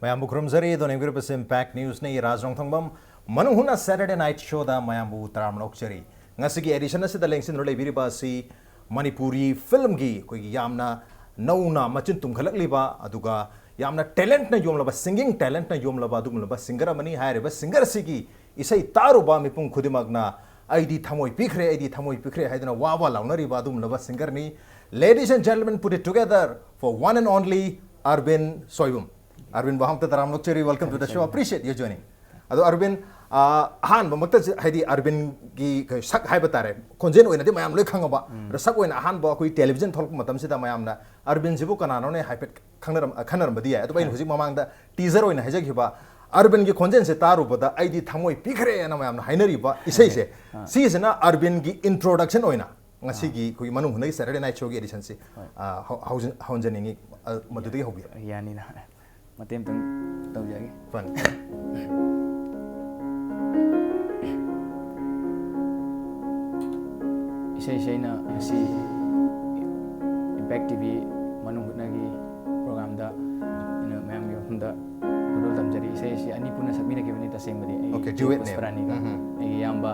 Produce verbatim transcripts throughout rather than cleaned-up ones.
ꯃꯌꯥꯝꯕꯨ ꯈꯨꯔꯨꯝꯖꯔꯤ꯫ ꯑꯗꯣ ꯌꯦꯡꯕꯤꯔꯤꯕꯁꯤ Impact Newsꯅꯤ꯫ ꯔꯥꯖ ꯔꯣꯡꯊꯣꯡꯕꯝ ꯃꯅꯨꯡ ꯍꯨꯠꯅ Saturday Night Showꯗ ꯃꯌꯥꯝꯕꯨ ꯇꯔꯥꯝꯅ ꯑꯣꯛꯆꯔꯤ꯫ ꯉꯁꯤꯒꯤ edition ꯑꯁꯤꯗ ꯂꯦꯡꯁꯤꯟꯗꯨꯅ ꯂꯩꯕꯤꯔꯤꯕ ꯑꯁꯤ ꯃꯅꯤꯄꯨꯔꯤ filmꯒꯤ ꯑꯩꯈꯣꯏꯒꯤ ꯌꯥꯝꯅ ꯅꯧꯅ ꯃꯆꯤꯟ ꯇꯨꯝꯈꯠꯂꯛꯂꯤꯕ, ꯑꯗꯨꯒ ꯌꯥꯝꯅ talentꯅ ꯌꯣꯝꯂꯕ, singing talentꯅ ꯌꯣꯝꯂꯕ ꯑꯗꯨꯒꯨꯝꯂꯕ singer ꯑꯃꯅꯤ꯫ ꯍꯥꯏꯔꯤꯕ singer ꯑꯁꯤꯒꯤ ꯏꯁꯩ ꯇꯥꯔꯨꯕ ꯃꯤꯄꯨꯝ ꯈꯨꯗꯤꯡꯃꯛꯅ "ꯑꯩꯗꯤ ꯊꯃꯣꯏ ꯄꯤꯈ꯭ꯔꯦ, ꯑꯩꯗꯤ ꯊꯃꯣꯏ ꯄꯤꯈ꯭ꯔꯦ" ꯍꯥꯏꯗꯨꯅ ꯋꯥ ꯋꯥ ꯂꯥꯎꯅꯔꯤꯕ ꯑꯗꯨꯒꯨꯝꯂꯕ singerꯅꯤ꯫ Ladies and gentlemen, put it together for one and only ꯑꯔꯕꯤꯟ Soibam. ꯑꯔꯕꯤꯟ ꯕꯥꯍꯝꯇ ꯇꯔꯥꯝꯅ ꯑꯣꯛꯆꯔꯤ, welcome to the show, appreciate your joining꯫ ꯑꯗꯣ ꯑꯔꯕꯤꯟ, ꯑ, ꯑꯍꯥꯟꯕꯃꯛꯇ ꯁꯤ-, ꯍꯥꯏꯗꯤ ꯑꯔꯕꯤꯟꯒꯤ ꯀꯩ ꯁꯛ ꯍꯥꯏꯕ ꯇꯥꯔꯦ, ꯈꯣꯟꯖꯦꯜ ꯑꯣꯏꯅꯗꯤ ꯃꯌꯥꯝ ꯂꯣꯏ ꯈꯪꯉꯕ, ꯑꯗꯣ ꯁꯛ ꯑꯣꯏꯅ ꯑꯍꯥꯟꯕ ꯑꯩꯈꯣꯏ television ꯊꯣꯛꯂꯛꯄ ꯃꯇꯝꯁꯤꯗ ꯃꯌꯥꯝꯅ "ꯑꯔꯕꯤꯟꯁꯤꯕꯨ ꯀꯅꯥꯅꯣꯅꯦ?" ꯍꯥꯏꯐꯦꯠ ꯈꯪꯅꯔꯝ-, ꯈꯟꯅꯔꯝꯕꯗꯤ ꯌꯥꯏ꯫ ꯑꯗꯨꯕꯨ ꯑꯩꯅ ꯍꯧꯖꯤꯛ ꯃꯃꯥꯡꯗ teaser ꯑꯣꯏꯅ ꯍꯥꯏꯖꯈꯤꯕ ꯑꯔꯕꯤꯟꯒꯤ ꯈꯣꯟꯖꯦꯜꯁꯦ ꯇꯥꯔꯨꯕꯗ "ꯑꯩꯗꯤ ꯊꯃꯣꯏ ꯄꯤꯈ꯭ꯔꯦꯅ" ꯃꯌꯥꯝꯅ ꯍꯥꯏꯅꯔꯤꯕ ꯏꯁꯩꯁꯦ, ꯁꯤꯁꯤꯅ ꯑꯔꯕꯤꯟꯒꯤ introduction ꯑꯣꯏꯅ ꯉꯁꯤꯒꯤ ꯑꯩꯈꯣꯏꯒꯤ ꯃꯅꯨꯡ ꯍꯨꯠꯅꯒꯤ Saturday Night Showꯒꯤ editionꯁꯤ, ꯑ, ꯍꯧ-, ꯍꯧꯖꯤꯟ-, ꯍꯧꯍꯟꯖꯅꯤꯡꯉꯤ꯫ ꯑ, ꯃꯗꯨꯗꯒꯤ ꯍꯧꯕꯤꯔꯣ꯫ ꯌꯥꯅꯤꯅ꯫ ꯃꯇꯦꯛ ꯑꯃꯇꯪ ꯇꯧꯖꯒꯦ꯫ ꯐꯅꯤ꯫ ꯏꯁꯩꯁꯦ ꯑꯩꯅ ꯉꯁꯤ Impact TV ꯃꯅꯨꯡ ꯍꯨꯠꯅꯒꯤ programꯗ ꯑꯩꯅ ꯃꯌꯥꯝꯒꯤ ꯃꯐꯝꯗ ꯈꯨꯗꯣꯜ ꯇꯝꯖꯔꯤ꯫ ꯏꯁꯩ ꯑꯁꯤ ꯑꯅꯤ ꯄꯨꯟꯅ ꯁꯛꯃꯤꯟꯅꯈꯤꯕꯅꯤ ꯇꯁꯦꯡꯕꯗꯤ꯫ ꯑꯩ Okay, ꯏꯆꯦ duetꯅꯦ꯫ ꯄꯨꯁꯄꯔꯥꯅꯤꯒ ꯎꯝ, ꯎꯝ꯫ ꯑꯩꯒꯤ ꯏꯌꯥꯝꯕ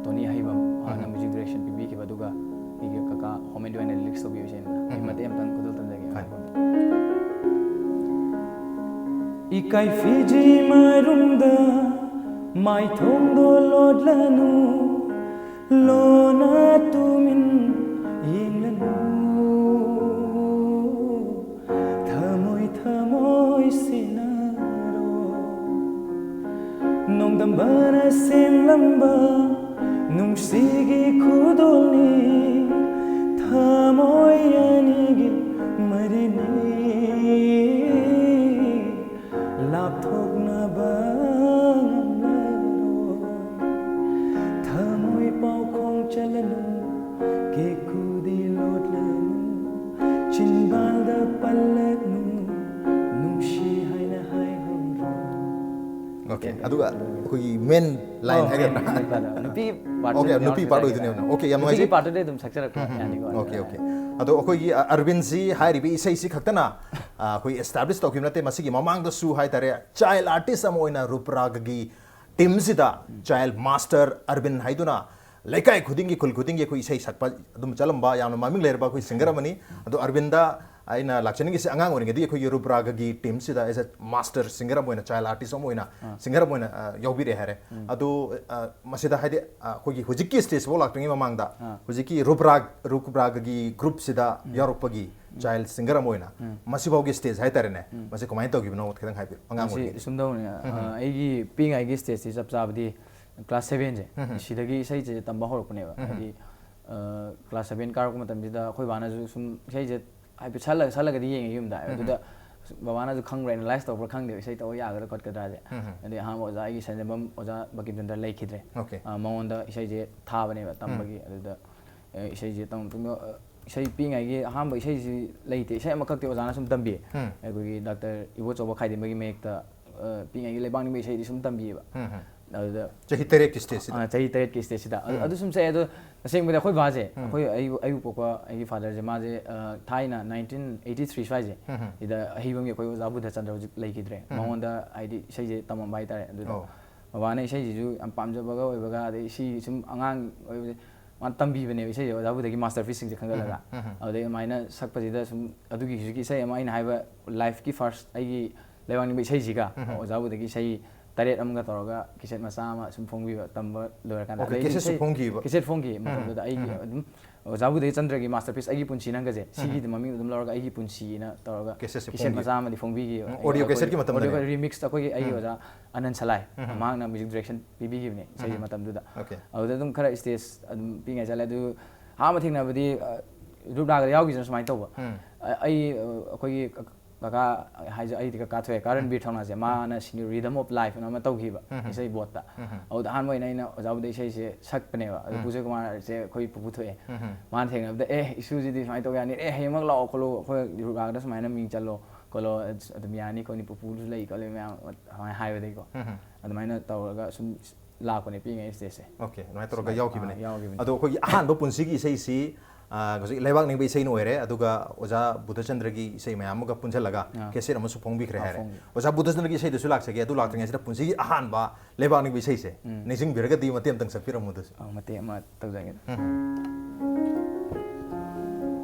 ꯇꯣꯅꯤ ꯍꯩꯕꯝ, ꯃꯥꯅ ꯎꯝ꯫ Music direction ꯄꯤꯕꯤꯈꯤꯕ, ꯑꯗꯨꯒ ꯑꯩꯒꯤ ꯀꯀꯥ ꯍꯣꯃꯦꯟꯗꯨ ꯑꯣꯏꯅ lyrics ꯇꯧꯕꯤꯕꯁꯦ ꯑꯩꯅ꯫ ꯑꯩ ꯎꯝ꯫ ꯃꯇꯦꯛ ꯑꯃꯇꯪ ꯈꯨꯗꯣꯜ ꯇꯝꯖꯒꯦ꯫ ꯐꯅꯤ꯫ ꯏꯀꯥꯏ ꯐꯤꯖꯤ ꯃꯔꯨꯝꯗ ꯃꯥꯏꯊꯣꯡꯗꯣ ꯂꯣꯠꯂꯅꯨ, ꯂꯣꯟꯅ ꯇꯨꯃꯤꯟ ꯌꯦꯡꯂꯅꯨ꯫ ꯊꯃꯣꯏ ꯊꯃꯣꯏ ꯁꯤꯟꯅꯔꯣ꯫ ꯅꯣꯡꯗꯝꯕꯅ ꯁꯦꯝꯂꯝꯕ ꯅꯨꯡꯁꯤꯒꯤ ꯈꯨꯗꯣꯜꯅꯤ, ꯊꯃꯣꯏ ꯑꯅꯤꯒꯤ ꯃꯔꯤꯅꯤ꯫ ꯂꯥꯞꯊꯣꯛꯅꯕ ꯉꯝꯂꯔꯣꯏ꯫ ꯊꯃꯣꯏ ꯄꯥꯎꯈꯣꯡ ꯆꯜꯂꯅꯨ, ꯀꯦꯀꯨꯗꯤ ꯂꯣꯠꯂꯅꯨ, ꯆꯤꯟꯕꯥꯜꯗ ꯄꯜꯂꯅꯨ, ꯅꯨꯡꯁꯤ ꯍꯥꯏꯅ ꯍꯥꯏꯍꯧꯔꯣ꯫ Okay, ꯑꯗꯨꯒ ꯑꯩꯈꯣꯏꯒꯤ ꯃꯦꯟ ꯂꯥꯏꯟ ꯍꯥꯏꯒꯗ꯭ꯔꯥ? ꯅꯨꯄꯤ part Okay, ꯇꯨꯗꯤ ꯅꯨꯄꯤ ꯌꯥꯎꯔꯝꯃꯤ part ꯇꯥꯏ꯫ ꯑꯣꯏꯗꯣꯏꯅꯦꯕ꯫ Okay, ꯌꯥꯝ ꯅꯨꯄꯤꯒꯤ ꯅꯨꯡꯉꯥꯏꯖꯩ꯫ Part ꯇꯨꯗꯤ ꯑꯗꯨꯝ ꯁꯛꯆꯔꯛꯄ ꯌꯥꯅꯤꯀꯣ꯫ Okay, okay. ꯑꯗꯣ ꯑꯩꯈꯣꯏꯒꯤ ꯑ, ꯑꯔꯕꯤꯟꯁꯤ ꯍꯥꯏꯔꯤꯕ ꯏꯁꯩꯁꯤ ꯈꯛꯇꯅ ꯑ, ꯑꯩꯈꯣꯏ establish ꯇꯧꯈꯤꯕ ꯅꯠꯇꯦ꯫ ꯃꯁꯤꯒꯤ ꯃꯃꯥꯡꯗꯁꯨ ꯍꯥꯏꯇꯥꯔꯦ, child artist ꯑꯃ ꯑꯣꯏꯅ ꯔꯨꯞꯔꯥꯒꯒꯤ team ꯁꯤꯗ child master ꯑꯔꯕꯤꯟ ꯍꯥꯏꯗꯨꯅ ꯂꯩꯀꯥꯏ ꯈꯨꯗꯤꯡꯒꯤ, ꯈꯨꯜ ꯈꯨꯗꯤꯡꯒꯤ ꯑꯩꯈꯣꯏ ꯏꯁꯩ ꯁꯛꯄ ꯑꯗꯨꯝ ꯆꯠꯂꯝꯕ ꯌꯥꯝꯅ ꯃꯃꯤꯡ ꯂꯩꯔꯕ ꯑꯩꯈꯣꯏ singer ꯑꯃꯅꯤ꯫ ꯑꯗꯣ ꯑꯔꯕꯤꯟꯗ ꯑꯩꯅ ꯂꯥꯛꯆꯅꯤꯡꯉꯤꯁꯦ, ꯑꯉꯥꯡ ꯑꯣꯏꯔꯤꯉꯩꯗꯒꯤ ꯑꯩꯈꯣꯏꯒꯤ ꯔꯨꯞꯔꯥꯒꯒꯤ team ꯁꯤꯗ as a master singer ꯑꯃ ꯑꯣꯏꯅ, child artist ꯑꯃ ꯑꯣꯏꯅ singer ꯑꯃ ꯑꯣꯏꯅ ꯑ, ꯌꯥꯎꯕꯤꯔꯦ ꯍꯥꯏꯔꯦ꯫ ꯑꯗꯣ ꯑ, ꯃꯁꯤꯗ ꯍꯥꯏꯗꯤ ꯑ, ꯑꯩꯈꯣꯏꯒꯤ ꯍꯧꯖꯤꯛꯀꯤ stage ꯐꯥꯎ ꯂꯥꯛꯇ꯭ꯔꯤꯉꯩ ꯃꯃꯥꯡꯗ ꯍꯧꯖꯤꯛꯀꯤ ꯔꯨꯞꯔꯥꯒ, ꯔꯨꯞꯔꯥꯒꯒꯤ group ꯁꯤꯗ ꯌꯥꯎꯔꯛꯄꯒꯤ child singer ꯑꯃ ꯑꯣꯏꯅ ꯃꯁꯤꯐꯥꯎꯒꯤ stage ꯍꯥꯏꯇꯥꯔꯦꯅꯦ, ꯃꯁꯤ ꯀꯃꯥꯏꯅ ꯇꯧꯈꯤꯕꯅꯣ ꯈꯤꯇꯪ ꯍꯥꯏꯕꯤꯌꯨ, ꯑꯉꯥꯡ ꯃꯁꯤ ꯑꯣꯏꯔꯤꯉꯩꯗ꯫ ꯁꯨꯝ ꯇꯧꯕꯅꯦ꯫ ꯑ, ꯑꯩꯒꯤ ꯄꯤꯛꯏꯉꯩꯒꯤ stageꯁꯤ ꯆꯞ ꯆꯥꯕꯗꯤ class sevenꯁꯦ, ꯁꯤꯗꯒꯤ ꯏꯁꯩꯁꯦ ꯇꯝꯕ ꯍꯧꯔꯛꯄꯅꯦꯕ꯫ ꯍꯥꯏꯗꯤ ꯑ, class seven ꯀꯥꯔꯛꯄ ꯃꯇꯝꯁꯤꯗ ꯑꯩꯈꯣꯏ ꯕꯥꯅꯁꯨ ꯁꯨꯝ ꯏꯁꯩꯁꯦ ꯍꯥꯏꯐꯦꯠ ꯁꯜꯂꯒ, ꯁꯜꯂꯒꯗꯤ ꯌꯦꯡꯉꯦ ꯌꯨꯝꯗ꯫ ꯑꯗꯨꯗ ꯕꯕꯥꯅꯁꯨ ꯈꯪꯕ꯭ꯔꯥ, analyze ꯇꯧꯕ꯭ꯔꯥ ꯈꯪꯗꯦꯕ, ꯏꯁꯩ ꯇꯧꯕ ꯌꯥꯒꯗ꯭ꯔꯥ ꯈꯣꯠꯀꯗ꯭ꯔꯥꯁꯦ꯫ ꯑꯗꯩ ꯑꯍꯥꯟꯕ ꯑꯣꯖꯥ, ꯑꯩꯒꯤ ꯁꯟꯖꯦꯝꯕꯝ ꯑꯣꯖꯥ ꯕꯀꯤꯝꯆꯟꯗ꯭ꯔ ꯂꯩꯈꯤꯗ꯭ꯔꯦ꯫ Okay. ꯑ, ꯃꯉꯣꯟꯗ ꯏꯁꯩꯁꯦ ꯊꯥꯕꯅꯦꯕ ꯇꯝꯕꯒꯤ꯫ ꯑꯗꯨꯗ ꯑ, ꯏꯁꯩꯁꯦ ꯇꯝ ꯃꯇꯨꯡꯗ, ꯑ, ꯏꯁꯩ ꯄꯤꯛꯏꯉꯩꯒꯤ ꯑꯍꯥꯟꯕ ꯏꯁꯩꯁꯤ ꯂꯩꯇꯦ, ꯏꯁꯩ ꯑꯃꯈꯛꯇꯤ ꯑꯣꯖꯥꯅ ꯁꯨꯝ ꯇꯝꯕꯤꯌꯦ꯫ ꯑꯩꯈꯣꯏꯒꯤ ꯗꯥꯛꯇꯔ ꯏꯕꯣꯆꯧꯕ ꯈꯥꯏꯗꯦꯝꯕꯒꯤ ꯃꯌꯦꯛꯇ, ꯑ, ꯄꯤꯛꯏꯉꯩꯒꯤ ꯂꯩꯕꯥꯛ ꯅꯤꯡꯕ ꯏꯁꯩꯗꯤ ꯁꯨꯝ ꯇꯝꯕꯤꯌꯦꯕ꯫ ꯑꯗꯨꯗ ꯆꯍꯤ ꯇꯔꯦꯠꯀꯤ stage ꯁꯤꯗ꯫ ꯑ, ꯆꯍꯤ ꯇꯔꯦꯠꯀꯤ stageꯁꯤꯗ꯫ ꯑꯗꯨ, ꯑꯗꯨ ꯁꯨꯝ ꯁꯛꯑꯦ꯫ ꯑꯗꯣ ꯇꯁꯦꯡꯕꯗꯤ ꯑꯩꯈꯣꯏ ꯕꯥꯁꯦ, ꯑꯩꯈꯣꯏ ꯑꯩꯕꯨ, ꯑꯩꯕꯨ ꯄꯣꯛꯄ ꯑꯩꯒꯤ fatherꯁꯦ, ꯃꯥꯁꯦ, ꯑ, ꯊꯥꯏꯅ nineteen eighty three ꯁ꯭ꯋꯥꯏꯁꯦ ꯁꯤꯗ ꯑꯍꯩꯕꯝꯒꯤ ꯑꯩꯈꯣꯏ ꯑꯣꯖꯥ ꯕꯨꯙꯆꯟꯗ꯭ꯔ ꯍꯧꯖꯤꯛ ꯂꯩꯈꯤꯗ꯭ꯔꯦ, ꯃꯉꯣꯟꯗ ꯍꯥꯏꯗꯤ ꯏꯁꯩꯁꯦ ꯇꯝꯃꯝꯕ ꯍꯥꯏꯇꯥꯔꯦ꯫ ꯑꯗꯨꯗ ꯑꯣ꯫ ꯕꯕꯥꯅ ꯏꯁꯩꯁꯤꯁꯨ ꯌꯥꯝ ꯄꯥꯝꯖꯕꯒ ꯑꯣꯏꯕꯒ, ꯑꯗꯩ ꯁꯤ ꯁꯨꯝ ꯑꯉꯥꯡ ꯑꯣꯏꯕꯁꯦ ꯃꯥꯅ ꯇꯝꯕꯤꯕꯅꯦꯕ ꯏꯁꯩꯁꯦ, ꯑꯣꯖꯥ ꯕꯨꯙꯒꯤ masterpieceꯁꯤꯡꯁꯦ ꯈꯟꯒꯠꯂꯒ꯫ ꯑꯗꯩ ꯑꯗꯨꯃꯥꯏꯅ ꯁꯛꯄꯁꯤꯗ ꯁꯨꯝ ꯑꯗꯨꯒꯤ ꯍꯧꯖꯤꯛꯀꯤ ꯏꯁꯩ ꯑꯃ ꯑꯩꯅ ꯍꯥꯏꯕ lifeꯀꯤ first ꯑꯩꯒꯤ ꯂꯩꯕꯥꯛ ꯅꯤꯡꯕ ꯏꯁꯩꯁꯤꯒ ꯑꯣꯖꯥ ꯕꯨꯙꯒꯤ ꯏꯁꯩ ꯇꯔꯦꯠ ꯑꯃꯒ ꯇꯧꯔꯒ cassette ꯃꯆꯥ ꯑꯃ ꯁꯨꯝ ꯐꯣꯡꯕꯤꯕ, ꯇꯝꯕ ꯂꯣꯏꯔꯀꯥꯟꯗ꯫ Okay, ꯑꯗꯩ cassetteꯁꯨ ꯏꯁꯩ ꯐꯣꯡꯈꯤꯕ? Cassette ꯐꯣꯡꯈꯤ ꯃꯇꯝꯗꯨꯗ꯫ ꯑꯩꯒꯤ ꯑꯗꯨꯝ ꯑꯣꯖꯥ ꯕꯨꯙꯆꯟꯗ꯭ꯔꯒꯤ masterpiece ꯑꯩꯒꯤ ꯄꯨꯟꯁꯤ ꯅꯪꯒꯁꯦ, ꯁꯤꯒꯤ ꯃꯃꯤꯡ ꯑꯗꯨꯝ ꯂꯧꯔꯒ ꯑꯩꯒꯤ ꯄꯨꯟꯁꯤꯅ ꯇꯧꯔꯒ Cassetteꯁꯦ cassette ꯐꯣꯡꯈꯤ꯫ ꯃꯆꯥ ꯑꯃꯗꯤ ꯐꯣꯡꯕꯤꯈꯤꯕ꯫ ꯎꯝ, audio cassetteꯀꯤ ꯃꯇꯝꯗꯅꯦ? Audio remix ꯑꯩꯈꯣꯏꯒꯤ, ꯑꯩꯒꯤ ꯑꯣꯖꯥ ꯑꯅꯟ ꯁꯂꯥꯏ, ꯃꯍꯥꯛꯅ music direction ꯄꯤꯕꯤꯈꯤꯕꯅꯦ ꯏꯁꯩꯒꯤ ꯃꯇꯝꯗꯨꯗ꯫ Okay. ꯑꯗꯨꯗ ꯑꯗꯨꯝ ꯈꯔ stage ꯑꯗꯨꯝ ꯄꯤꯛꯏꯉꯩ ꯆꯠꯂꯦ꯫ ꯑꯗꯨ ꯑꯍꯥꯟꯕ ꯊꯦꯡꯅꯕꯗꯤ, ꯑ, ꯔꯨꯞ ꯔꯥꯒꯗ ꯌꯥꯎꯈꯤꯁꯤꯅ ꯁꯨꯃꯥꯏꯅ ꯇꯧꯕ꯫ ꯑ, ꯑꯩ, ꯑ, ꯑꯩꯈꯣꯏꯒꯤ ꯀ-, ꯀꯀꯥ ꯍꯥꯏꯁꯦ, ꯑꯩꯗꯤ ꯀꯀꯥ ꯊꯣꯛꯑꯦ, ꯀꯥ ꯔꯟꯕꯤꯔ ꯊꯧꯅꯥꯁꯦ, ꯃꯥꯅ ꯁꯤꯡꯒꯤ Rhythm of Life ꯑꯅ ꯑꯃ ꯇꯧꯈꯤꯕ ꯏꯁꯩ boardꯇ꯫ ꯑꯗꯨꯗ ꯑꯍꯥꯟꯕ ꯑꯣꯏꯅ ꯑꯩꯅ ꯑꯣꯖꯥ ꯕꯨꯙ ꯏꯁꯩꯁꯦ ꯁꯛꯄꯅꯦꯕ꯫ ꯑꯗꯨ ꯄꯨꯁꯦ ꯀꯨꯃꯥꯔꯁꯦ ꯑꯩꯈꯣꯏ ꯄꯨꯄꯨ ꯊꯣꯛꯑꯦ꯫ ꯃꯥꯅ ꯊꯦꯡꯅꯕꯗ, "ꯑꯦ, ꯏꯁꯨꯁꯤꯗꯤ ꯁꯨꯃꯥꯏꯅ ꯇꯧ ꯌꯥꯅꯤ, ꯑꯦ, ꯍꯌꯦꯡꯃꯛ ꯂꯥꯛꯑꯣ ꯈꯣꯠꯂꯣ, ꯑꯩꯈꯣꯏ ꯔꯨꯞ ꯔꯥꯒꯗ ꯁꯨꯃꯥꯏꯅ ꯃꯤꯡ ꯆꯜꯂꯣ" ꯈꯣꯠꯂꯣ, ꯑꯗꯨꯝ ꯌꯥꯅꯤ ꯈꯣꯠꯅꯤ, ꯄꯨꯄꯨꯁꯨ ꯂꯩ ꯈꯣꯠꯂꯤ ꯃꯌꯥꯝ ꯑꯗꯨꯃꯥꯏꯅ ꯍꯥꯏꯕꯗꯒꯤꯀꯣ꯫ ꯎꯝ. ꯑꯗꯨꯃꯥꯏꯅ ꯇꯧꯔꯒ ꯁꯨꯝ ꯂꯥꯛꯄꯅꯦ ꯄꯤꯛꯏꯉꯩ stageꯁꯦ꯫ Okay, ꯑꯗꯨꯃꯥꯏꯅ ꯇꯧꯔꯒ ꯌꯥꯎꯈꯤꯕꯅꯦ꯫ ꯑꯥ, ꯌꯥꯎꯈꯤꯕꯅꯦ꯫ ꯑꯗꯣ ꯑꯩꯈꯣꯏꯒꯤ ꯑꯍꯥꯟꯕ ꯄꯨꯟꯁꯤꯒꯤ ꯏꯁꯩꯁꯤ, ꯑ, ꯍꯧꯖꯤꯛ ꯂꯩꯕꯥꯛ ꯅꯤꯡꯕ ꯏꯁꯩꯅ ꯑꯣꯏꯔꯦ, ꯑꯗꯨꯒ ꯑꯣꯖꯥ ꯕꯨꯙꯆꯟꯗ꯭ꯔꯒꯤ ꯏꯁꯩ ꯃꯌꯥꯝ ꯑꯃꯒ ꯄꯨꯟꯁꯤꯜꯂꯒ ꯑꯥ꯫ cassette ꯑꯃꯁꯨ ꯐꯣꯡꯕꯤꯈ꯭ꯔꯦ ꯑꯥ, ꯍꯥꯏꯔꯦ꯫ ꯐꯣꯡꯈꯤ꯫ ꯑꯣꯖꯥ ꯕꯨꯙꯆꯟꯗ꯭ꯔꯒꯤ ꯏꯁꯩꯗꯁꯨ ꯂꯥꯛꯆꯒꯦ꯫ ꯑꯗꯨ ꯂꯥꯛꯇ꯭ꯔꯤꯉꯩꯁꯤꯗ ꯄꯨꯟꯁꯤꯒꯤ ꯑꯍꯥꯟꯕ ꯂꯩꯕꯥꯛ ꯅꯤꯡꯕ ꯏꯁꯩꯁꯦ ꯎꯝ꯫ ꯅꯤꯡꯁꯤꯡꯕꯤꯔꯒꯗꯤ ꯃꯇꯦꯛ ꯑꯃꯇꯪ ꯁꯛꯄꯤꯔꯝꯃꯨ ꯑꯗꯨꯁꯨ꯫ ꯑꯥ, ꯃꯇꯦꯛ ꯑꯃ ꯇꯧꯖꯒꯦ꯫ ꯎꯝ꯫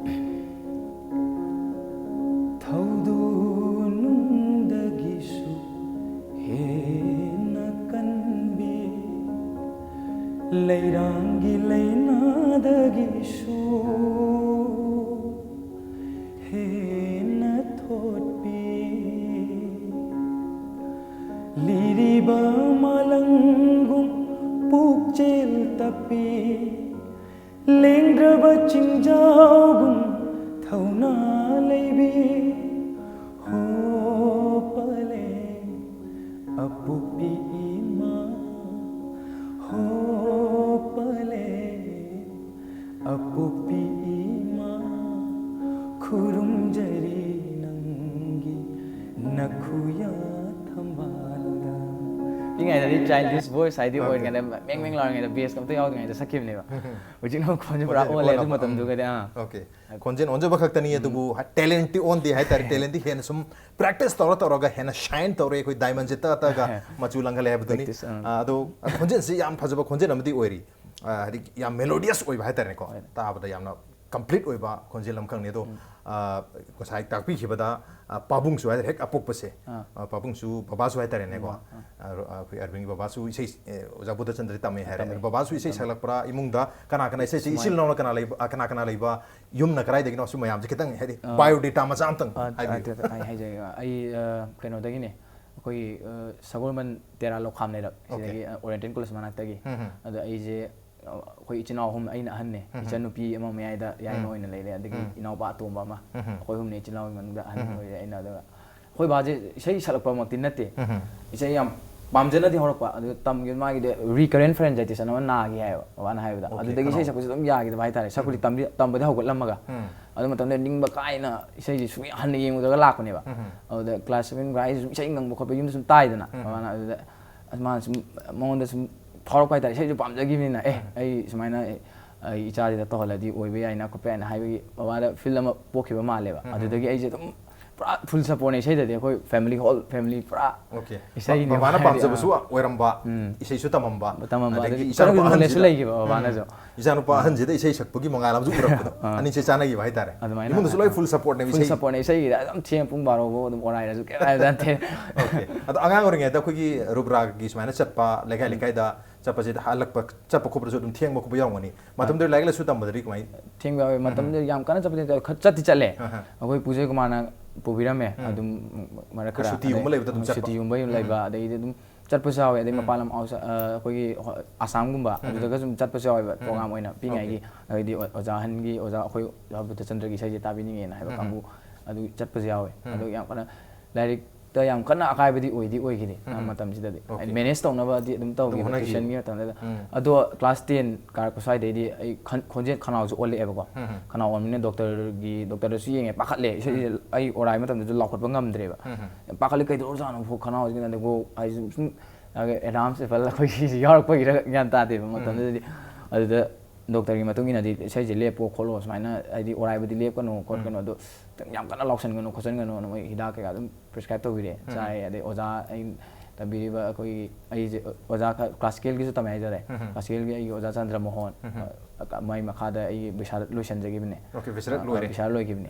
ꯊꯧꯗꯨ ꯅꯨꯡꯗꯒꯤꯁꯨ ꯍꯦꯟꯅ ꯀꯟꯕꯤ, ꯂꯩꯔꯥꯡꯒꯤ ꯂꯥꯏꯅꯥꯗꯒꯤꯁꯨ ꯍꯦꯟꯅ ꯊꯣꯠꯄꯤ, ꯂꯤꯔꯤꯕ ꯃꯥꯂꯪꯒꯨꯝ ꯄꯨꯛꯆꯦꯜ ꯇꯞꯄꯤ, ꯂꯦꯡꯗ꯭ꯔꯕ ꯆꯤꯡꯖꯥꯎꯒꯨꯝ ꯊꯧꯅꯥ ꯂꯩꯕꯤ, ꯍꯣ ꯄꯂꯦ ꯑꯄꯣꯛꯄꯤ ꯏꯃꯥ, ꯍꯣ ꯄꯂꯦ ꯑꯄꯣꯛꯄꯤ ꯏꯃꯥ, ꯈꯨꯔꯨꯝꯖꯔꯤ ꯅꯪꯒꯤ ꯅꯈꯨꯌꯥ ꯊꯝꯕꯥꯜꯗ꯫ ꯄꯤꯛꯏꯉꯩꯗꯗꯤ childish voice ꯍꯥꯏꯗꯤ Okay. ꯑꯣꯏꯔꯤꯉꯩꯗ ꯃꯦꯡ ꯃꯦꯡ ꯂꯥꯎꯔꯤꯉꯩꯗ bass ꯀ ꯑꯝꯇ ꯌꯥꯎꯗ꯭ꯔꯤꯉꯩꯗ ꯁꯛꯈꯤꯕꯅꯦꯕ꯫ ꯎꯝ. ꯍꯧꯖꯤꯛꯅ ꯑꯃꯨꯛ ꯈꯣꯟꯁꯦ ꯄꯨꯔꯥ ꯈꯣꯟꯖꯦꯜ ꯑꯣꯜꯂꯦ ꯑꯗꯨ ꯑꯣꯜꯂꯕ, ꯃꯇꯝꯗꯨꯒꯗꯤ꯫ ꯑꯥ꯫ Okay. ꯈꯣꯟꯖꯦꯜ ꯑꯣꯟꯖꯕ ꯈꯛꯇꯅꯤ, ꯑꯗꯨꯕꯨ talent ꯇꯤ ꯑꯣꯟꯗꯦ ꯍꯥꯏꯇꯥꯔꯦ꯫ Talent ꯇꯤ ꯍꯦꯟꯅ ꯁꯨꯝ practice ꯇꯧꯔ ꯇꯧꯔꯒ ꯍꯦꯟꯅ shine ꯇꯧꯔꯦ꯫ ꯑꯩꯈꯣꯏ diamond ꯁꯦ ꯇꯛꯑ ꯇꯛꯑꯒ ꯃꯆꯨ ꯂꯪꯍꯜꯂꯦ ꯍꯥꯏꯕꯗꯨꯅꯤ꯫ Practice, ꯑꯥ꯫ ꯑꯥ, ꯑꯗꯣ ꯈꯣꯟꯖꯦꯜꯁꯤ ꯌꯥꯝ ꯐꯖꯕ ꯈꯣꯟꯖꯦꯜ ꯑꯃꯗꯤ ꯑꯣꯏꯔꯤ꯫ ꯑꯥ, ꯍꯥꯏꯗꯤ ꯌꯥꯝ melodious ꯑꯣꯏꯕ ꯍꯥꯏꯇꯥꯔꯦꯀꯣ꯫ ꯍꯣꯏ꯫ ꯇꯥꯕꯗ ꯌꯥꯝꯅ complete ꯑꯣꯏꯕ ꯈꯣꯟꯖꯦꯜ ꯑꯃꯈꯛꯅꯤ꯫ ꯑꯗꯣ, ꯎꯝ꯫ ꯑꯥ, ꯉꯁꯥꯏ ꯇꯥꯛꯄꯤꯈꯤꯕꯗ, ꯑꯥ, ꯄꯥꯕꯨꯡꯁꯨ ꯍꯥꯏꯇꯥꯔꯦ, ꯍꯦꯛ ꯑꯄꯣꯛꯄꯁꯦ, ꯑꯥ꯫ ꯑꯥ, ꯄꯥꯕꯨꯡꯁꯨ ꯕꯕꯥꯁꯨ ꯍꯥꯏꯇꯥꯔꯦꯅꯦꯀꯣ꯫ ꯕꯕꯥ, ꯑꯥ꯫ ꯑꯥ, ꯑꯩꯈꯣꯏ ꯑꯔꯕꯤꯟꯒꯤ ꯕꯕꯥꯁꯨ ꯏꯁꯩ, ꯑꯦ, ꯑꯣꯖꯥ ꯕꯨꯙꯆꯟꯗ꯭ꯔ ꯇꯝꯃꯦ ꯍꯥꯏꯔꯦ꯫ ꯇꯝꯃꯦ꯫ ꯕꯕꯥꯁꯨ ꯏꯁꯩ ꯇꯝꯃꯦ꯫ ꯁꯛꯂꯛꯄ꯭ꯔꯥ, ꯏꯃꯨꯡꯗ ꯀꯅꯥ ꯀꯅꯥ ꯏꯁꯩꯁꯦ, ꯁꯨꯃꯥꯏꯅ꯫ ꯏꯆꯤꯜ ꯏꯅꯥꯎꯅ ꯀꯅꯥ ꯂꯩꯕ, ꯑꯥ, ꯀꯅꯥ ꯀꯅꯥ ꯂꯩꯕ, ꯌꯨꯝꯅ ꯀꯗꯥꯏꯗꯒꯤꯅꯣ, ꯁꯤ ꯃꯌꯥꯝꯁꯦ ꯈꯤꯇꯪ ꯍꯥꯏꯗꯤ ꯑꯥ꯫ biodata ꯃꯆꯥ ꯑꯝꯇꯪ ꯑꯥ, ꯍꯥꯏꯕꯤꯌꯨ꯫ ꯑꯥ, ꯑꯥ, ꯑꯩ ꯍꯥꯏꯖꯒꯦ꯫ ꯑꯩ, ꯑꯥ, ꯀꯩꯅꯣꯗꯒꯤꯅꯦ, ꯑꯩꯈꯣꯏꯒꯤ, ꯑꯥ, ꯁꯒꯣꯜꯕꯟ ꯇꯦꯔꯥ ꯂꯧꯈꯥꯝ ꯂꯩꯔꯛ, Okay. ꯁꯤꯗꯒꯤ, ꯑꯥ, Oriental College ꯃꯅꯥꯛꯇꯒꯤ꯫ ꯎꯝ, ꯎꯝ꯫ ꯑꯗꯣ ꯑꯩꯁꯦ, ꯑꯥ, ꯑꯩꯈꯣꯏ ꯏꯆꯤꯟ ꯏꯅꯥꯎ ꯑꯍꯨꯝ, ꯑꯩꯅ ꯑꯍꯟꯅꯦ, ꯎꯝ, ꯎꯝ꯫ ꯏꯆꯟꯅꯨꯄꯤ ꯑꯃ ꯃꯌꯥꯏꯗ ꯌꯥꯏꯃ ꯎꯝ꯫ ꯑꯣꯏꯅ ꯂꯩꯔꯦ, ꯑꯗꯒꯤ ꯎꯝ꯫ ꯏꯅꯥꯎꯄꯥ ꯑꯇꯣꯝꯕ ꯑꯃ꯫ ꯎꯝ, ꯎꯝ꯫ ꯑꯩꯈꯣꯏ ꯑꯍꯨꯝꯅꯦ ꯏꯆꯤꯟ ꯏꯅꯥꯎꯒꯤ ꯃꯅꯨꯡꯗ ꯑꯍꯟ ꯎꯝ, ꯎꯝ꯫ ꯑꯣꯏꯔꯦ ꯑꯩꯅ꯫ ꯑꯗꯨꯒ ꯑꯩꯈꯣꯏ ꯕꯥꯁꯦ ꯏꯁꯩ ꯁꯛꯂꯛꯄꯃꯛꯇꯤ ꯅꯠꯇꯦ꯫ ꯎꯝ, ꯎꯝ꯫ ꯏꯁꯩ ꯌꯥꯝ ꯄꯥꯝꯖꯅꯗꯤ ꯍꯧꯔꯛꯄ, ꯑꯗꯨ ꯇꯝꯈꯤꯕ ꯃꯥꯒꯤꯗꯤ recurrent pharyngitis ꯑꯅ ꯑꯃ ꯅꯥꯈꯤ ꯍꯥꯏꯌꯦꯕ, ꯕꯕꯥꯅ ꯍꯥꯏꯕꯗ꯫ ꯑꯗꯨꯗꯒꯤ ꯏꯁꯩ ꯁꯛꯄꯁꯨ ꯑꯗꯨꯝ ꯌꯥꯈꯤꯗꯕ ꯍꯥꯏꯇꯥꯔꯦ꯫ ꯁꯛꯄꯗꯤ ꯇꯝꯕꯗꯤ ꯍꯧꯒꯠꯂꯝꯃꯒ꯫ ꯑꯗꯨ ꯃꯇꯝꯗ ꯅꯤꯡꯕ ꯀꯥꯏꯅ ꯏꯁꯩꯁꯦ ꯁꯨꯡ ꯍꯟꯅ ꯌꯦꯡꯉꯨꯗ꯭ꯔꯒ ꯂꯥꯛꯄꯅꯦꯕ꯫ ꯑꯗꯨꯗ class seven ꯀꯥꯏꯁꯦ ꯁꯨꯝ ꯏꯁꯩ ꯉꯪꯕ ꯈꯣꯠꯄ ꯌꯨꯝꯗ ꯁꯨꯝ ꯇꯥꯏꯗꯅ꯫ ꯃꯥꯅ ꯑꯗꯨꯗ ꯑꯁ ꯃꯥꯅ ꯁꯨꯝ, ꯃꯉꯣꯟꯗ ꯁꯨꯝ ꯐꯥꯎꯔꯛꯄ ꯍꯥꯏꯇꯥꯔꯦ, ꯏꯁꯩꯁꯨ ꯄꯥꯝꯖꯈꯤꯕꯅꯤꯅ꯫ "ꯑꯦ, ꯑꯩ ꯁꯨꯃꯥꯏꯅ ꯑꯩ, ꯑꯩ ꯏꯆꯥꯁꯤꯗ ꯇꯧꯍꯜꯂꯗꯤ ꯑꯣꯏꯕ ꯌꯥꯏꯅ ꯈꯣꯠꯄ ꯌꯥꯏꯅ" ꯍꯥꯏꯕꯒꯤ ꯕꯕꯥꯗ feel ꯑꯃ ꯄꯣꯛꯈꯤꯕ ꯃꯥꯜꯂꯦꯕ꯫ ꯑꯗꯨꯗꯒꯤ ꯑꯩꯁꯦ ꯑꯗꯨꯝ ꯄꯨꯔꯥ full supportꯅꯦ ꯏꯁꯩꯗꯗꯤ꯫ ꯑꯩꯈꯣꯏ family, whole family ꯄꯨꯔꯥ ꯏꯁꯩꯅꯦ꯫ ꯕꯕꯥꯅ ꯄꯥꯝꯖꯕꯁꯨ ꯑꯣꯏꯔꯝꯕ, ꯏꯁꯩꯁꯨ ꯇꯝꯃꯝꯕ, ꯇꯝꯃꯝꯕ, ꯑꯗꯒꯤ ꯑꯗꯒꯤ ꯏꯆꯥꯅꯨꯄꯥ ꯈꯔꯁꯨ knowledgeꯁꯨ ꯑꯍꯟꯁꯤꯗ, ꯂꯩꯈꯤꯕ ꯕꯕꯥꯅꯁꯨ꯫ ꯏꯆꯥꯅꯨꯄꯥ ꯑꯍꯟꯁꯤꯗ ꯏꯁꯩ ꯁꯛꯄꯒꯤ ꯃꯉꯥꯜ ꯑꯃꯁꯨ ꯎꯔꯛꯄꯗꯣ꯫ ꯑꯅꯤꯁꯦ ꯆꯥꯟꯅꯈꯤꯕ ꯍꯥꯏꯇꯥꯔꯦ꯫ ꯑꯗꯨꯃꯥꯏꯅ ꯏꯃꯨꯡꯗꯁꯨ ꯂꯣꯏ full supportꯅꯦꯕ full ꯏꯁꯩ꯫ Supportꯅꯦ ꯏꯁꯩꯒꯤꯗꯤ꯫ ꯑꯗꯨꯝ ꯊꯦꯡ ꯄꯨꯡ ꯕꯥꯔꯣ ꯐꯥꯎ ꯑꯗꯨꯝ ꯑꯣꯔꯥꯏꯔꯁꯨ ꯀꯩꯝ ꯍꯥꯏꯕ ꯅꯠꯇꯦ꯫ Okay꯫ ꯑꯗꯣ ꯑꯉꯥꯡ ꯑꯣꯏꯔꯤꯉꯩꯗ ꯑꯩꯈꯣꯏꯒꯤ ꯔꯨꯕ꯭ꯔꯥꯒꯤ ꯁꯨꯃꯥꯏꯅ ꯆꯠꯄ, ꯂꯩꯀꯥꯏ ꯂꯩꯀꯥꯏꯗ ꯆꯠꯄꯁꯤꯗ ꯍꯜꯂꯛꯄ, ꯆꯠꯄ ꯈꯣꯠꯄꯗꯁꯨ ꯑꯗꯨꯝ ꯊꯦꯡꯕ ꯈꯣꯠꯄ ꯌꯥꯎꯔꯝꯒꯅꯤ꯫ ꯃꯇꯝꯗꯨꯗ ꯂꯥꯏꯔꯤꯛ ꯂꯥꯏꯁꯨ ꯇꯝꯕꯗꯗꯤ ꯀꯃꯥꯏꯅ? ꯊꯦꯡꯕ ꯌꯥꯎꯋꯦ꯫ ꯃꯇꯝꯗꯨꯗ ꯌꯥꯝ ꯀꯟꯅ ꯆꯠꯄꯗꯤ ꯅꯠꯇꯦ, ꯈꯔ ꯆꯠꯇꯤ ꯆꯠꯂꯦ꯫ ꯑꯍꯥ꯫ ꯑꯩꯈꯣꯏ ꯄꯨꯖꯩ ꯀꯨꯃꯥꯔꯅ ꯄꯨꯕꯤꯔꯝꯃꯦ꯫ ꯑꯗꯨꯝ ꯃꯔꯛ ꯈꯔ ꯁꯨꯇꯤꯒꯨꯝꯕ ꯑꯗꯩ ꯂꯩꯕꯗ ꯑꯗꯨꯝ ꯆꯠꯄ? ꯁꯨꯇꯤꯒꯨꯝꯕ ꯂꯩꯕ, ꯑꯗꯩꯗꯤ ꯑꯗꯨꯝ ꯆꯠꯄꯁꯨ ꯌꯥꯎꯋꯦ꯫ ꯑꯗꯩ ꯃꯄꯥꯟ ꯂꯝ ꯑꯥꯎꯠꯁꯥꯏ-, ꯑ, ꯑꯩꯈꯣꯏꯒꯤ ꯍꯣ-, ꯑꯁꯥꯝꯒꯨꯝꯕ, ꯑꯗꯨꯗꯒ ꯁꯨꯝ ꯆꯠꯄꯁꯨ ꯌꯥꯎꯋꯦꯕ꯫ ꯄ꯭ꯔꯣꯒ꯭ꯔꯥꯝ ꯑꯣꯏꯅ ꯄꯤꯛꯏꯉꯩꯒꯤ꯫ ꯑꯗꯩꯗꯤ ꯑꯣ-, ꯑꯣꯖꯥ ꯑꯍꯟꯒꯤ, ꯑꯣꯖꯥ ꯑꯩꯈꯣꯏ ꯑꯣꯖꯥ ꯕꯨꯙꯆꯟꯗ꯭ꯔꯒꯤ ꯏꯁꯩꯁꯦ ꯇꯥꯕꯤꯅꯤꯡꯉꯦꯅ ꯍꯥꯏꯕ ꯀꯥꯡꯕꯨ, ꯑꯗꯨ ꯆꯠꯄꯁꯨ ꯌꯥꯎꯋꯦ꯫ ꯑꯗꯣ ꯌꯥꯝ ꯀꯟꯅ ꯂꯥꯏꯔꯤꯛꯇ ꯌꯥꯝ ꯀꯟꯅ ꯑꯀꯥꯏꯕꯗꯤ ꯑꯣꯏꯗꯤ ꯑꯣꯏꯈꯤꯗꯦ꯫ ꯑ, ꯃꯇꯝꯁꯤꯗꯗꯤ꯫ Okay꯫ Manage ꯇꯧꯅꯕꯗꯤ ꯑꯗꯨꯝ ꯇꯧꯈꯤ ꯑꯗꯨꯝ ꯍꯣꯠꯅꯈꯤ꯫ Tuitionꯒꯤ ꯃꯇꯝꯗꯨꯗ꯫ ꯑꯗꯣ class ten ꯀꯥꯔꯛꯄ ꯁ꯭ꯋꯥꯏꯗꯩꯗꯤ ꯑꯩ ꯈꯟ-, ꯈꯣꯟꯖꯦꯜ ꯈꯅꯥꯎꯁꯦ ꯑꯣꯜꯂꯛꯑꯦꯕꯀꯣ꯫ ꯈꯅꯥꯎ ꯑꯣꯟꯕꯅꯤꯅ ꯗꯣꯛꯇꯔꯒꯤ, ꯗꯣꯛꯇꯔꯗꯁꯨ ꯌꯦꯡꯉꯦ, ꯄꯥꯈꯠꯂꯦ꯫ ꯏꯁꯩꯁꯦ ꯑꯩ ꯑꯣꯔꯥꯏ ꯃꯇꯝꯗꯁꯨ ꯂꯥꯎꯈꯠꯄ ꯉꯝꯗ꯭ꯔꯦꯕ꯫ ꯌꯥꯝ ꯄꯥꯈꯠꯂꯦ, "ꯀꯩꯗꯧꯔꯖꯥꯠꯅꯣ?" ꯈꯅꯥꯎꯁꯤꯅ ꯑꯗꯨꯕꯨ ꯑꯩꯁꯨ ꯁꯨꯝ ꯑꯦꯗꯥꯝꯁ ꯑꯦꯄꯜ ꯑꯩꯈꯣꯏꯒꯤ ꯌꯥꯎꯔꯛꯄꯒꯤꯔ ꯒ꯭ꯌꯥꯟ ꯇꯥꯗꯦꯕ ꯃꯇꯝꯗꯨꯗꯗꯤ꯫ ꯑꯗꯨꯗ ꯗꯣꯛꯇꯔꯒꯤ ꯃꯇꯨꯡ ꯏꯟꯅꯗꯤ ꯏꯁꯩꯁꯦ ꯂꯦꯞꯄꯣ ꯈꯣꯠꯂꯣ, ꯁꯨꯃꯥꯏꯅ ꯍꯥꯏꯗꯤ ꯑꯣꯔꯥꯏꯕꯗꯤ ꯂꯦꯞꯀꯅꯨ ꯈꯣꯠꯀꯅꯨ, ꯑꯗꯣ ꯌꯥꯝ ꯀꯟꯅ ꯂꯥꯎꯁꯟꯒꯅꯨ ꯈꯣꯠꯆꯟꯒꯅꯨꯅ ꯃꯣꯏ ꯍꯤꯗꯥꯛ ꯀꯩꯀꯥ ꯑꯗꯨꯝ prescribe ꯇꯧꯕꯤꯔꯦ꯫ ꯆꯥꯏ꯫ ꯑꯗꯩ ꯑꯣꯖꯥ ꯑꯩ ꯇꯝꯕꯤꯔꯤꯕ ꯑꯩꯈꯣꯏꯒꯤ, ꯑꯩꯁꯦ ꯑꯣꯖꯥ ꯈꯔ classicalꯒꯤꯁꯨ ꯇꯝꯃꯦ ꯍꯥꯏꯇꯥꯔꯦ꯫ Classicalꯒꯤ ꯑꯩꯒꯤ ꯑꯣꯖꯥ ꯆꯟꯗ꯭ꯔ ꯃꯣꯍꯣꯟ, ꯑ, ꯃꯥꯏ ꯃꯈꯥꯗ ꯑꯩꯒꯤ ꯕꯤꯁꯥꯔꯠ ꯂꯣꯏꯁꯟꯖꯈꯤꯕꯅꯦ꯫ Okay, ꯕꯤꯁꯥꯔꯠ ꯑ, ꯑ, ꯂꯣꯏꯔꯦ꯫ ꯕꯤꯁꯥꯔꯠ ꯂꯣꯏꯈꯤꯕꯅꯦ꯫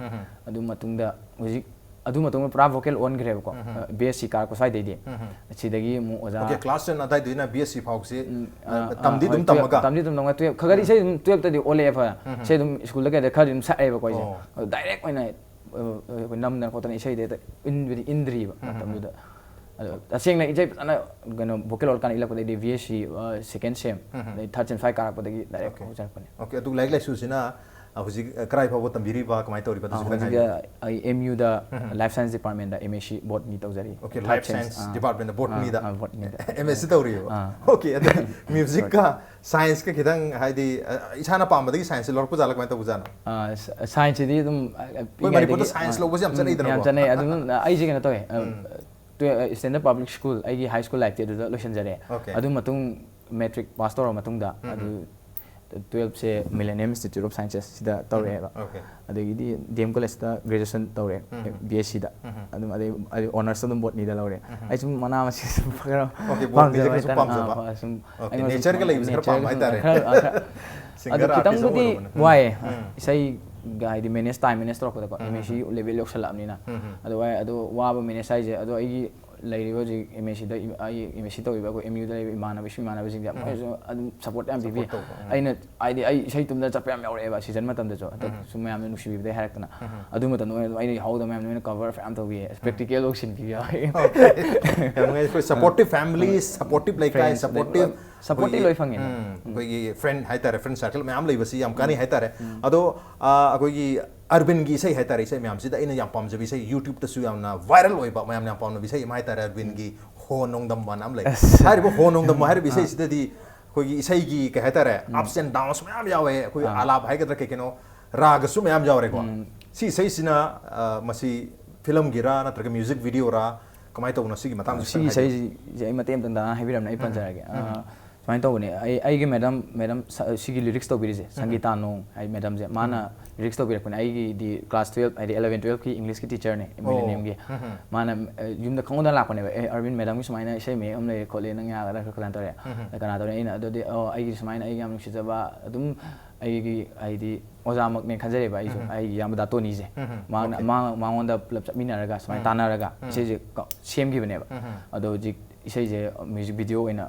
ꯑꯗꯨ ꯃꯇꯨꯡꯗ ꯍꯧꯖꯤꯛ ꯑꯗꯨ ꯃꯇꯨꯡꯗ ꯄꯨꯔꯥ vocal ꯑꯣꯟꯈ꯭ꯔꯦꯕꯀꯣ꯫ ꯎꯝ ꯍꯝ꯫ ꯑ, B S C ꯀꯥꯔꯛꯄ ꯁ꯭ꯋꯥꯏꯗꯩꯗꯤ꯫ ꯎꯝ ꯍꯝ꯫ ꯁꯤꯗꯒꯤ ꯑꯃꯨꯛ ꯑꯣꯖꯥ Okay, class ten ꯑꯗꯥꯏꯗꯩꯅ B S C ꯐꯥꯎꯁꯤ, ꯎꯝ, ꯑ, ꯑ, ꯇꯝꯗꯤ ꯑ, ꯑꯗꯨꯝ ꯍꯣꯏ, ꯇꯝꯃꯒ? ꯇꯝꯗꯤ ꯑꯗꯨꯝ ꯇꯝꯃꯒ, ꯇꯨꯌꯦꯜꯞ ꯈꯔ ꯈꯔꯗꯤ ꯎꯝ꯫ ꯏꯁꯩ ꯑꯗꯨꯝ ꯇꯨꯌꯦꯜꯞꯇꯗꯤ ꯑꯣꯜꯂꯛꯑꯦ ꯐꯖꯅ꯫ ꯎꯝ ꯍꯝ꯫ ꯏꯁꯩ ꯑꯗꯨꯝ ꯁ꯭ꯀꯨꯜꯗ ꯀꯩꯗ ꯈꯔꯗꯤ ꯑꯗꯨꯝ ꯁꯛꯑꯦꯕꯀꯣ ꯑꯩꯁꯦ꯫ ꯑꯣ꯫ ꯑꯗꯣ direct ꯑꯣꯏꯅ, ꯑ, ꯑ, ꯑꯩꯈꯣꯏ ꯅꯝꯗꯅ ꯈꯣꯠꯇꯅ ꯏꯁꯩꯗꯤ ꯍꯦꯛꯇ ꯏꯟꯕꯗꯤ ꯏꯟꯗ꯭ꯔꯤꯕ ꯎꯝ ꯍꯝ꯫ ꯃꯇꯝꯗꯨꯗ꯫ ꯑꯗꯣ ꯇꯁꯦꯡꯅ ꯏꯁꯩ ꯐꯖꯅ ꯀꯩꯅꯣ vocal ꯑꯣꯜꯂꯀꯥꯟꯗ ꯏꯜꯂꯛꯄꯗꯩꯗꯤ B S C, ꯑ, second sem, ꯎꯝ ꯍꯝ꯫ ꯑꯗꯩ third sem ꯁ꯭ꯋꯥꯏ ꯀꯥꯔꯛꯄꯗꯒꯤ direct Okay꯫ ꯍꯧꯖꯔꯛꯄꯅꯦ꯫ Okay, ꯑꯗꯨ ꯂꯥꯏꯔꯤꯛ ꯂꯥꯏꯁꯨꯁꯤꯅ ꯑ, ꯍꯧꯖꯤꯛ, ꯑ, ꯀꯔꯥꯏ ꯐꯥꯎꯕ ꯇꯝꯕꯤꯔꯤꯕ, ꯀꯃꯥꯏꯅ ꯇꯧꯔꯤꯕ, ꯑꯗꯨꯁꯨ ꯈꯤꯇꯪ ꯍꯧꯖꯤꯛ, ꯍꯥꯏꯕꯤꯌꯨ꯫ ꯑ, ꯑꯩ ꯑꯦꯝ ꯌꯨꯗ ꯎꯝ꯫ Life Science Department ꯗ ꯑꯦꯝ ꯑꯦꯁ ꯁꯤ ꯕꯣꯠꯅꯤ ꯇꯧꯖꯔꯤ꯫ Okay, Life Science Department ꯗ ꯕꯣꯠꯅꯤꯗ ꯑꯦꯝ ꯑꯦꯁ ꯁꯤ ꯇꯧꯔꯤꯕ꯫ ꯑꯥ꯫ Okay, ꯑꯗ ꯃ꯭ꯌꯨꯖꯤꯛꯀ ꯁꯥꯏꯟꯁꯀ ꯈꯤꯇꯪ ꯍꯥꯏꯗꯤ, ꯑ, ꯏꯁꯥꯅ ꯄꯥꯝꯕꯗꯒꯤ ꯁꯥꯏꯟꯁꯁꯦ ꯂꯧꯔꯛꯄꯖꯥꯠꯂ, ꯀꯃꯥꯏꯅ ꯇꯧꯕꯖꯥꯠꯅꯣ? ꯑ, ꯁ-, ꯁꯥꯏꯟꯁꯁꯤꯗꯤ ꯑꯗꯨꯝ, ꯑ, ꯑꯩꯈꯣꯏ ꯃꯅꯤꯄꯨꯔꯗ ꯄꯤꯛꯏꯉꯩꯗꯒꯤ, ꯁꯥꯏꯟꯁ ꯑ, ꯂꯧꯕꯁꯦ ꯌꯥꯝ ꯎꯝ, ꯆꯠꯅꯩꯗꯅꯀꯣ꯫ ꯌꯥꯝ ꯆꯠꯅꯩ꯫ ꯑꯗꯨꯝ ꯑꯩꯁꯦ ꯀꯩꯅꯣ ꯇꯧꯋꯦ, ꯑ, ꯎꯝ꯫ ꯇꯨ-, ꯑ, Standard Public School, ꯑꯩꯒꯤ high school life ꯇꯤ ꯑꯗꯨꯗ ꯂꯣꯏꯁꯤꯟꯖꯔꯦ꯫ Okay. ꯑꯗꯨ ꯃꯇꯨꯡ ꯃꯦꯇ꯭ꯔꯤꯛ ꯄꯥꯁ ꯇꯧꯔ ꯃꯇꯨꯡꯗ ꯎꯝ꯫ ꯑꯗꯨ ꯇꯨꯋꯦꯜꯞꯁꯦ Millennium Institute of Sciences ꯁꯤꯗ ꯇꯧꯔꯛꯑꯦꯕ꯫ Okay. ꯑꯗꯒꯤꯗꯤ ꯗꯤ ꯑꯦꯝ ꯀꯣꯂꯦꯖꯇ ꯒ꯭ꯔꯦꯖꯨꯑꯦꯁꯟ ꯇꯧꯔꯦ, ꯎꯝ꯫ ꯕꯤ ꯑꯦꯁ ꯁꯤꯗ꯫ ꯎꯝ꯫ ꯑꯗꯨꯝ ꯑꯗꯩ, ꯑꯗꯩ ꯑꯣꯅꯔꯁ ꯑꯗꯨꯝ ꯕꯣꯠꯅꯤꯗ ꯂꯧꯔꯦ꯫ ꯎꯝ꯫ ꯑꯩ ꯁꯨꯝ ꯃꯅꯥ ꯃꯁꯤꯡ ꯁꯨꯝ ꯈꯔ Okay, ꯕꯣꯠꯅꯤꯁꯦ ꯄꯥꯝꯖꯕ ꯈꯔ ꯁꯨꯝ ꯍꯥꯏꯇꯥꯔꯦ꯫ ꯄꯥꯝꯖꯕ꯫ ꯑꯥ, ꯑꯥ, ꯁꯨꯝ Okay, ꯑꯩꯉꯣꯟꯗ ꯁꯨꯝ nature ꯒ ꯂꯩꯕꯁꯦ ꯈꯔ nature ꯒ ꯄꯥꯝꯕ ꯁꯨꯝ ꯍꯥꯏꯇꯥꯔꯦ꯫ ꯈꯔ, ꯑꯥ, ꯈꯔ꯫ Singer ꯑꯗꯣ artist ꯈꯤꯇꯪꯕꯨꯗꯤ ꯑꯃ ꯑꯣꯏꯔꯨꯕꯅꯦ꯫ ꯎꯝ꯫ ꯋꯥꯏꯌꯦ꯫ ꯎꯝ꯫ ꯏꯁꯩꯒ ꯍꯥꯏꯗꯤ manage, time manage ꯇꯧꯔꯛꯄꯗꯀꯣ, ꯎꯝ, ꯎꯝ, ꯑꯦꯝ ꯑꯦꯁ ꯁꯤ ꯎꯝ꯫ Level ꯌꯧꯁꯜꯂꯛꯑꯕꯅꯤꯅ꯫ ꯎꯝ, ꯎꯝ꯫ ꯑꯗꯣ ꯋꯥꯏ, ꯑꯗꯣ ꯋꯥꯕ manage ꯍꯥꯏꯁꯦ, ꯑꯗꯣ ꯑꯩꯒꯤ ꯂꯩꯔꯤꯕ ꯍꯧꯖꯤꯛ ꯑꯦꯝ ꯑꯦꯁ ꯁꯤꯗ ꯏ-, ꯑꯩ ꯑꯦꯝ ꯑꯦꯁ ꯁꯤ ꯇꯧꯔꯤꯕ ꯑꯩꯈꯣꯏ ꯑꯦꯝ ꯌꯨꯗ ꯂꯩꯔꯤꯕ ꯏꯃꯥꯟꯅꯕ, ꯏꯃꯥꯟꯅꯕꯁꯤꯡꯁꯦ ꯎꯝ꯫ ꯃꯣꯏꯁꯨ ꯑꯗꯨꯝ support ꯌꯥꯝ ꯄꯤꯕꯤ꯫ Support ꯇꯧꯕ, ꯎꯝ꯫ ꯑꯩꯅ, ꯍꯥꯏꯗꯤ ꯑꯩ ꯏꯁꯩ ꯇꯨꯝꯗ ꯆꯠꯄ ꯌꯥꯝ ꯌꯥꯎꯔꯛꯑꯦꯕ season ꯃꯇꯝꯗꯁꯨ꯫ ꯍꯟꯗꯛ ꯎꯝ꯫ ꯁꯨꯝ ꯃꯌꯥꯝꯅ ꯅꯨꯡꯁꯤꯕꯤꯕꯗꯩ ꯍꯥꯏꯔꯛꯇꯅ꯫ ꯎꯝ꯫ ꯑꯗꯨ ꯃꯇꯝꯗ ꯑꯣꯏꯅ ꯑꯗꯨꯝ ꯑꯩꯅ ꯌꯥꯎꯍꯧꯗꯕ ꯃꯌꯥꯝꯗꯣ ꯑꯣꯏꯅ cover ꯐꯅꯌꯥꯝ ꯇꯧꯕꯤꯌꯦ꯫ ꯎꯝ꯫ Practical ꯐꯥꯎ ꯁꯤꯟꯕꯤꯕ ꯌꯥꯎꯔꯛꯑꯦ꯫ Okay. ꯌꯥꯝ ꯅꯨꯡꯉꯥꯏ꯫ ꯑꯩꯈꯣꯏ supportive family, supportive ꯂꯩꯀꯥꯏ, Friends, supportive supportive ꯑꯩꯈꯣꯏꯒꯤ, ꯂꯣꯏ ꯐꯪꯉꯦ꯫ ꯎꯝ, ꯎꯝ꯫ ꯑꯩꯈꯣꯏꯒꯤ friend ꯍꯥꯏꯇꯥꯔꯦ, friend circle ꯃꯌꯥꯝ ꯂꯩꯕꯁꯤ ꯌꯥꯝ ꯀꯥꯟꯅꯩ ꯎꯝ꯫ ꯍꯥꯏꯇꯥꯔꯦ꯫ ꯎꯝ꯫ ꯑꯗꯣ, ꯑ, ꯑꯩꯈꯣꯏꯒꯤ ꯑꯔꯕꯤꯟꯒꯤ ꯏꯁꯩ ꯍꯥꯏꯇꯥꯔꯦ, ꯏꯁꯩ ꯃꯌꯥꯝꯁꯤꯗ ꯑꯩꯅ ꯌꯥꯝ ꯄꯥꯝꯖꯕ ꯏꯁꯩ, YouTube ꯇꯁꯨ ꯌꯥꯝꯅ viral ꯑꯣꯏꯕ, ꯃꯌꯥꯝꯅ ꯌꯥꯝ ꯄꯥꯝꯅꯕ ꯏꯁꯩ ꯑꯃ ꯍꯥꯏꯇꯥꯔꯦ, ꯑꯔꯕꯤꯟꯒꯤ ꯎꯝ꯫ ꯍꯣ ꯅꯣꯡꯗꯝꯕ ꯑꯅ ꯑꯃ ꯂꯩ꯫ ꯑꯁ꯫ ꯍꯥꯏꯔꯤꯕ ꯍꯣ ꯅꯣꯡꯗꯝꯕ ꯍꯥꯏꯔꯤꯕ ꯑꯥ꯫ ꯏꯁꯩꯁꯤꯗꯗꯤ ꯑꯩꯈꯣꯏꯒꯤ ꯏꯁꯩꯒꯤ ꯀꯩ ꯍꯥꯏꯇꯥꯔꯦ, ꯎꯝ꯫ Ups and downs ꯃꯌꯥꯝ ꯌꯥꯎꯋꯦ, ꯑꯩꯈꯣꯏ ꯑꯥ꯫ ꯑꯥꯂꯥꯞ ꯍꯥꯏꯒꯗ꯭ꯔꯥ ꯀꯩ ꯀꯩꯅꯣ, ꯔꯥꯒꯁꯨ ꯃꯌꯥꯝ ꯌꯥꯎꯔꯦꯀꯣ꯫ ꯎꯝ꯫ ꯁꯤ ꯏꯁꯩꯁꯤꯅ, ꯑ, ꯃꯁꯤ ꯐꯤꯂꯝꯒꯤꯔꯥ ꯅꯠꯇ꯭ꯔꯒ music video ꯔꯥ, ꯀꯃꯥꯏꯅ ꯇꯧꯕꯅꯣ? ꯁꯤꯒꯤ ꯃꯇꯥꯡꯗ ꯁꯤꯒꯤ ꯈꯤꯇꯪ ꯍꯥꯏꯕꯤꯌꯨ꯫ ꯏꯁꯩꯁꯦ ꯑꯩ ꯃꯇꯦꯛ ꯑꯃꯇꯪ ꯗꯥꯗꯥꯅ ꯍꯥꯏꯕꯤꯔꯝꯅꯦ, ꯑꯩ ꯎꯝ꯫ ꯄꯟꯖꯔꯒꯦ꯫ ꯎꯝ꯫ ꯑ, ꯁꯨꯃꯥꯏꯅ ꯇꯧꯕꯅꯦ, ꯑꯩ, ꯑꯩꯒꯤ madam, madam ꯁ-, ꯁꯤꯒꯤ lyrics ꯇꯧꯕꯤꯔꯤꯁꯦ, ꯎꯝ꯫ ꯁꯪꯒꯤꯇꯥ ꯅꯣꯡ ꯍꯥꯏ madam ꯁꯦ, ꯃꯥꯅ ꯎꯝ꯫ Lyrics ꯇꯧꯕꯤꯔꯛꯄꯅꯦ꯫ ꯑꯩꯒꯤꯗꯤ class twelve, ꯍꯥꯏꯗꯤ eleven twelve ꯀꯤ English ꯀꯤ teacher ꯅꯦ, ꯑꯣ꯫ Millennium ꯒꯤ꯫ ꯎꯝ꯫ ꯃꯥꯅ, ꯑ, ꯌꯨꯝꯗ ꯈꯪꯍꯧꯗꯅ ꯂꯥꯛꯄꯅꯦꯕ, "ꯑꯦ, ꯑꯔꯕꯤꯟ, madam ꯒꯤ ꯁꯨꯃꯥꯏꯅ ꯏꯁꯩ ꯃꯌꯦꯛ ꯑꯃ ꯂꯩꯔꯦ ꯈꯣꯠꯂꯦ, ꯅꯪ ꯌꯥꯒꯗ꯭ꯔꯥ ꯈꯣꯠꯀꯗ꯭ꯔꯥ?" ꯇꯧꯔꯦ꯫ ꯎꯝ꯫ ꯑꯗ ꯀꯅꯥ ꯇꯧꯔꯦ? ꯑꯩꯅ, ꯑꯗꯨꯗꯤ, "ꯑꯣ, ꯑꯩꯒꯤ ꯁꯨꯃꯥꯏꯅ ꯑꯩꯒꯤ ꯌꯥꯝ ꯅꯨꯡꯁꯤꯖꯕ ꯑꯗꯨꯝ ꯑꯩꯒꯤ, ꯍꯥꯏꯗꯤ, ꯑꯣꯖꯥꯃꯛꯅꯦ ꯈꯟꯖꯔꯦꯕ ꯑꯩꯁꯨ, ꯎꯝ꯫ ꯑꯩꯒꯤ ꯏꯌꯥꯝꯕ ꯗꯥꯇꯣꯅꯤꯁꯦ꯫ ꯎꯝ꯫ ꯃꯥꯅ, Okay꯫ ꯃꯥ-, ꯃꯉꯣꯟꯗ ꯄꯨꯂꯞ ꯆꯠꯃꯤꯟꯅꯔꯒ ꯁꯨꯃꯥꯏꯅ ꯎꯝ꯫ ꯇꯥꯟꯅꯔꯒ ꯎꯝ꯫ ꯏꯁꯩꯁꯦ ꯀ-, ꯁꯦꯝꯈꯤꯕꯅꯦꯕ꯫ ꯎꯝ꯫ ꯑꯗꯣ ꯍꯧꯖꯤꯛ ꯏꯁꯩꯁꯦ music video ꯑꯣꯏꯅ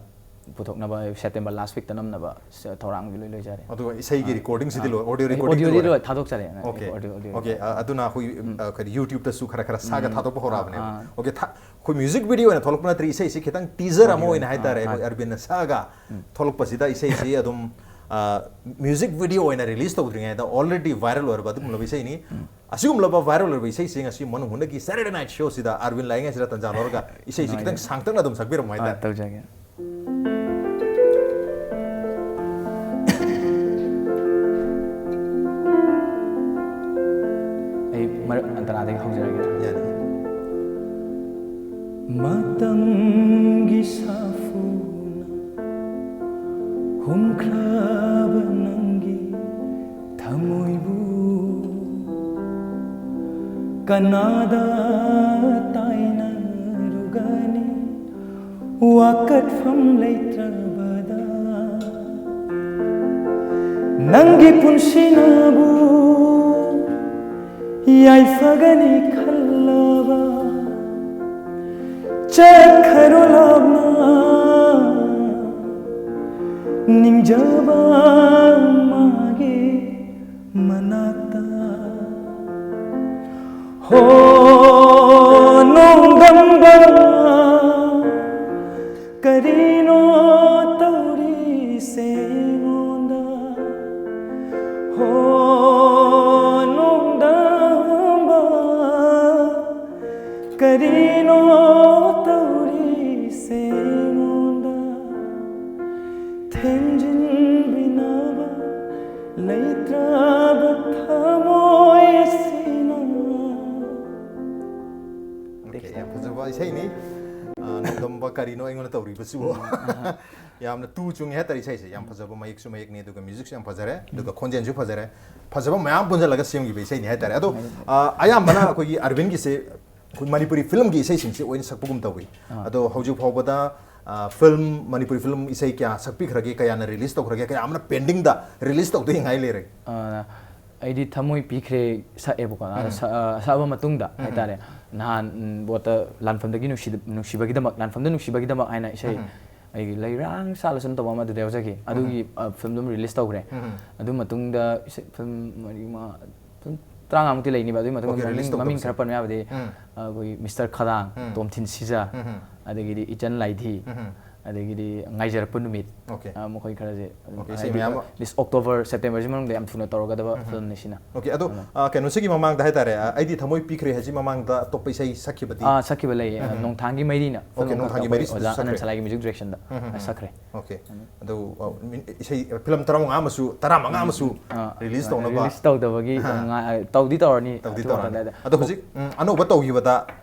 ꯄꯨꯊꯣꯛꯅꯕ September last week ꯇ ꯅꯝꯅꯕ ꯁ-, ꯊꯧꯔꯥꯡꯗꯤ ꯂꯣꯏ ꯂꯣꯏꯖꯔꯦ꯫ ꯑꯗꯨꯒ ꯏꯁꯩꯒꯤ ꯑꯥ꯫ Recording ꯁꯤꯗꯤ ꯑꯥ꯫ ꯂꯣꯏ-, audio ꯑꯩ recording ꯁꯤꯗꯤ audio ꯗꯤ ꯂꯣꯏꯔꯦ? ꯂꯣꯏ ꯊꯥꯗꯣꯛꯆꯔꯦ꯫ Okay. Audio, audio, okay, audio꯫ ꯑ, ꯑꯗꯨꯅ ꯑꯩꯈꯣꯏ, ꯎꯝ꯫ ꯑ, ꯀꯔꯤ, YouTube ꯇꯁꯨ ꯈꯔ ꯈꯔ ꯁꯥꯒ ꯎꯝ꯫ ꯊꯥꯗꯣꯛꯄ ꯍꯧꯔꯛꯑꯕꯅꯦꯕ꯫ ꯑꯥ꯫ ꯑꯣꯀꯦ, ꯊꯥ-, ꯑꯩꯈꯣꯏ music video ꯑꯣꯏꯅ ꯊꯣꯛꯂꯛꯄ ꯅꯠꯇ꯭ꯔꯤ, ꯏꯁꯩꯁꯤ ꯈꯤꯇꯪ teaser ꯑꯃ audio ꯑꯣꯏꯅ ꯑꯣꯏꯅ, ꯍꯥꯏꯇꯥꯔꯦ, ꯑꯥ, ꯑꯩꯈꯣꯏ ꯑꯥ꯫ ꯑꯔꯕꯤꯟꯅ ꯁꯛꯑꯒ ꯎꯝ꯫ ꯊꯣꯛꯂꯛꯄꯁꯤꯗ ꯏꯁꯩꯁꯤ ꯑꯗꯨꯝ ꯃ꯭ꯌꯨꯖꯤꯛ ꯚꯤꯗꯤꯑꯣ ꯑꯣꯏꯅ ꯔꯤꯂꯤꯁ ꯇꯧꯗ꯭ꯔꯤꯉꯩꯗ ꯑꯣꯜꯔꯦꯗꯤ ꯚꯥꯏꯔꯦꯜ ꯑꯣꯏꯔꯕ ꯑꯗꯨꯒꯨꯝꯂꯕ ꯏꯁꯩꯅꯤ꯫ ꯑꯁꯤꯒꯨꯝꯂꯕ ꯚꯥꯏꯔꯦꯜ ꯑꯣꯏꯔꯕ ꯏꯁꯩꯁꯤ ꯉꯁꯤ ꯃꯣꯔꯅꯤꯡ ꯍꯨꯟꯗꯒꯤ ꯁꯦꯇꯔꯗꯦ ꯅꯥꯏꯠ ꯁꯣꯁꯤꯗ ꯑꯥꯔꯕꯤꯟ ꯂꯥꯛꯏꯉꯩꯁꯤꯗ ꯇꯟꯖꯥ ꯂꯧꯔꯒ ꯏꯁꯩꯁꯤ ꯈꯤꯇꯪ ꯁꯥꯡꯇꯛꯅ ꯑꯗꯨꯝ ꯁꯛꯄꯤꯔꯝꯃꯣ ꯍꯥꯏꯇꯥꯔꯦ꯫ ꯇꯧꯖꯒꯦ꯫ ꯑꯩ ꯃꯔꯛ ꯑꯟꯇꯔꯥꯗꯒꯤ ꯍꯧꯖꯔꯒꯦ꯫ ꯌꯥꯅꯤ꯫ ꯃꯇꯝꯒꯤ ꯁꯥꯐꯨꯅ ꯍꯨꯝꯈ꯭ꯔꯕ ꯅꯪꯒꯤ ꯊꯃꯣꯏꯕꯨ ꯀꯅꯥꯗ ꯇꯥꯏꯅꯔꯨꯒꯅꯤ? ꯋꯥꯀꯠꯐꯝ ꯂꯩꯇ꯭ꯔꯕꯗ ꯅꯪꯒꯤ ꯄꯨꯟꯁꯤꯅꯕꯨ ꯌꯥꯏꯐꯒꯅꯤ ꯈꯜꯂꯕ ꯆꯠꯈ꯭ꯔꯣ ꯂꯥꯞꯅ ꯅꯤꯡꯖꯕ ꯃꯥꯒꯤ ꯃꯅꯥꯛꯇ꯫ ꯍꯣ ꯅꯣꯡꯗꯝꯕ, ꯀꯔꯤꯅꯣ ꯇꯧꯔꯤꯁꯦ ꯑꯩꯉꯣꯟꯗ? ꯍꯣ ꯅꯣꯡꯗꯝꯕ, ꯀꯔꯤꯅꯣ ꯇꯧꯔꯤꯁꯦ ꯑꯩꯉꯣꯟꯗ? ꯊꯦꯝꯖꯤꯟꯕꯤꯅꯕ ꯂꯩꯇ꯭ꯔꯕ ꯊꯃꯣꯏ ꯑꯁꯤꯅ꯫ Okay, ꯌꯥꯝ ꯐꯖꯕ ꯏꯁꯩꯅꯤ꯫ ꯑ, ꯅꯣꯡꯗꯝꯕ ꯀꯔꯤꯅꯣ ꯑꯩꯉꯣꯟꯗ ꯇꯧꯔꯤꯕꯁꯤꯕꯣ? ꯌꯥꯝꯅ ꯇꯨ ꯆꯨꯡꯉꯦ ꯍꯥꯏꯇꯥꯔꯦ ꯏꯁꯩꯁꯦ꯫ ꯌꯥꯝ ꯐꯖꯕ ꯃꯌꯦꯛꯁꯨ ꯃꯌꯦꯛꯅꯤ, ꯑꯗꯨꯒ ꯃ꯭ꯌꯨꯖꯤꯛꯁꯨ ꯌꯥꯝ ꯐꯖꯔꯦ, ꯑꯗꯨꯒ ꯈꯣꯟꯖꯦꯜꯁꯨ ꯐꯖꯔꯦ꯫ ꯐꯖꯕ ꯃꯌꯥꯝ ꯄꯨꯟꯁꯤꯜꯂꯒ ꯁꯦꯝꯈꯤꯕ ꯏꯁꯩꯅꯤ ꯍꯥꯏꯇꯥꯔꯦ꯫ ꯑꯗꯣ, ꯑ, ꯑꯌꯥꯝꯕꯅ ꯑꯩꯈꯣꯏꯒꯤ ꯑꯥꯔꯕꯤꯟꯒꯤꯁꯦ ꯑꯩꯈꯣꯏ ꯃꯅꯤꯄꯨꯔꯤ ꯐꯤꯂꯝꯒꯤ ꯏꯁꯩꯁꯤꯡꯁꯦ ꯑꯣꯏꯅ ꯁꯛꯄꯒꯨꯝ ꯇꯧꯏ꯫ ꯑꯥ꯫ ꯑꯗꯣ ꯍꯧꯖꯤꯛ ꯐꯥꯎꯕꯗ, ꯑ, ꯐꯤꯂꯝ, ꯃꯅꯤꯄꯨꯔꯤ ꯐꯤꯂꯝ ꯏꯁꯩ ꯀꯌꯥ ꯁꯛꯄꯤꯈ꯭ꯔꯒꯦ, ꯀꯌꯥꯅ ꯔꯤꯂꯤꯁ ꯇꯧꯈ꯭ꯔꯒꯦ, ꯀꯌꯥ ꯑꯃꯅ ꯄꯦꯟꯗꯤꯡꯗ ꯔꯤꯂꯤꯁ ꯇꯧꯗꯣꯏ ꯉꯥꯏ ꯂꯩꯔꯦ? ꯑ, ꯑꯩꯗꯤ ꯊꯃꯣꯏ ꯄꯤꯈ꯭ꯔꯦ ꯁꯛꯑꯦꯕꯀꯣ꯫ ꯑꯗ ꯎꯝ꯫ ꯁꯛ-, ꯑ, ꯁꯛꯑꯕ ꯃꯇꯨꯡꯗ ꯎꯝ꯫ ꯍꯥꯏꯇꯥꯔꯦ, ꯅꯍꯥꯟ, ꯎꯝ, ꯕꯣꯠꯇ ꯂꯥꯟꯐꯝꯗꯒꯤ ꯅꯨꯡꯁꯤꯗ-, ꯅꯨꯡꯁꯤꯕꯒꯤꯗꯃꯛ, ꯂꯥꯟꯐꯝꯗ ꯅꯨꯡꯁꯤꯕꯒꯤꯗꯃꯛ ꯍꯥꯏꯅ ꯏꯁꯩ ꯎꯝ꯫ ꯑꯩꯒꯤ ꯂꯩꯔꯥꯡ ꯁꯥꯠꯂꯁꯅꯨ ꯇꯧꯕ ꯑꯃ ꯑꯗꯨꯗ ꯌꯥꯎꯖꯈꯤ꯫ ꯎꯝ꯫ ꯑꯗꯨꯒꯤ, ꯑ, ꯐꯤꯂꯝꯗꯨ ꯑꯃ ꯔꯤꯂꯤꯁ ꯇꯧꯈ꯭ꯔꯦ꯫ ꯎꯝ꯫ ꯑꯗꯨ ꯃꯇꯨꯡꯗ ꯏꯁꯩ ꯐꯤꯂꯝ ꯃꯔꯤ, ꯃꯉꯥ, ꯐꯤꯂꯝ ꯇꯔꯥꯃꯉꯥꯃꯨꯛꯇꯤ ꯂꯩꯅꯤꯕ꯫ ꯑꯗꯨꯒꯤ ꯃꯇꯨꯡꯗ Okay, ꯃꯃꯤꯡ, ꯔꯤꯂꯤꯁ ꯃꯃꯤꯡ ꯇꯧꯗꯕꯁꯦ꯫ ꯈꯔ ꯄꯟꯕ ꯌꯥꯕꯗꯤ, ꯎꯝ꯫ ꯑ, ꯑꯩꯈꯣꯏꯒꯤ ꯃꯤꯁꯇꯔ ꯈꯗꯥꯡ, ꯎꯝ꯫ ꯇꯣꯝꯊꯤꯟ ꯁꯤꯖ, ꯎꯝ꯫ ꯑꯗꯒꯤꯗꯤ ꯏꯆꯟ ꯂꯥꯏꯙꯤ, ꯎꯝ꯫ ꯑꯗꯒꯤꯗꯤ ꯉꯥꯏꯖꯔꯛꯄ ꯅꯨꯃꯤꯠ, Okay. ꯑ, ꯃꯈꯣꯏ ꯈꯔꯁꯦ ꯑꯗꯨꯝ, Okay, ꯏꯁꯩ ꯍꯥꯏꯗꯤ, ꯃꯌꯥꯝ ꯑꯃ꯫ This October, September ꯁꯤ ꯃꯅꯨꯡꯗ ꯌꯥꯝ ꯊꯨꯅ ꯇꯧꯔꯒꯗꯕ film ꯅꯤ ꯁꯤꯅ꯫ Okay, ꯑꯗꯣ, ꯑ, ꯀꯩꯅꯣꯁꯤꯒꯤ ꯃꯃꯥꯡꯗ ꯍꯥꯏꯇꯥꯔꯦ, ꯑ, ꯑꯩꯗꯤ ꯊꯃꯣꯏ ꯄꯤꯈ꯭ꯔꯦ ꯍꯥꯏꯁꯤ ꯃꯃꯥꯡꯗ ꯑꯇꯣꯞꯄ ꯏꯁꯩ ꯁꯛꯈꯤꯕꯗꯤ? ꯑꯥ, ꯁꯛꯈꯤꯕ ꯂꯩꯌꯦ꯫ ꯑ, ꯅꯣꯡꯊꯥꯡꯒꯤ ꯃꯩꯔꯤꯅ Okay, ꯁꯤꯒꯨꯝꯕ ꯅꯣꯡꯊꯥꯡꯒꯤ ꯑꯩꯈꯣꯏ ꯃꯩꯔꯤꯁꯤꯁꯨ ꯑꯣꯖꯥ ꯁꯛꯈ꯭ꯔꯦ꯫ ꯑꯅꯟ ꯁꯂꯥꯏꯒꯤ music direction ꯗ, ꯎꯝ, ꯎꯝ, ꯑ, ꯎꯝ꯫ ꯁꯛꯈ꯭ꯔꯦ꯫ Okay. ꯑꯗꯨ, ꯑ, ꯃꯤ-, ꯏꯁꯩ, ꯑ, film ꯇꯔꯥꯃꯉꯥ ꯑꯃꯁꯨ, ꯇꯔꯥꯃꯉꯥ ꯑꯃꯁꯨ ꯑ, release ꯇꯧꯅꯕ? Release ꯇꯧꯗꯕꯒꯤ, ꯑꯍꯥ꯫ ꯉꯥ-, ꯑ, ꯇꯧꯗꯤ ꯇꯧꯔꯅꯤ, ꯇꯧꯗꯤ ꯑꯗꯨꯇꯧꯔꯅꯤ꯫ ꯃꯇꯝꯗ ꯑꯗꯣ ꯍꯧꯖꯤꯛ, ꯎꯝ, ꯑꯅꯧꯕ ꯇꯧꯈꯤꯕꯗ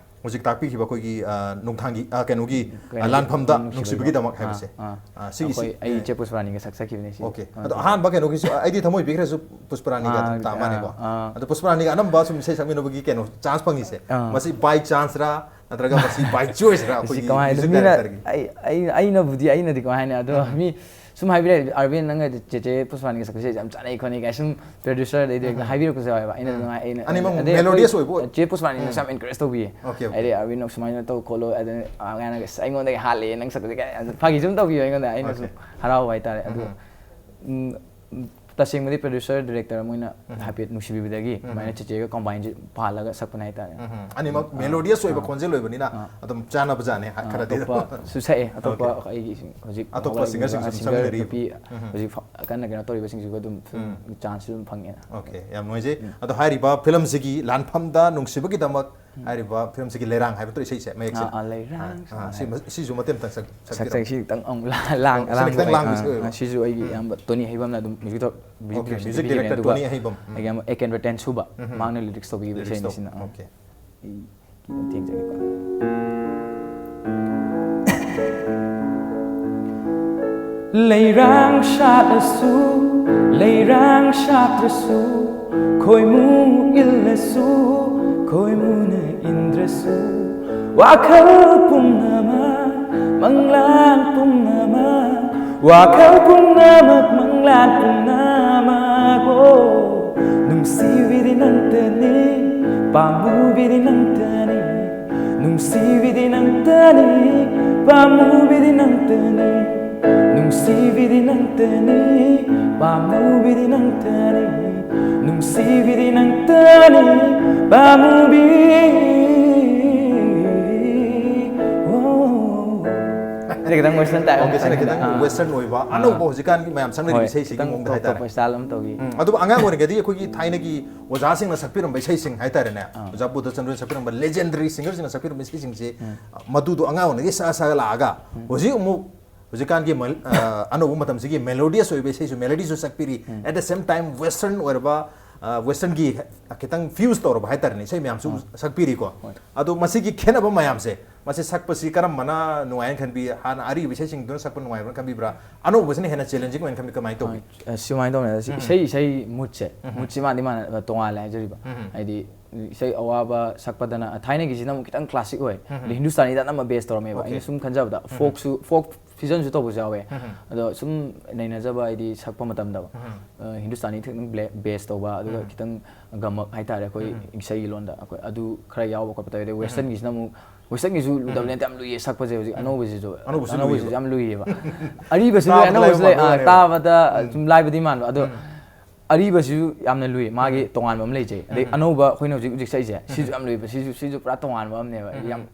ꯍꯧꯖꯤꯛ ꯇꯥꯛꯄꯤꯈꯤꯕ ꯑꯩꯈꯣꯏꯒꯤ, ꯑ, ꯅꯣꯡꯊꯥꯡꯒꯤ, ꯑ, ꯀꯩꯅꯣꯒꯤ, ꯑ, ꯀꯩꯅꯣꯒꯤ, ꯂꯥꯟꯐꯝꯗ ꯅꯨꯡꯁꯤꯕꯒꯤꯗꯃꯛ꯫ ꯅꯨꯡꯁꯤꯕꯒꯤꯗꯃꯛ ꯍꯥꯏꯕꯁꯦ꯫ ꯑꯥ, ꯑꯥ꯫ ꯑ, ꯁꯤꯒꯤꯁꯤ, ꯑꯩꯈꯣꯏ, ꯑꯩ ꯑꯦ꯫ ꯏꯆꯦ ꯄꯨꯁꯄꯔꯥꯅꯤꯒ ꯁꯛꯆꯈꯤꯕꯅꯦ ꯁꯤ꯫ Okay. ꯑꯥ, ꯑꯗꯣ ꯑꯗꯨ ꯑꯍꯥꯟꯕ ꯀꯩꯅꯣꯒꯤꯁꯨ, ꯑ, ꯑꯩꯗꯤ ꯊꯃꯣꯏ ꯄꯤꯈ꯭ꯔꯦꯁꯨ ꯄꯨꯁꯄꯔꯥꯅꯤꯒ ꯑꯥ, ꯑꯗꯨꯝ ꯇꯥ ꯃꯥꯅꯦꯀꯣ꯫ ꯑꯥ, ꯑꯥ꯫ ꯑꯗꯣ ꯄꯨꯁꯄꯔꯥꯅꯤꯒ ꯑꯅꯝꯕ ꯁꯨꯝ ꯏꯁꯩ ꯁꯛꯃꯤꯟꯅꯕꯒꯤ ꯀꯩꯅꯣ chance ꯐꯪꯉꯤꯁꯦ꯫ ꯑꯥ꯫ ꯃꯁꯤ by chance ꯔꯥ ꯅꯠꯇ꯭ꯔꯒ ꯃꯁꯤ by choice ꯔꯥ? ꯁꯤ ꯑꯩꯈꯣꯏꯒꯤ ꯀꯃꯥꯏꯅ music ꯃꯤꯅ director ꯒꯤ? ꯑꯩ, ꯑꯩ, ꯑꯩꯅꯕꯨꯗꯤ, ꯑꯩꯅꯗꯤ ꯀꯃꯥꯏ ꯍꯥꯏꯅꯤ, ꯑꯗꯣ ꯃꯤ ꯁꯨꯝ ꯍꯥꯏꯕꯤꯔꯛꯑꯦ, "ꯑꯔꯕꯤꯟ, ꯅꯪꯒ ꯆꯦꯆꯦ ꯄꯨꯁꯄꯥꯅꯤꯒ ꯁꯛꯄꯁꯦ ꯌꯥꯝ ꯆꯥꯅꯩ ꯈꯣꯠꯅꯩ" ꯀꯥꯏ ꯁꯨꯝ producer ꯑꯗꯩ director ꯍꯥꯏꯕꯤꯔꯛꯄꯁꯨ ꯌꯥꯎꯋꯦꯕ꯫ ꯑꯩꯅ ꯑꯗꯨꯃꯥꯏꯅ, ꯑꯩꯅ, ꯑꯅꯤꯃꯛ ꯑꯗꯩ melodious ꯑꯩꯈꯣꯏ ꯑꯣꯏꯕ ꯑꯣꯏ- ꯆꯦ ꯄꯨꯁꯄꯥꯅꯤꯅꯁꯨ ꯌꯥꯝ encourage ꯇꯧꯕꯤꯌꯦ꯫ Okay, okay. ꯍꯥꯏꯗꯤ, "ꯑꯔꯕꯤꯟ, ꯅꯪ ꯁꯨꯃꯥꯏꯅ ꯇꯧ ꯈꯣꯠꯂꯣ", ꯑꯗꯨꯅ ꯑꯩꯉꯣꯟꯗꯒꯤ ꯍꯥꯜꯂꯦ, "ꯅꯪ ꯁꯛꯄꯁꯦ ꯀꯥꯏ", ꯐꯥꯒꯤ ꯁꯨꯝ ꯇꯧꯕꯤꯌꯣ ꯑꯩꯉꯣꯟꯗ, ꯑꯩꯅ ꯁꯨꯝ Okay. ꯍꯔꯥꯎꯕ ꯍꯥꯏꯇꯥꯔꯦ꯫ ꯑꯗꯨ, ꯎꯝ, ꯇꯁꯦꯡꯕꯗꯤ producer director ꯃꯣꯏꯅ ꯍꯥꯏꯐꯦꯠ ꯅꯨꯡꯁꯤꯕꯤꯕꯗꯒꯤ ꯑꯗꯨꯃꯥꯏꯅ ꯆꯦꯆꯦꯒ combine ꯁꯦ ꯄꯥꯜꯂꯒ ꯁꯛꯄꯅꯦ ꯍꯥꯏꯇꯥꯔꯦ꯫ ꯎꯝ, ꯎꯝ꯫ ꯑꯅꯤꯃꯛ melodious ꯑꯣꯏꯕ ꯈꯣꯟꯖꯦꯜ ꯑꯣꯏꯕꯅꯤꯅ ꯑꯗꯨꯝ ꯆꯥꯟꯅꯕꯖꯥꯠꯅꯦ, ꯍꯥ, ꯈꯔꯗꯤ꯫ ꯑꯇꯣꯞꯄꯁꯨ ꯁꯛꯑꯦ, ꯑꯇꯣꯞꯄ Okay. ꯑꯩꯒꯤ ꯍꯧꯖꯤꯛ ꯑꯇꯣꯞꯄ ꯍꯧꯒꯠꯂꯛꯂꯤꯕ singer ꯁꯤꯡꯁꯨ ꯑꯗꯨꯝ singer ꯁꯛꯃꯤꯟꯅꯔꯤꯕ꯫ ꯅꯨꯄꯤ ꯍꯧꯖꯤꯛ ꯐ-, ꯀꯟꯅ ꯀꯩꯅꯣ ꯇꯧꯔꯤꯕꯁꯤꯡꯁꯤꯒ ꯑꯗꯨꯝ film chance ꯁꯨ ꯑꯗꯨꯝ ꯐꯪꯉꯦꯅ꯫ Okay, ꯌꯥꯝ ꯅꯨꯡꯉꯥꯏꯖꯩ꯫ ꯑꯗꯣ ꯍꯥꯏꯔꯤꯕ film ꯁꯤꯒꯤ ꯂꯥꯟꯐꯝꯗ ꯅꯨꯡꯁꯤꯕꯒꯤꯗꯃꯛ ꯍꯥꯏꯔꯤꯕ film ꯁꯤꯒꯤ ꯂꯩꯔꯥꯡ ꯍꯥꯏꯕ ꯅꯠꯇ꯭ꯔꯣ ꯏꯁꯩꯁꯦ, ꯃꯌꯦꯛꯁꯦ? ꯑꯥ, ꯑꯥ, ꯂꯩꯔꯥꯡ ꯑꯥ, ꯁꯤ, ꯁꯤꯁꯨ ꯃꯇꯦꯛ ꯑꯃꯇꯪ ꯁꯛ-, ꯁꯛꯄꯤꯔꯛꯑꯣ꯫ ꯁꯛꯆꯩ ꯁꯤꯇꯪ ꯑꯃꯨꯛ ꯂꯥ-, ꯂꯥꯡ-, ꯑꯣ, ꯁꯤꯅ ꯂꯥꯡꯕ ꯈꯤꯇꯪ ꯑꯣꯏ-, ꯂꯥꯡꯕꯁꯨ ꯑꯥ, ꯑꯣꯏꯕ꯫ ꯑꯥ, ꯁꯤꯁꯨ ꯑꯩꯒꯤ ꯏꯌꯥꯝꯕ ꯇꯣꯅꯤ ꯍꯩꯕꯝꯅ ꯑꯗꯨꯝ music Okay, direction music ꯄꯤꯈꯤꯕꯅꯦ, director ꯑꯗꯨꯒ ꯇꯣꯅꯤ ꯍꯩꯕꯝ꯫ ꯎꯝ꯫ ꯑꯩꯒꯤ ꯑꯃ ꯑꯦ ꯀꯦꯟ ꯔꯇꯦꯟ ꯁꯨꯕ, ꯎꯝ꯫ ꯃꯍꯥꯛꯅ lyrics ꯇꯧꯕꯤꯈꯤꯕ Lyrics ꯏꯁꯩꯅꯤ ꯇꯧ-, ꯁꯤꯅ꯫ okay. ꯑꯩ ꯊꯦꯡꯖꯒꯦꯀꯣ꯫ ꯂꯩꯔꯥꯡ ꯁꯥꯠꯂꯁꯨ, ꯂꯩꯔꯥꯡ ꯁꯥꯠꯇ꯭ꯔꯁꯨ, ꯈꯣꯏꯃꯨ ꯏꯜꯂꯁꯨ, ꯈꯣꯏꯃꯨꯅ ꯏꯟꯗ꯭ꯔꯁꯨ, ꯋꯥꯈꯜ ꯄꯨꯝꯅꯃꯛ, ꯃꯪꯂꯥꯟ ꯄꯨꯝꯅꯃꯛ, ꯋꯥꯈꯜ ꯄꯨꯝꯅꯃꯛ, ꯃꯪꯂꯥꯟ ꯄꯨꯝꯅꯃꯛ, ꯑꯣ, ꯅꯨꯡꯁꯤꯕꯤꯗꯤ ꯅꯪꯇꯅꯤ, ꯄꯥꯝꯃꯨꯕꯤꯗꯤ ꯅꯪꯇꯅꯤ, ꯅꯨꯡꯁꯤꯕꯤꯗꯤ ꯅꯪꯇꯅꯤ, ꯄꯥꯝꯃꯨꯕꯤꯗꯤ ꯅꯪꯇꯅꯤ, ꯅꯨꯡꯁꯤꯕꯤꯗꯤ ꯅꯪꯇꯅꯤ, ꯄꯥꯝꯃꯨꯕꯤꯗꯤ ꯅꯪꯇꯅꯤ, ꯅꯨꯡꯁꯤꯕꯤꯗꯤ ꯅꯪꯇꯅꯤ, ꯄꯥꯝꯃꯨꯕꯤ꯫ ꯑꯣ꯫ ꯈꯤꯇꯪ western type ꯑꯃ ꯑꯣꯀꯦ, ꯁꯤꯅ ꯈꯤꯇꯪ ꯑꯥ. western ꯑꯣꯏꯕ ꯑꯅꯧꯕ ꯍꯧꯖꯤꯛꯀꯥꯟꯒꯤ ꯃꯌꯥꯝ ꯆꯪꯅꯔꯤꯕ ꯍꯣꯏ, ꯏꯁꯩꯁꯤꯒꯤ ꯈꯤꯇꯪ ꯃꯑꯣꯡꯗ ꯇꯣꯞ ꯍꯥꯏꯇꯥꯔꯦ꯫ ꯇꯣꯞꯄ style ꯑꯃ ꯇꯧꯏ꯫ ꯎꯝ, ꯑꯗꯨꯕꯨ ꯑꯉꯥꯡ ꯑꯣꯏꯔꯤꯉꯩꯗꯒꯤ ꯑꯩꯈꯣꯏꯒꯤ ꯊꯥꯏꯅꯒꯤ ꯑꯣꯖꯥꯁꯤꯡꯅ ꯁꯛꯄꯤꯔꯝꯕ ꯏꯁꯩꯁꯤꯡ ꯍꯥꯏꯇꯥꯔꯦꯅꯦ, ꯑꯣꯖꯥ ꯕꯨꯙꯆꯟꯗ꯭ꯔꯅ ꯁꯛꯄꯤꯔꯝꯕ legendary singerꯁꯤꯡꯅ ꯁꯛꯄꯤꯔꯝꯕ ꯏꯁꯩꯁꯤꯡꯁꯤ, ꯃꯗꯨꯗꯣ ꯑꯉꯥꯡ ꯑꯣꯏꯔꯤꯉꯩꯗꯒꯤ ꯁꯛꯑ ꯁꯛꯑ ꯂꯥꯛꯑꯒ ꯍꯧꯖꯤꯛ ꯑꯃꯨꯛ ꯍꯧꯖꯤꯛꯀꯥꯟꯒꯤ ꯃꯜ- ꯑ, ꯑꯅꯧꯕ ꯃꯇꯝꯁꯤꯒꯤ melodious ꯑꯣꯏꯕ ꯏꯁꯩꯁꯨ, melodyꯁꯨ ꯁꯛꯄꯤꯔꯤ, at the same time western ꯑꯣꯏꯔꯕ, ꯑ, westernꯒꯤ ꯈꯤꯇꯪ fuse ꯇꯧꯔꯕ ꯍꯥꯏꯇꯥꯔꯦꯅꯦ, ꯏꯁꯩ ꯃꯌꯥꯝꯁꯨ ꯁꯛꯄꯤꯔꯤꯀꯣ꯫ ꯑꯗꯣ ꯃꯁꯤꯒꯤ ꯈꯦꯠꯅꯕ ꯃꯌꯥꯝꯁꯦ, ꯃꯁꯤ ꯁꯛꯄꯁꯤ ꯀꯔꯝꯕꯅ ꯅꯨꯡꯉꯥꯏꯅ ꯈꯟꯕꯤ? ꯍꯥꯟꯅ ꯑꯔꯤꯕ ꯏꯁꯩꯁꯤꯡꯗꯨꯅ ꯁꯛꯄ ꯅꯨꯡꯉꯥꯏꯕ꯭ꯔꯥ ꯈꯟꯕꯤꯕ꯭ꯔꯥ? ꯑꯅꯧꯕꯁꯤꯅ ꯍꯦꯟꯅ challenging ꯑꯣꯏꯅ ꯈꯟꯕꯤ? ꯀꯃꯥꯏꯅ ꯇꯧꯏ? ꯑ, ꯁꯨꯃꯥꯏꯅ ꯇꯧꯅꯦ, ꯁꯤ ꯏꯁꯩ ꯏꯁꯩ moodꯁꯦ, moodꯁꯤ ꯃꯥꯟꯗꯤ ꯃꯥꯟꯅ ꯇꯣꯉꯥꯜꯂꯦ ꯍꯥꯏꯖꯔꯤꯕ꯫ ꯍꯥꯏꯗꯤ ꯏꯁꯩ ꯑꯋꯥꯕ ꯁꯛꯄꯗꯅ, ꯊꯥꯏꯅꯒꯤꯁꯤꯅ ꯑꯃꯨꯛ ꯈꯤꯇꯪ classic ꯑꯣꯏ, ꯑꯗꯩ ꯍꯤꯟꯗꯨꯁꯇꯥꯅꯤꯗ ꯑꯅꯝꯕ base ꯇꯧꯔꯝꯃꯦꯕ꯫ Okay. ꯑꯩꯅ ꯁꯨꯝ ꯈꯟꯖꯕꯗ folkꯁꯨ, folk fusionꯁꯨ ꯇꯧꯕꯁꯨ ꯌꯥꯎꯋꯦ꯫ ꯑꯗꯣ ꯁꯨꯝ ꯅꯩꯅꯖꯕ, ꯍꯥꯏꯗꯤ ꯁꯛꯄ ꯃꯇꯝꯗ, ꯑ, ꯍꯤꯟꯗꯨꯁꯇꯥꯅꯤ ꯈꯤꯇꯪ bla- base ꯇꯧꯕ, ꯑꯗꯨꯒ ꯈꯤꯇꯪ ꯒꯃꯛ ꯍꯥꯏꯇꯥꯔꯦ ꯑꯩꯈꯣꯏ ꯏꯁꯩꯒꯤ ꯂꯣꯟꯗ, ꯑꯩꯈꯣꯏ ꯑꯗꯨ ꯈꯔ ꯌꯥꯎꯕ ꯈꯣꯠꯄ ꯇꯧꯋꯦ꯫ ꯑꯗꯩ westernꯒꯤꯁꯤꯅ ꯑꯃꯨꯛ, westernꯒꯤꯁꯨ ꯂꯨꯗꯕ ꯅꯠꯇꯦ, ꯌꯥꯝ ꯂꯨꯏꯌꯦ ꯁꯛꯄꯁꯦ꯫ ꯍꯧꯖꯤꯛ ꯑꯅꯧꯕꯁꯤꯁꯨ, ꯑꯅꯧꯕꯁꯨ ꯑꯅꯧꯕꯁꯤꯁꯨ ꯂꯨꯏꯌꯦꯕ꯫ ꯌꯥꯝ ꯂꯨꯏꯌꯦꯕ꯫ ꯑꯔꯤꯕꯁꯨ ꯂꯨꯏ, ꯇꯥꯕꯗ ꯑꯅꯧꯕꯁꯨ ꯂꯥꯏꯕ ꯂꯩ꯫ ꯃꯥꯟꯕ ꯑ, ꯋꯥꯅꯦꯕ꯫ ꯇꯥꯕꯗ ꯁꯨꯝ ꯂꯥꯏꯕꯗꯤ ꯃꯥꯟꯕ, ꯑꯗꯣ ꯑꯔꯤꯕꯁꯤꯁꯨ ꯌꯥꯝꯅ ꯂꯨꯏ꯫ ꯃꯥꯒꯤ ꯇꯣꯉꯥꯟꯕ ꯑꯃ ꯂꯩꯖꯩ꯫ ꯑꯗꯩ ꯑꯅꯧꯕ ꯑꯩꯈꯣꯏꯅ ꯍꯧꯖꯤꯛ ꯍꯧꯖꯤꯛ ꯁꯛꯏꯁꯦ, ꯁꯤꯁꯨ ꯌꯥꯝ ꯂꯨꯏꯕ꯫ ꯁꯤꯁꯨ, ꯁꯤꯁꯨ ꯄꯨꯔꯥ ꯇꯣꯉꯥꯟꯕ ꯑꯃꯅꯦꯕ꯫ ꯌꯥꯝ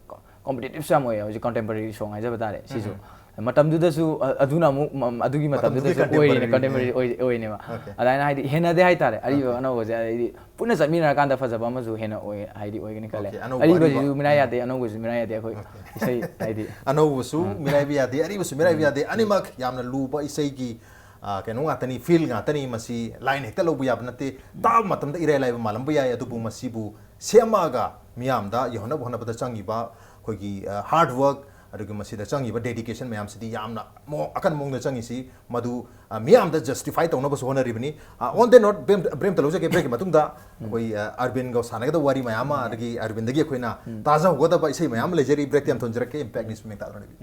competitiveꯁꯨ ꯌꯥꯝ ꯑꯣꯏꯌꯦ ꯍꯧꯖꯤꯛ contemporary song ꯍꯥꯏꯖꯕ ꯇꯥꯔꯦ꯫ ꯁꯤꯁꯨ ꯃꯇꯝꯗꯨꯗꯁꯨ, ꯑ, ꯑꯗꯨꯅ ꯑꯃꯨꯛ ꯃ- ꯑꯗꯨꯒꯤ ꯃꯇꯝꯗꯨꯒꯤ ꯃꯇꯝꯗꯨꯗꯁꯨ ꯑꯣꯏꯔꯤꯅꯦ, contemporary. contemporary ꯑꯣꯏ- ꯑꯣꯏꯅꯦꯕ꯫ Okay. ꯑꯗꯨꯃꯥꯏꯅ ꯍꯥꯏꯗꯤ ꯍꯦꯟꯅꯗꯦ ꯍꯥꯏꯇꯥꯔꯦ, ꯑꯔꯤꯕ ꯑꯅꯧꯕꯁꯦ꯫ ꯍꯥꯏꯗꯤ ꯄꯨꯟꯅ ꯆꯠꯃꯤꯟꯅꯔꯀꯥꯟꯗ ꯐꯖꯕ ꯑꯃꯁꯨ ꯍꯦꯟꯅ ꯑꯣꯏ, ꯍꯥꯏꯗꯤ ꯑꯣꯏꯒꯅꯤ ꯈꯜꯂꯦ꯫ Okay, ꯑꯅꯧꯕ ꯑꯔꯤꯕꯁꯤꯁꯨ ꯑꯔꯤꯕ. ꯃꯤꯔꯥꯏ ꯌꯥꯗꯦ, ꯑꯅꯧꯕꯁꯨ ꯃꯤꯔꯥꯏ ꯌꯥꯗꯦ꯫ ꯑꯩꯈꯣꯏ ꯏꯁꯩ ꯍꯥꯏꯗꯤ ꯑꯅꯧꯕꯁꯨ ꯃꯤꯔꯥꯏꯕ ꯌꯥꯗꯦ, ꯑꯔꯤꯕꯁꯨ ꯃꯤꯔꯥꯏꯕ ꯌꯥꯗꯦ, ꯑꯅꯤꯃꯛ ꯌꯥꯝꯅ ꯂꯨꯕ ꯏꯁꯩꯒꯤ, ꯑ, ꯀꯩꯅꯣ ꯉꯥꯛꯇꯅꯤ, field ꯉꯥꯛꯇꯅꯤ꯫ ꯃꯁꯤ line ꯍꯦꯛꯇ ꯂꯧꯕ ꯌꯥꯕ ꯅꯠꯇꯦ꯫ ꯇꯥꯕ ꯃꯇꯝꯗ ꯏꯔꯥꯏ ꯂꯥꯏꯕ ꯃꯥꯜꯂꯝꯕ ꯌꯥꯏ, ꯑꯗꯨꯕꯨ ꯃꯁꯤꯕꯨ ꯁꯦꯝꯃꯛꯑꯒ ꯃꯤꯌꯥꯝꯗ ꯌꯧꯍꯟꯅꯕ ꯍꯣꯠꯅꯕꯗ ꯆꯪꯉꯤꯕ ꯑꯩꯈꯣꯏꯒꯤ, ꯑ, hard work, ꯑꯗꯨꯒ ꯃꯁꯤꯗ ꯆꯪꯉꯤꯕ dedication ꯃꯌꯥꯝꯁꯤꯗꯤ ꯌꯥꯝꯅ ꯃꯑꯣꯡ ꯑꯀꯟꯕ ꯃꯑꯣꯡꯗ ꯆꯪꯉꯤꯁꯤ꯫ ꯃꯗꯨ, ꯑ, ꯃꯤꯌꯥꯝꯗ justify ꯇꯧꯅꯕꯁꯨ ꯍꯣꯠꯅꯔꯤꯕꯅꯤ꯫ ꯑ, on that note, ꯕ꯭ꯔꯦꯝ, ꯕ꯭ꯔꯦꯝꯇ ꯂꯧꯖꯒꯦ, breakꯀꯤ ꯃꯇꯨꯡꯗ ꯑꯩꯈꯣꯏ, ꯑ, ꯑꯔꯕꯤꯟꯒ ꯁꯥꯟꯅꯒꯗꯕ ꯋꯥꯔꯤ ꯃꯌꯥꯝ ꯑꯃ, ꯑꯗꯒꯤ ꯑꯔꯕꯤꯟꯗꯒꯤ ꯑꯩꯈꯣꯏꯅ ꯇꯥꯖꯍꯧꯒꯗꯕ ꯏꯁꯩ ꯃꯌꯥꯝ ꯑꯃ ꯂꯩꯖꯔꯤ꯫ Breakꯇ ꯌꯥꯝ ꯊꯣꯟꯖꯔꯛꯀꯦ꯫ Impact News ꯃꯦꯡꯇꯥ ꯂꯣꯏꯅꯕꯤ꯫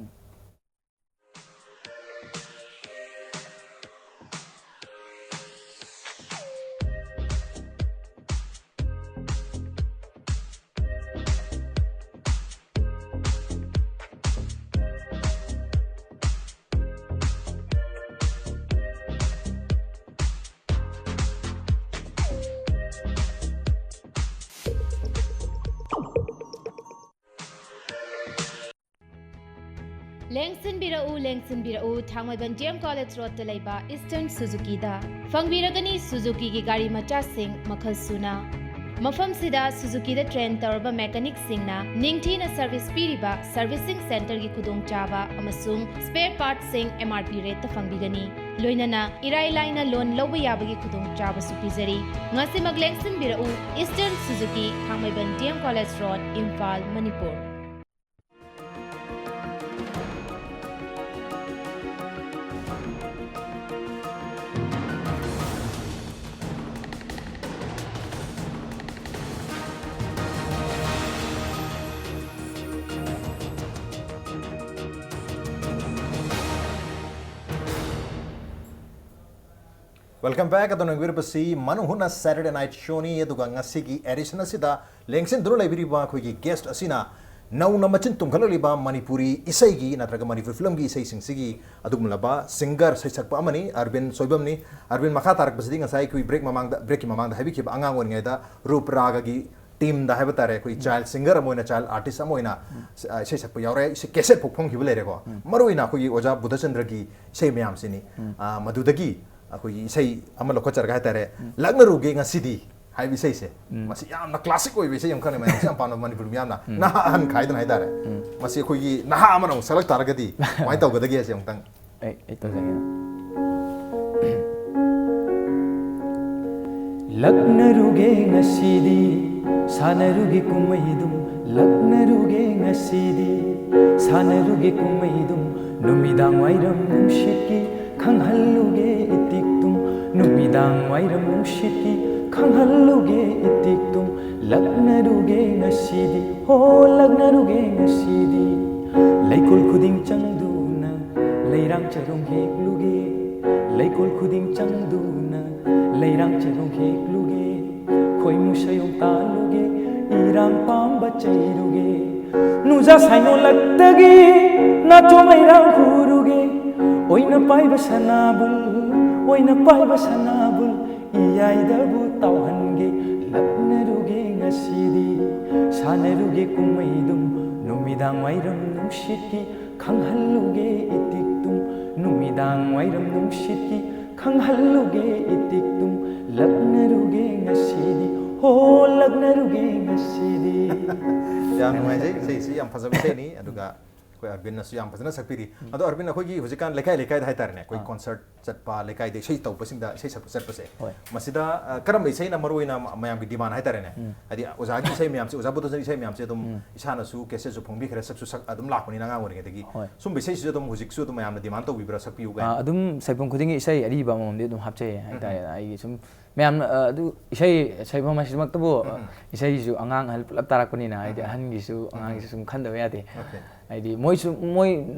ꯂꯦꯡꯁꯤꯟꯕꯤꯔꯛꯎ, ꯂꯦꯡꯁꯤꯟꯕꯤꯔꯛꯎ, ꯊꯥꯡꯃꯩꯕꯟ ꯗꯤ ꯑꯦꯝ ꯀꯣꯂꯦꯖ ꯔꯣꯗꯇ ꯂꯩꯕ ꯏꯁꯇꯔꯟ ꯁꯨꯖꯨꯀꯤꯗ꯫ ꯐꯪꯕꯤꯔꯒꯅꯤ ꯁꯨꯖꯨꯀꯤꯒꯤ ꯒꯥꯔꯤ ꯃꯆꯥꯁꯤꯡ ꯃꯈꯜ ꯁꯨꯅ꯫ ꯃꯐꯝꯁꯤꯗ ꯁꯨꯖꯨꯀꯤꯗ ꯇ꯭ꯔꯦꯟ ꯇꯧꯔꯕ ꯃꯦꯀꯥꯅꯤꯛꯁꯤꯡꯅ ꯅꯤꯡꯊꯤꯅ ꯁꯔꯚꯤꯁ ꯄꯤꯔꯤꯕ ꯁꯔꯚꯤꯁꯤꯡ ꯁꯦꯟꯇꯔꯒꯤ ꯈꯨꯗꯣꯡꯆꯥꯕ ꯑꯃꯁꯨꯡ ꯁ꯭ꯄꯦꯌꯔ ꯄꯥꯔꯠꯁꯤꯡ ꯑꯦꯝ ꯑꯥꯔ ꯄꯤ ꯔꯦꯠꯇ ꯐꯪꯕꯤꯒꯅꯤ꯫ ꯂꯣꯏꯅꯅ ꯏꯔꯥꯏ ꯂꯥꯏꯅ ꯂꯣꯟ ꯂꯧꯕ ꯌꯥꯕꯒꯤ ꯈꯨꯗꯣꯡꯆꯥꯕꯁꯨ ꯄꯤꯖꯔꯤ꯫ ꯉꯁꯤꯃꯛ ꯂꯦꯡꯁꯤꯟꯕꯤꯔꯛꯎ, Eastern Suzuki, Thangmeiband D M college road, Imphal, Manipur. Welcome back. ꯑꯗꯣꯝꯅ ꯌꯦꯡꯕꯤꯔꯤꯕꯁꯤ ꯃꯅꯨꯡ ꯍꯨꯠꯅ Saturday Night Show ꯅꯤ꯫ ꯑꯗꯨꯒ ꯉꯁꯤꯒꯤ edition ꯑꯁꯤꯗ ꯂꯦꯡꯁꯤꯟꯗꯨꯅ ꯂꯩꯕꯤꯔꯤꯕ ꯑꯩꯈꯣꯏꯒꯤ guest ꯑꯁꯤꯅ ꯅꯧꯅ ꯃꯆꯤꯟ ꯇꯨꯝꯈꯠꯂꯛꯂꯤꯕ ꯃꯅꯤꯄꯨꯔꯤ ꯏꯁꯩꯒꯤ ꯅꯠꯇ꯭ꯔꯒ ꯃꯅꯤꯄꯨꯔꯤ film ꯒꯤ ꯏꯁꯩꯁꯤꯡꯁꯤꯒꯤ ꯑꯗꯨꯒꯨꯝꯂꯕ singer, ꯁꯩꯁꯛꯄ ꯑꯃꯅꯤ, ꯑꯔꯕꯤꯟ ꯁꯣꯏꯕꯝꯅꯤ꯫ ꯑꯔꯕꯤꯟ, ꯃꯈꯥ ꯇꯥꯔꯛꯄꯁꯤꯗꯤ ꯉꯁꯥꯏ ꯑꯩꯈꯣꯏ break ꯃꯃꯥꯡꯗ, break ꯀꯤ ꯃꯃꯥꯡꯗ ꯍꯥꯏꯕꯤꯈꯤꯕ ꯑꯉꯥꯡ ꯑꯣꯏꯔꯤꯉꯩꯗ ꯔꯨꯞ ꯔꯥꯒꯒꯤ team ꯗ ꯍꯥꯏꯕ ꯇꯥꯔꯦ, ꯑꯩꯈꯣꯏ child singer ꯑꯃ ꯑꯣꯏꯅ, child artist ꯑꯃ ꯑꯣꯏꯅ, ꯑ, ꯏꯁꯩ ꯁꯛꯄ ꯌꯥꯎꯔꯦ꯫ ꯏꯁꯩ cassette ꯐꯥꯎ ꯐꯣꯡꯈꯤꯕ ꯂꯩꯔꯦꯀꯣ꯫ ꯃꯔꯨꯑꯣꯏꯅ ꯑꯩꯈꯣꯏꯒꯤ ꯑꯣꯖꯥ ꯕꯨꯙꯆꯟꯗ꯭ꯔꯒꯤ ꯏꯁꯩ ꯃꯌꯥꯝꯁꯤꯅꯤ꯫ ꯑ, ꯃꯗꯨꯗꯒꯤ ꯑꯩꯈꯣꯏꯒꯤ ꯏꯁꯩ ꯑꯃ ꯂꯧꯈꯠꯆꯔꯒ ꯍꯥꯏꯇꯥꯔꯦ, "ꯂꯛꯅꯔꯨꯒꯦ ꯉꯁꯤꯗꯤ" ꯍꯥꯏꯕ ꯏꯁꯩꯁꯦ꯫ ꯃꯁꯤ ꯌꯥꯝꯅ classic ꯑꯣꯏꯕ ꯏꯁꯩ ꯑꯃꯈꯛꯅꯦ, ꯃꯌꯥꯝꯁꯨ ꯌꯥꯝ ꯄꯥꯝꯅꯕ ꯃꯅꯤꯄꯨꯔ ꯃꯤꯌꯥꯝꯅ꯫ ꯅꯍꯥ ꯑꯍꯟ ꯈꯥꯏꯗꯅ ꯍꯥꯏꯇꯥꯔꯦ꯫ ꯃꯁꯤ ꯑꯩꯈꯣꯏꯒꯤ ꯅꯍꯥ ꯑꯃꯅ ꯑꯃꯨꯛ ꯁꯛꯂꯛ ꯇꯥꯔꯒꯗꯤ ꯀꯃꯥꯏꯅ ꯇꯧꯒꯗꯒꯦ ꯍꯥꯏꯁꯦ ꯑꯃꯨꯛꯇꯪ꯫ ꯑꯩ, ꯑꯩ ꯇꯧꯖꯒꯦ꯫ ꯂꯛꯅꯔꯨꯒꯦ ꯉꯁꯤꯗꯤ, ꯁꯥꯟꯅꯔꯨꯒꯦ ꯀꯨꯝꯍꯩꯗꯨꯝ, ꯂꯛꯅꯔꯨꯒꯦ ꯉꯁꯤꯗꯤ, ꯁꯥꯟꯅꯔꯨꯒꯦ ꯀꯨꯝꯍꯩꯗꯨꯝ, ꯅꯨꯃꯤꯗꯥꯡ ꯋꯥꯏꯔꯝ ꯅꯨꯡꯁꯤꯠꯀꯤ ꯈꯪꯍꯜꯂꯨꯒꯦ ꯏꯇꯤꯛꯇꯨꯝ, ꯅꯨꯃꯤꯗꯥꯡ ꯋꯥꯏꯔꯝ ꯅꯨꯡꯁꯤꯠꯀꯤ ꯈꯪꯍꯜꯂꯨꯒꯦ ꯏꯇꯤꯛꯇꯨꯝ, ꯂꯛꯅꯔꯨꯒꯦ ꯉꯁꯤꯗꯤ, ꯍꯣ ꯂꯛꯅꯔꯨꯒꯦ ꯉꯁꯤꯗꯤ꯫ ꯂꯩꯀꯣꯜ ꯈꯨꯗꯤꯡ ꯆꯪꯗꯨꯅ ꯂꯩꯔꯥꯡ ꯆꯔꯣꯡ ꯍꯦꯛꯂꯨꯒꯦ, ꯂꯩꯀꯣꯜ ꯈꯨꯗꯤꯡ ꯆꯪꯗꯨꯅ ꯂꯩꯔꯥꯡ ꯆꯔꯣꯡ ꯍꯦꯛꯂꯨꯒꯦ, ꯈꯣꯏꯃꯨ ꯁꯌꯣꯝ ꯇꯥꯜꯂꯨꯒꯦ, ꯏꯔꯥꯡ ꯄꯥꯝꯕ ꯆꯩꯔꯨꯒꯦ, ꯅꯨꯡꯖꯥ ꯁꯥꯏꯅꯣꯂꯛꯇꯒꯤ ꯅꯥꯆꯣꯝ ꯃꯩꯔꯥꯡ ꯍꯨꯔꯨꯒꯦ, ꯑꯣꯏꯅ ꯄꯥꯏꯕ ꯁꯅꯥꯕꯨꯜ, ꯑꯣꯏꯅ ꯄꯥꯏꯕ ꯁꯅꯥꯕꯨꯜ, ꯏꯌꯥꯏꯗꯕꯨ ꯇꯥꯎꯍꯟꯒꯦ, ꯂꯛꯅꯔꯨꯒꯦ ꯉꯁꯤꯗꯤ, ꯁꯥꯟꯅꯔꯨꯒꯦ ꯀꯨꯝꯍꯩꯗꯨꯝ, ꯅꯨꯃꯤꯗꯥꯡ ꯋꯥꯏꯔꯝ ꯅꯨꯡꯁꯤꯠꯀꯤ ꯈꯪꯍꯜꯂꯨꯒꯦ ꯏꯇꯤꯛꯇꯨꯝ ꯅꯨꯃꯤꯗꯥꯡ ꯋꯥꯏꯔꯝ ꯅꯨꯡꯁꯤꯠꯀꯤ ꯈꯪꯍꯜꯂꯨꯒꯦ ꯏꯇꯤꯛꯇꯨꯝ ꯂꯛꯅꯔꯨꯒꯦ ꯉꯁꯤꯗꯤ ꯍꯣ ꯂꯛꯅꯔꯨꯒꯦ ꯉꯁꯤꯗꯤ꯫ ꯌꯥꯝ ꯅꯨꯡꯉꯥꯏꯖꯩ, ꯏꯁꯩꯁꯤ ꯌꯥꯝ ꯐꯖꯕ ꯏꯁꯩꯅꯤ꯫ ꯑꯗꯨꯒ ꯑꯩꯈꯣꯏ ꯑꯔꯕꯤꯟꯅꯁꯨ ꯌꯥꯝ ꯐꯖꯅ ꯁꯛꯄꯤꯔꯤ꯫ ꯑꯗꯣ ꯑꯔꯕꯤꯟ, ꯑꯩꯈꯣꯏꯒꯤ ꯍꯧꯖꯤꯛꯀꯥꯟ ꯂꯩꯀꯥꯏ ꯂꯩꯀꯥꯏꯗ ꯍꯥꯏꯇꯥꯔꯦꯅꯦ, ꯑꯩꯈꯣꯏ ꯑꯥ꯫ ꯀꯣꯟꯁꯔꯠ ꯆꯠꯄ, ꯂꯩꯀꯥꯏꯗ ꯏꯁꯩ ꯇꯧꯕꯁꯤꯡꯗ ꯏꯁꯩ ꯁꯛꯄ ꯆꯠꯄꯁꯦ, ꯍꯣꯏ꯫ ꯃꯁꯤꯗ ꯑ, ꯀꯔꯝꯕ ꯏꯁꯩꯅ ꯃꯔꯨꯑꯣꯏꯅ ꯃ- ꯃꯌꯥꯝꯒꯤ ꯗꯤꯃꯥꯟ ꯍꯥꯏꯇꯥꯔꯦꯅꯦ? ꯎꯝ꯫ ꯍꯥꯏꯗꯤ ꯑꯣꯖꯥꯒꯤ ꯏꯁꯩ ꯃꯌꯥꯝꯁꯦ, ꯑꯣꯖꯥ ꯕꯣꯙꯆꯟꯗ꯭ꯔ ꯏꯁꯩ ꯃꯌꯥꯝꯁꯦ ꯑꯗꯨꯝ ꯎꯝ꯫ ꯏꯁꯥꯅꯁꯨ ꯀꯦꯁꯦꯠꯁꯨ ꯐꯣꯡꯕꯤꯈ꯭ꯔꯦ, ꯁꯛꯁꯨ ꯁꯛ ꯑꯗꯨꯝ ꯂꯥꯛꯄꯅꯤꯅ ꯑꯉꯥꯡ ꯑꯣꯏꯔꯤꯉꯩꯗꯒꯤ꯫ ꯍꯣꯏ꯫ ꯁꯨꯝꯕ ꯏꯁꯩꯁꯤꯁꯨ ꯑꯗꯨꯝ ꯍꯧꯖꯤꯛꯁꯨ ꯑꯗꯨꯝ ꯃꯌꯥꯝꯅ ꯗꯤꯃꯥꯟ ꯇꯧꯕꯤꯕ꯭ꯔꯥ, ꯁꯛꯄꯤꯌꯨ ꯑꯥ, ꯀꯥꯏꯅ? ꯑꯗꯨꯝ ꯁꯩꯐꯝ ꯈꯨꯗꯤꯡꯒꯤ ꯏꯁꯩ ꯑꯔꯤꯕ ꯑꯃꯃꯝꯗꯤ ꯑꯗꯨꯝ ꯍꯥꯞꯆꯩ ꯍꯥꯏꯇꯥꯔꯦ꯫ ꯑꯩꯒꯤ ꯁꯨꯝ ꯃꯌꯥꯝꯅ ꯑ, ꯑꯗꯨ ꯏꯁꯩ ꯁꯩꯐꯝ ꯍꯥꯏꯁꯤꯃꯛꯇꯕꯨ ꯑ, ꯎꯝ꯫ ꯏꯁꯩꯁꯤꯁꯨ ꯑꯉꯥꯡ ꯑꯍꯜ ꯄꯨꯂꯞ ꯇꯥꯔꯛꯄꯅꯤꯅ ꯍꯥꯏꯗꯤ ꯎꯝ꯫ ꯑꯍꯟꯒꯤꯁꯨ ꯎꯝ꯫ ꯑꯉꯥꯡꯒꯤꯁꯨ ꯁꯨꯝ ꯈꯟꯗꯕ ꯌꯥꯗꯦ꯫ Okay꯫ ꯍꯥꯏꯗꯤ ꯃꯣꯏꯁꯨ ꯃꯣꯏ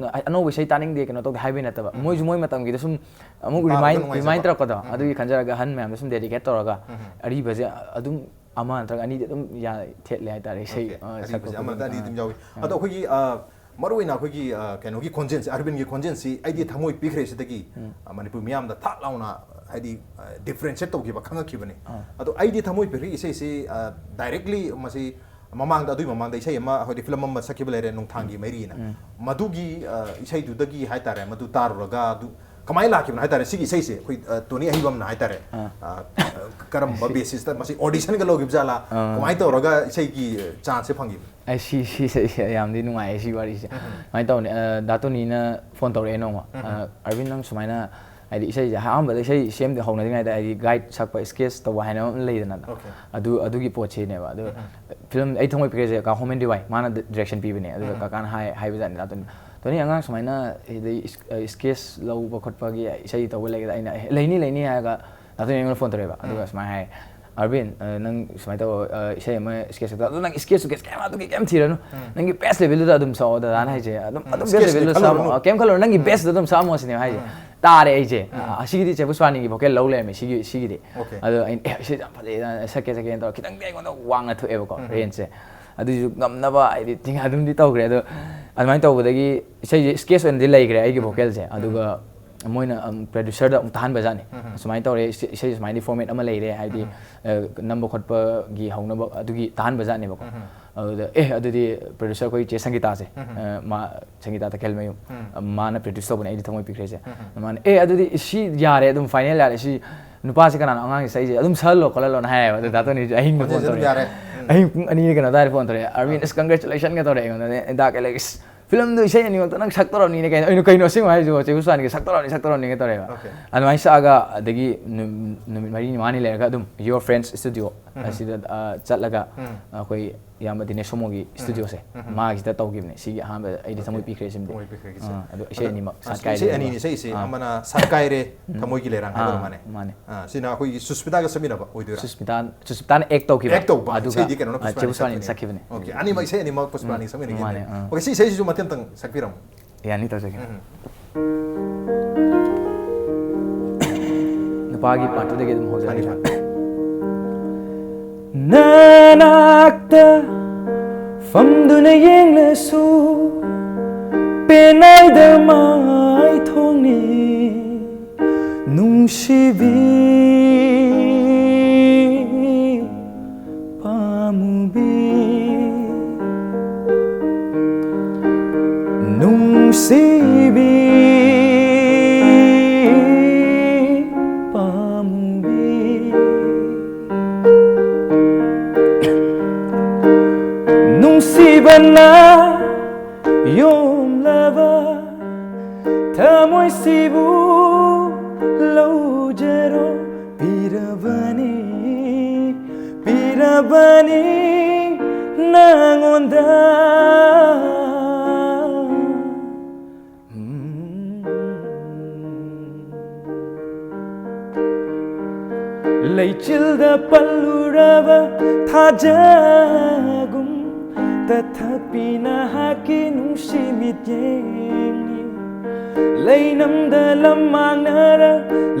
ꯑꯅꯧꯕ ꯏꯁꯩ ꯇꯥꯅꯤꯡꯗꯦ ꯀꯩꯅꯣ ꯇꯧꯗꯦ ꯍꯥꯏꯕꯩ ꯅꯠꯇꯕ ꯎꯝ꯫ ꯃꯣꯏꯁꯨ ꯃꯣꯏ ꯃꯇꯝꯒꯤꯗ ꯁꯨꯝ ꯑꯃꯨꯛ ꯇꯥꯕꯗ ꯔꯤꯃꯥꯏꯟ ꯅꯨꯡꯉꯥꯏꯖꯕ꯫ ꯔꯤꯃꯥꯏꯟ ꯇꯧꯔꯛꯄꯗꯣ ꯎꯝ꯫ ꯑꯗꯨꯒꯤ ꯈꯟꯖꯔꯒ ꯑꯍꯟ ꯃꯌꯥꯝꯗ ꯁꯨꯝ ꯗꯦꯗꯤꯀꯦꯠ ꯇꯧꯔꯒ ꯎꯝ꯫ ꯑꯔꯤꯕꯁꯦ ꯑꯗꯨꯝ ꯑꯃ ꯅꯠꯇ꯭ꯔꯒ ꯑꯅꯤꯗꯤ ꯑꯗꯨꯝ ꯌꯥ- ꯊꯦꯠꯂꯦ ꯍꯥꯏꯇꯥꯔꯦ ꯏꯁꯩ Okay꯫ ꯑ, ꯑꯔꯤꯕꯁꯦ ꯁꯛꯄ ꯑꯃꯗ ꯑꯅꯤ ꯈꯨꯗꯤꯡꯒꯤ꯫ ꯑꯗꯨꯝ ꯌꯥꯎꯏ꯫ ꯑꯥ꯫ ꯑꯗꯣ ꯑꯩꯈꯣꯏꯒꯤ ꯑ, ꯃꯔꯨꯑꯣꯏꯅ ꯑꯩꯈꯣꯏꯒꯤ ꯑ, ꯀꯩꯅꯣꯒꯤ ꯈꯣꯟꯖꯦꯜꯁꯦ, ꯑꯔꯕꯤꯟꯒꯤ ꯈꯣꯟꯖꯦꯜꯁꯤ ꯑꯩꯗꯤ ꯊꯃꯣꯏ ꯄꯤꯈ꯭ꯔꯦ ꯁꯤꯗꯒꯤ ꯎꯝ꯫ ꯑ, ꯃꯅꯤꯄꯨꯔ ꯃꯤꯌꯥꯝꯗ ꯊꯥꯛ ꯂꯥꯎꯅ ꯍꯥꯏꯗꯤ ꯗꯤꯐ꯭ꯔꯦꯟꯁꯤꯌꯦꯠ ꯇꯧꯈꯤꯕ, ꯈꯪꯉꯛꯈꯤꯕꯅꯤ꯫ ꯑꯥ꯫ ꯑꯗꯣ ꯑꯩꯗꯤ ꯊꯃꯣꯏ ꯄꯤꯈ꯭ꯔꯦ ꯏꯁꯩꯁꯤ ꯗꯥꯏꯔꯦꯛꯂꯤ ꯃꯁꯤ ꯃꯃꯥꯡꯗ, ꯑꯗꯨꯒꯤ ꯃꯃꯥꯡꯗ ꯏꯁꯩ ꯑꯃ ꯍꯥꯏꯗꯤ ꯐꯤꯂꯝ ꯑꯃ ꯁꯛꯈꯤꯕ ꯂꯩꯔꯦ, ꯅꯣꯡꯊꯥꯡꯒꯤ ꯃꯩꯔꯤꯅ꯫ ꯎꯝ꯫ ꯃꯗꯨꯒꯤ ꯑ, ꯏꯁꯩꯗꯨꯗꯒꯤ ꯍꯥꯏꯇꯥꯔꯦ, ꯃꯗꯨ ꯇꯥꯔꯨꯔꯒ ꯑꯗꯨ ꯀꯃꯥꯏꯅ ꯂꯥꯛꯈꯤꯕꯅꯣ ꯍꯥꯏꯇꯥꯔꯦ, ꯁꯤꯒꯤ ꯏꯁꯩꯁꯦ ꯑꯩꯈꯣꯏ ꯑ, ꯇꯣꯅꯤ ꯑꯍꯩꯕꯝꯅ ꯍꯥꯏꯇꯥꯔꯦ, ꯑꯥ꯫ ꯑ, ꯀꯔꯝꯕ ꯕꯦꯁꯤꯁꯇ ꯃꯁꯤ ꯑꯣꯗꯤꯁꯟꯒ ꯂꯧꯈꯤꯕꯖꯥꯠꯂꯥ, ꯑꯥ꯫ ꯀꯃꯥꯏꯅ ꯇꯧꯔꯒ ꯏꯁꯩꯒꯤ ꯆꯥꯟꯁꯁꯦ ꯐꯪꯈꯤꯕꯅꯣ? ꯑꯩ ꯁꯤ ꯁꯤ ꯁꯤ ꯌꯥꯝꯗꯤ ꯅꯨꯡꯉꯥꯏꯌꯦ ꯁꯤ ꯋꯥꯔꯤꯁꯦ꯫ ꯎꯝ꯫ ꯁꯨꯃꯥꯏꯅ ꯇꯧꯅꯤ, ꯑ, ꯗꯥ ꯇꯣꯅꯤꯅ ꯐꯣꯟ ꯇꯧꯔꯛꯑꯦ ꯅꯣꯡꯃ꯫ ꯎꯝ꯫ ꯑ, "ꯑꯔꯕꯤꯟ, ꯅꯪ ꯁꯨꯃꯥꯏꯅ ꯍꯥꯏꯗꯤ ꯏꯁꯩꯁꯦ ꯑꯍꯥꯟꯕꯗ ꯏꯁꯩ ꯁꯦꯝꯗꯤ ꯍꯧꯅꯗ꯭ꯔꯤꯉꯩꯗ ꯍꯥꯏꯗꯤ ꯒꯥꯏꯗ ꯁꯛꯄ, ꯁ꯭ꯀꯦꯠꯆ ꯇꯧꯕ ꯍꯥꯏꯅ ꯑꯃ ꯂꯩꯗꯅ꯫ Okay꯫ ꯑꯗꯨ ꯑꯗꯨꯒꯤ ꯄꯣꯠꯁꯤꯅꯦꯕ꯫ ꯑꯗꯨ ꯎꯝ꯫ ꯐꯤꯂꯝ ꯑꯩ ꯊꯃꯣꯏ ꯄꯤꯈ꯭ꯔꯦꯁꯦ ꯀꯥ ꯍꯣꯃꯦꯟ ꯗꯤꯋꯥꯏ ꯃꯥꯅ ꯗꯤꯔꯦꯛꯁꯟ ꯄꯤꯕꯅꯦ꯫ ꯑꯗꯨꯒ ꯎꯝ꯫ ꯀꯥꯀꯥꯅ ꯍꯥꯏ ꯍꯥꯏꯕꯖꯥꯠꯅꯤ ꯗꯥ ꯇꯣꯅꯤ꯫ "ꯇꯣꯅꯤ, ꯑꯉꯥꯡ ꯁꯨꯃꯥꯏꯅ ꯁꯤꯗꯩ ꯏꯁ-, ꯑ, ꯁ꯭ꯀꯦꯠꯆ ꯂꯧꯕ ꯈꯣꯠꯄꯒꯤ ꯏꯁꯩ ꯇꯧꯕ ꯂꯩꯒꯗ꯭ꯔꯥ?" ꯑꯩꯅ, "ꯑꯦ, ꯂꯩꯅꯤ, ꯂꯩꯅꯤ" ꯍꯥꯏꯔꯒ ꯗꯥ ꯇꯣꯅꯤ ꯑꯩꯉꯣꯟꯗ ꯐꯣꯟ ꯇꯧꯔꯛꯑꯦꯕ꯫ ꯑꯗꯨꯒ ꯎꯝ꯫ ꯁꯨꯃꯥꯏꯅ ꯍꯥꯏ, "ꯑꯔꯕꯤꯟ, ꯑ, ꯅꯪ ꯁꯨꯃꯥꯏꯅ ꯇꯧ, ꯑ, ꯏꯁꯩ ꯑꯃ ꯁ꯭ꯀꯦꯠꯆ ꯁꯛꯇ, ꯑꯗꯨ ꯅꯪ ꯁ꯭ꯀꯦꯠꯆꯁꯨ ꯀꯩꯁꯨ ꯀꯩꯝ ꯑꯗꯨꯒꯤ ꯀꯩꯝ ꯊꯤꯔꯅꯨ꯫ ꯎꯝ꯫ ꯅꯪꯒꯤ ꯕꯦꯁ ꯂꯦꯚꯦꯜꯗꯨꯗ ꯑꯗꯨꯝ ꯁꯛꯑꯣ" ꯗꯗꯥꯅ ꯍꯥꯏꯁꯦ꯫ ꯑꯗꯨꯝ ꯎꯝ, ꯑꯗꯨꯝ ꯕꯦꯁ ꯁ꯭ꯀꯦꯠꯆꯀꯤ ꯂꯦꯚꯦꯜꯗ ꯈꯜꯂꯨꯔꯅꯨ꯫ ꯁꯛꯑꯝꯃꯣ, ꯑ, ꯀꯩꯝ ꯈꯜꯂꯨꯔꯅꯨ, ꯅꯪꯒꯤ ꯎꯝ꯫ ꯕꯦꯁꯇ ꯑꯗꯨꯝ ꯁꯛꯑꯝꯃꯣ ꯁꯤꯅꯦꯕ ꯍꯥꯏꯁꯦ꯫ ꯎꯝ꯫ ꯇꯥꯔꯦ ꯑꯩꯁꯦ꯫ ꯎꯝ꯫ ꯑ, ꯑꯁꯤꯒꯤꯗꯤ ꯆꯦ ꯄꯨꯁꯄꯥꯅꯤꯒꯤ ꯚꯣꯀꯦꯜ ꯂꯧ ꯂꯩꯔꯝꯃꯦ ꯁꯤꯒꯤ, ꯁꯤꯒꯤꯗꯤ꯫ Okay꯫ ꯑꯗꯣ ꯑꯩꯅ, "ꯑꯦ, ꯁꯤ ꯌꯥꯝ ꯐꯖꯩ, ꯅꯪ ꯁꯛꯀꯦ ꯁꯛꯀꯦꯅ ꯇꯧꯔ ꯈꯤꯇꯪꯗꯤ ꯑꯩꯉꯣꯟꯗ ꯋꯥꯡꯅ ꯊꯣꯛꯑꯦꯕꯀꯣ ꯎꯝ꯫ ꯔꯦꯟꯖꯁꯦ꯫ ꯑꯗꯨꯏꯁꯨ ꯉꯝꯅꯕ ꯍꯥꯏꯗꯤ ꯊꯤꯡ-, ꯑꯗꯨꯝꯗꯤ ꯇꯧꯈ꯭ꯔꯦ꯫ ꯑꯗꯣ ꯑꯗꯨꯃꯥꯏꯅ ꯇꯧꯕꯗꯒꯤ ꯏꯁꯩꯁꯦ ꯁ꯭ꯀꯦꯠꯆ ꯑꯣꯏꯅꯗꯤ ꯂꯩꯈ꯭ꯔꯦ ꯑꯩꯒꯤ ꯚꯣꯀꯦꯜꯁꯦ꯫ ꯑꯗꯨꯒ ꯃꯣꯏꯅ ꯄ꯭ꯔꯣꯗ꯭ꯌꯨꯁꯔꯗ ꯑꯃꯨꯛ ꯇꯥꯍꯟꯕꯖꯥꯠꯅꯤ꯫ ꯁꯨꯃꯥꯏꯅ ꯇꯧꯔꯦ, ꯏꯁꯩ ꯁꯨꯃꯥꯏꯅ ꯐꯣꯔꯃꯦꯠ ꯑꯃ ꯂꯩꯔꯦ, ꯍꯥꯏꯗꯤ ꯅꯝꯕ ꯈꯣꯠꯄꯒꯤ ꯍꯧꯅꯕ ꯑꯗꯨꯒꯤ ꯇꯥꯍꯟꯕꯖꯥꯠꯅꯦꯕꯀꯣ꯫ ꯑꯗꯨꯗ ꯑꯦ ꯑꯗꯨꯗꯤ ꯄ꯭ꯔꯣꯗ꯭ꯌꯨꯁꯔ ꯑꯩꯈꯣꯏ ꯆꯦ ꯁꯪꯒꯤꯇꯥꯁꯦ, ꯃꯥ ꯁꯪꯒꯤꯇꯥ ꯇꯈꯦꯜꯃꯌꯨꯝ, ꯃꯥꯅ ꯄ꯭ꯔꯣꯗ꯭ꯌꯨꯁ ꯇꯧꯕꯅꯦ ꯑꯩꯗꯤ ꯊꯃꯣꯏ ꯄꯤꯈ꯭ꯔꯦꯁꯦ꯫ ꯃꯥꯅ ꯑꯦ ꯑꯗꯨꯗꯤ ꯁꯤ ꯌꯥꯔꯦ, ꯑꯗꯨꯝ ꯐꯥꯏꯅꯦꯜ ꯌꯥꯔꯦ, ꯁꯤ ꯅꯨꯄꯥꯁꯦ ꯀꯅꯥꯅꯣ ꯑꯉꯥꯡꯒꯤ ꯁꯛꯏꯁꯦ, ꯑꯗꯨꯝ ꯁꯛꯍꯜꯂꯣ ꯈꯣꯠꯍꯜꯂꯣꯅ ꯍꯥꯏꯌꯦꯕ꯫ ꯑꯗꯨ ꯗꯥꯇꯣꯅꯤꯁꯦ ꯑꯍꯤꯡꯗ ꯐꯣꯟ ꯇꯧꯔꯛꯑꯦ꯫ ꯑꯍꯤꯡ ꯄꯨꯡ ꯑꯅꯤꯒꯤ ꯀꯩꯅꯣ ꯑꯗꯨꯋꯥꯏꯗ ꯐꯣꯟ ꯇꯧꯔꯛꯑꯦ, "ꯑꯔꯕꯤꯟ, ꯑꯁ, ꯀꯪꯒ꯭ꯔꯦꯆꯨꯂꯦꯁꯟꯒ ꯇꯧꯔꯛꯑꯦ ꯑꯩꯉꯣꯟꯗ꯫ ꯗꯥ ꯀꯦꯂꯦꯛꯁ, ꯐꯤꯂꯝꯗꯨ ꯏꯁꯩ ꯑꯅꯤꯃꯛꯇ ꯅꯪ ꯁꯛꯇꯧꯔꯕꯅꯤꯅꯦ ꯀꯩꯅꯣ?" ꯑꯩꯅ, "ꯀꯩꯅꯣ ꯑꯁꯦꯡꯕ ꯍꯥꯏꯁꯤꯕꯣ? ꯆꯦ ꯄꯨꯁꯄꯥꯅꯤꯒ ꯁꯛꯇꯧꯔꯕꯅꯤ, ꯁꯛꯇꯧꯔꯕꯅꯤꯒ" ꯇꯧꯔꯛꯑꯦꯕ꯫ ꯑꯗꯨꯃꯥꯏꯅ ꯁꯛꯑꯒ ꯑꯗꯒꯤ ꯅꯨ-, ꯅꯨꯃꯤꯠ ꯃꯔꯤꯅꯤ ꯃꯉꯥꯅꯤ ꯂꯩꯔꯒ ꯑꯗꯨꯝ Your Friends Studio ꯑꯁꯤꯗ, ꯑ, ꯆꯠꯂꯒ ꯑꯩꯈꯣꯏ ꯏꯌꯥꯝꯕ ꯗꯤꯅꯦꯁ ꯁꯣꯃꯣꯒꯤ ꯁ꯭ꯇꯨꯗꯤꯑꯣꯁꯦ, ꯃꯥꯒꯤꯁꯤꯗ ꯇꯧꯈꯤꯕꯅꯦ꯫ ꯁꯤꯒꯤ ꯑꯍꯥꯟꯕ ꯑꯩꯗꯤ ꯊꯃꯣꯏ ꯄꯤꯈ꯭ꯔꯦ ꯁꯤꯃꯗꯤ꯫ ꯊꯃꯣꯏ ꯄꯤꯈ꯭ꯔꯦꯒꯤꯁꯦ꯫ ꯑꯥ, ꯑꯗꯣ ꯏꯁꯩ ꯑꯅꯤꯃꯛ, ꯑꯥ, ꯁꯥꯠꯀꯥꯏꯔꯦ ꯏꯁꯩ ꯑꯅꯤꯅꯤ ꯁꯛꯏꯁꯦ, ꯑꯥ꯫ ꯑꯃꯅ ꯁꯥꯠꯀꯥꯏꯔꯦ, ꯊꯃꯣꯏꯒꯤ ꯂꯩꯔꯥꯡ ꯍꯥꯏꯗꯣ ꯑꯥ, ꯃꯥꯅꯦ꯫ ꯃꯥꯅꯦ꯫ ꯑꯥ, ꯁꯤꯅ ꯑꯩꯈꯣꯏꯒꯤ ꯁꯨꯁꯃꯤꯇꯥꯒ ꯁꯛꯃꯤꯟꯅꯕ ꯑꯣꯏꯗꯣꯏꯔꯥ? ꯁꯨꯁꯃꯤꯇꯥ, ꯁꯨꯁꯃꯤꯇꯥꯅ ꯑꯦꯛ ꯇꯧꯈꯤꯕ꯫ ꯑꯦꯛ ꯇꯧꯕ, ꯑꯗꯨꯒ, ꯏꯁꯩꯗꯤ ꯀꯩꯅꯣꯅ ꯑꯥ, ꯆꯦ ꯄꯨꯁꯄꯥꯅꯤ ꯄꯨꯁꯄꯥꯅꯤ ꯁꯛꯈꯤꯕꯅꯦ꯫ ꯁꯛꯈꯤꯕꯅꯦ꯫ ꯑꯣꯀꯦ, ꯑꯅꯤꯃꯛ ꯏꯁꯩ ꯑꯅꯤꯃꯛ ꯄꯨꯁꯄꯥꯅꯤ ꯎꯝ, ꯁꯛꯃꯤꯟꯅꯈꯤꯕꯅꯦ꯫ ꯃꯥꯅꯦ, ꯑꯥ꯫ ꯑꯣꯀꯦ, ꯁꯤ ꯏꯁꯩꯁꯤꯁꯨ ꯃꯇꯦꯛ ꯑꯃꯇꯪ ꯁꯛꯄꯤꯔꯝꯃꯣ꯫ ꯌꯥꯅꯤ, ꯇꯧꯖꯒꯦ꯫ ꯎꯝ꯫ ꯅꯨꯄꯥꯒꯤ ꯄꯥꯔꯠꯇꯨꯗꯒꯤ ꯑꯗꯨꯝ ꯍꯧꯖꯔꯒꯦ꯫ ꯐꯅꯤ, ꯐꯅꯤ꯫ ꯅꯅꯥꯛꯇ ꯐꯝꯗꯨꯅ ꯌꯦꯡꯂꯁꯨ ꯄꯦꯟꯅꯥꯏꯗ ꯃꯥꯏ ꯊꯣꯡꯅꯤ꯫ ꯅꯨꯡꯁꯤꯕꯤ ꯄꯥꯝꯃꯨꯕꯤ, ꯅꯨꯡꯁꯤꯕꯤ ꯄꯥꯝꯃꯨꯕꯤ, ꯅꯨꯡꯁꯤꯕꯅ ꯌꯣꯝꯂꯕ ꯊꯃꯣꯏꯁꯤꯕꯨ ꯂꯧꯖꯔꯣ꯫ ꯄꯤꯔꯕꯅꯤ, ꯄꯤꯔꯕꯅꯤ ꯅꯉꯣꯟꯗ꯫ ꯎꯝ꯫ ꯂꯩꯆꯤꯜꯗ ꯄꯜꯂꯨꯔꯕ ꯊꯥꯖꯒꯨꯝ ꯇꯊꯛꯄꯤ ꯅꯍꯥꯛꯀꯤ ꯅꯨꯡꯁꯤ ꯃꯤꯠꯌꯦꯡꯅꯤ꯫ ꯂꯩꯅꯝꯗ ꯂꯝ ꯃꯥꯡꯅꯔ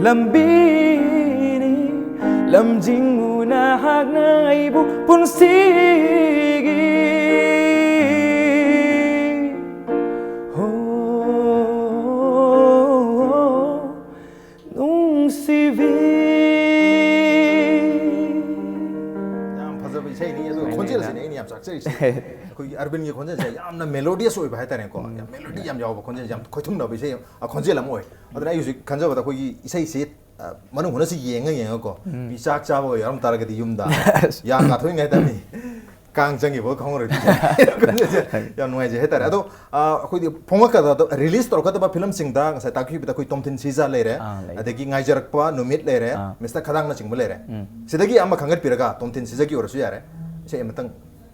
ꯂꯝꯕꯤꯅꯤ꯫ ꯂꯝꯖꯤꯡꯉꯨ ꯅꯍꯥꯛꯅ ꯑꯩꯕꯨ ꯄꯨꯟꯁꯤꯒꯤ꯫ ꯍꯣ꯫ ꯏꯁꯩꯁꯦ ꯑꯩꯈꯣꯏꯒꯤ ꯑꯔꯕꯤꯟꯒꯤ ꯈꯣꯟꯖꯦꯜꯁꯦ ꯌꯥꯝꯅ melodious ꯑꯣꯏꯕ ꯍꯥꯏꯇꯥꯔꯦꯀꯣ, ꯌꯥꯝ melody ꯌꯥꯝ ꯌꯥꯎꯕ ꯈꯣꯟꯖꯦꯜ, ꯌꯥꯝ ꯈꯣꯏꯊꯨꯝꯅꯕ ꯏꯁꯩ, ꯑ, ꯈꯣꯟꯖꯦꯜ ꯑꯃ ꯑꯣꯏ꯫ ꯑꯗꯨꯅ ꯑꯩ ꯍꯧꯖꯤꯛ ꯈꯟꯖꯕꯗ ꯑꯩꯈꯣꯏꯒꯤ ꯏꯁꯩꯁꯦ, ꯑ, ꯃꯅꯨꯡ ꯍꯨꯠꯅꯁꯨ ꯌꯦꯡꯉ ꯌꯦꯡꯉꯒꯀꯣ, ꯃꯤ ꯆꯥꯛ ꯆꯥꯕꯒ ꯌꯥꯎꯔꯝ ꯇꯥꯔꯒꯗꯤ ꯌꯨꯝꯗ ꯌꯥ ꯀꯥꯊꯣꯛꯏꯉꯩꯗ ꯃꯤ ꯀꯥꯡ ꯆꯪꯈꯤꯕꯒ ꯈꯪꯍꯧꯔꯣꯏ꯫ ꯌꯥꯝ ꯅꯨꯡꯉꯥꯏꯖꯩ ꯍꯥꯏꯇꯥꯔꯦ꯫ ꯑꯗꯣ, ꯑ, ꯑꯩꯈꯣꯏꯗꯤ ꯐꯣꯡꯉꯛꯀꯗꯕꯗꯣ, release ꯇꯧꯔꯛꯀꯗꯕ ꯐꯤꯂꯝꯁꯤꯡꯗ ꯉꯁꯥꯏ ꯇꯥꯛꯄꯤꯕꯗ ꯑꯩꯈꯣꯏ ꯇꯣꯝꯊꯤꯟ ꯁꯤꯖ ꯂꯩꯔꯦ, ꯑꯥ, ꯂꯩ꯫ ꯑꯗꯒꯤ ꯉꯥꯏꯖꯔꯛꯄ ꯅꯨꯃꯤꯠ ꯂꯩꯔꯦ, ꯑꯥ꯫ ꯃꯤꯁꯇꯔ ꯈꯗꯥꯡꯅꯆꯤꯡꯕ ꯂꯩꯔꯦ꯫ ꯎꯝ꯫ ꯁꯤꯗꯒꯤ ꯑꯃ ꯈꯟꯒꯠꯄꯤꯔꯒ ꯇꯣꯝꯊꯤꯟ ꯁꯤꯖꯒꯤ ꯑꯣꯏꯔꯁꯨ ꯌꯥꯔꯦ, ꯏꯁꯩ ꯑꯃꯇꯪ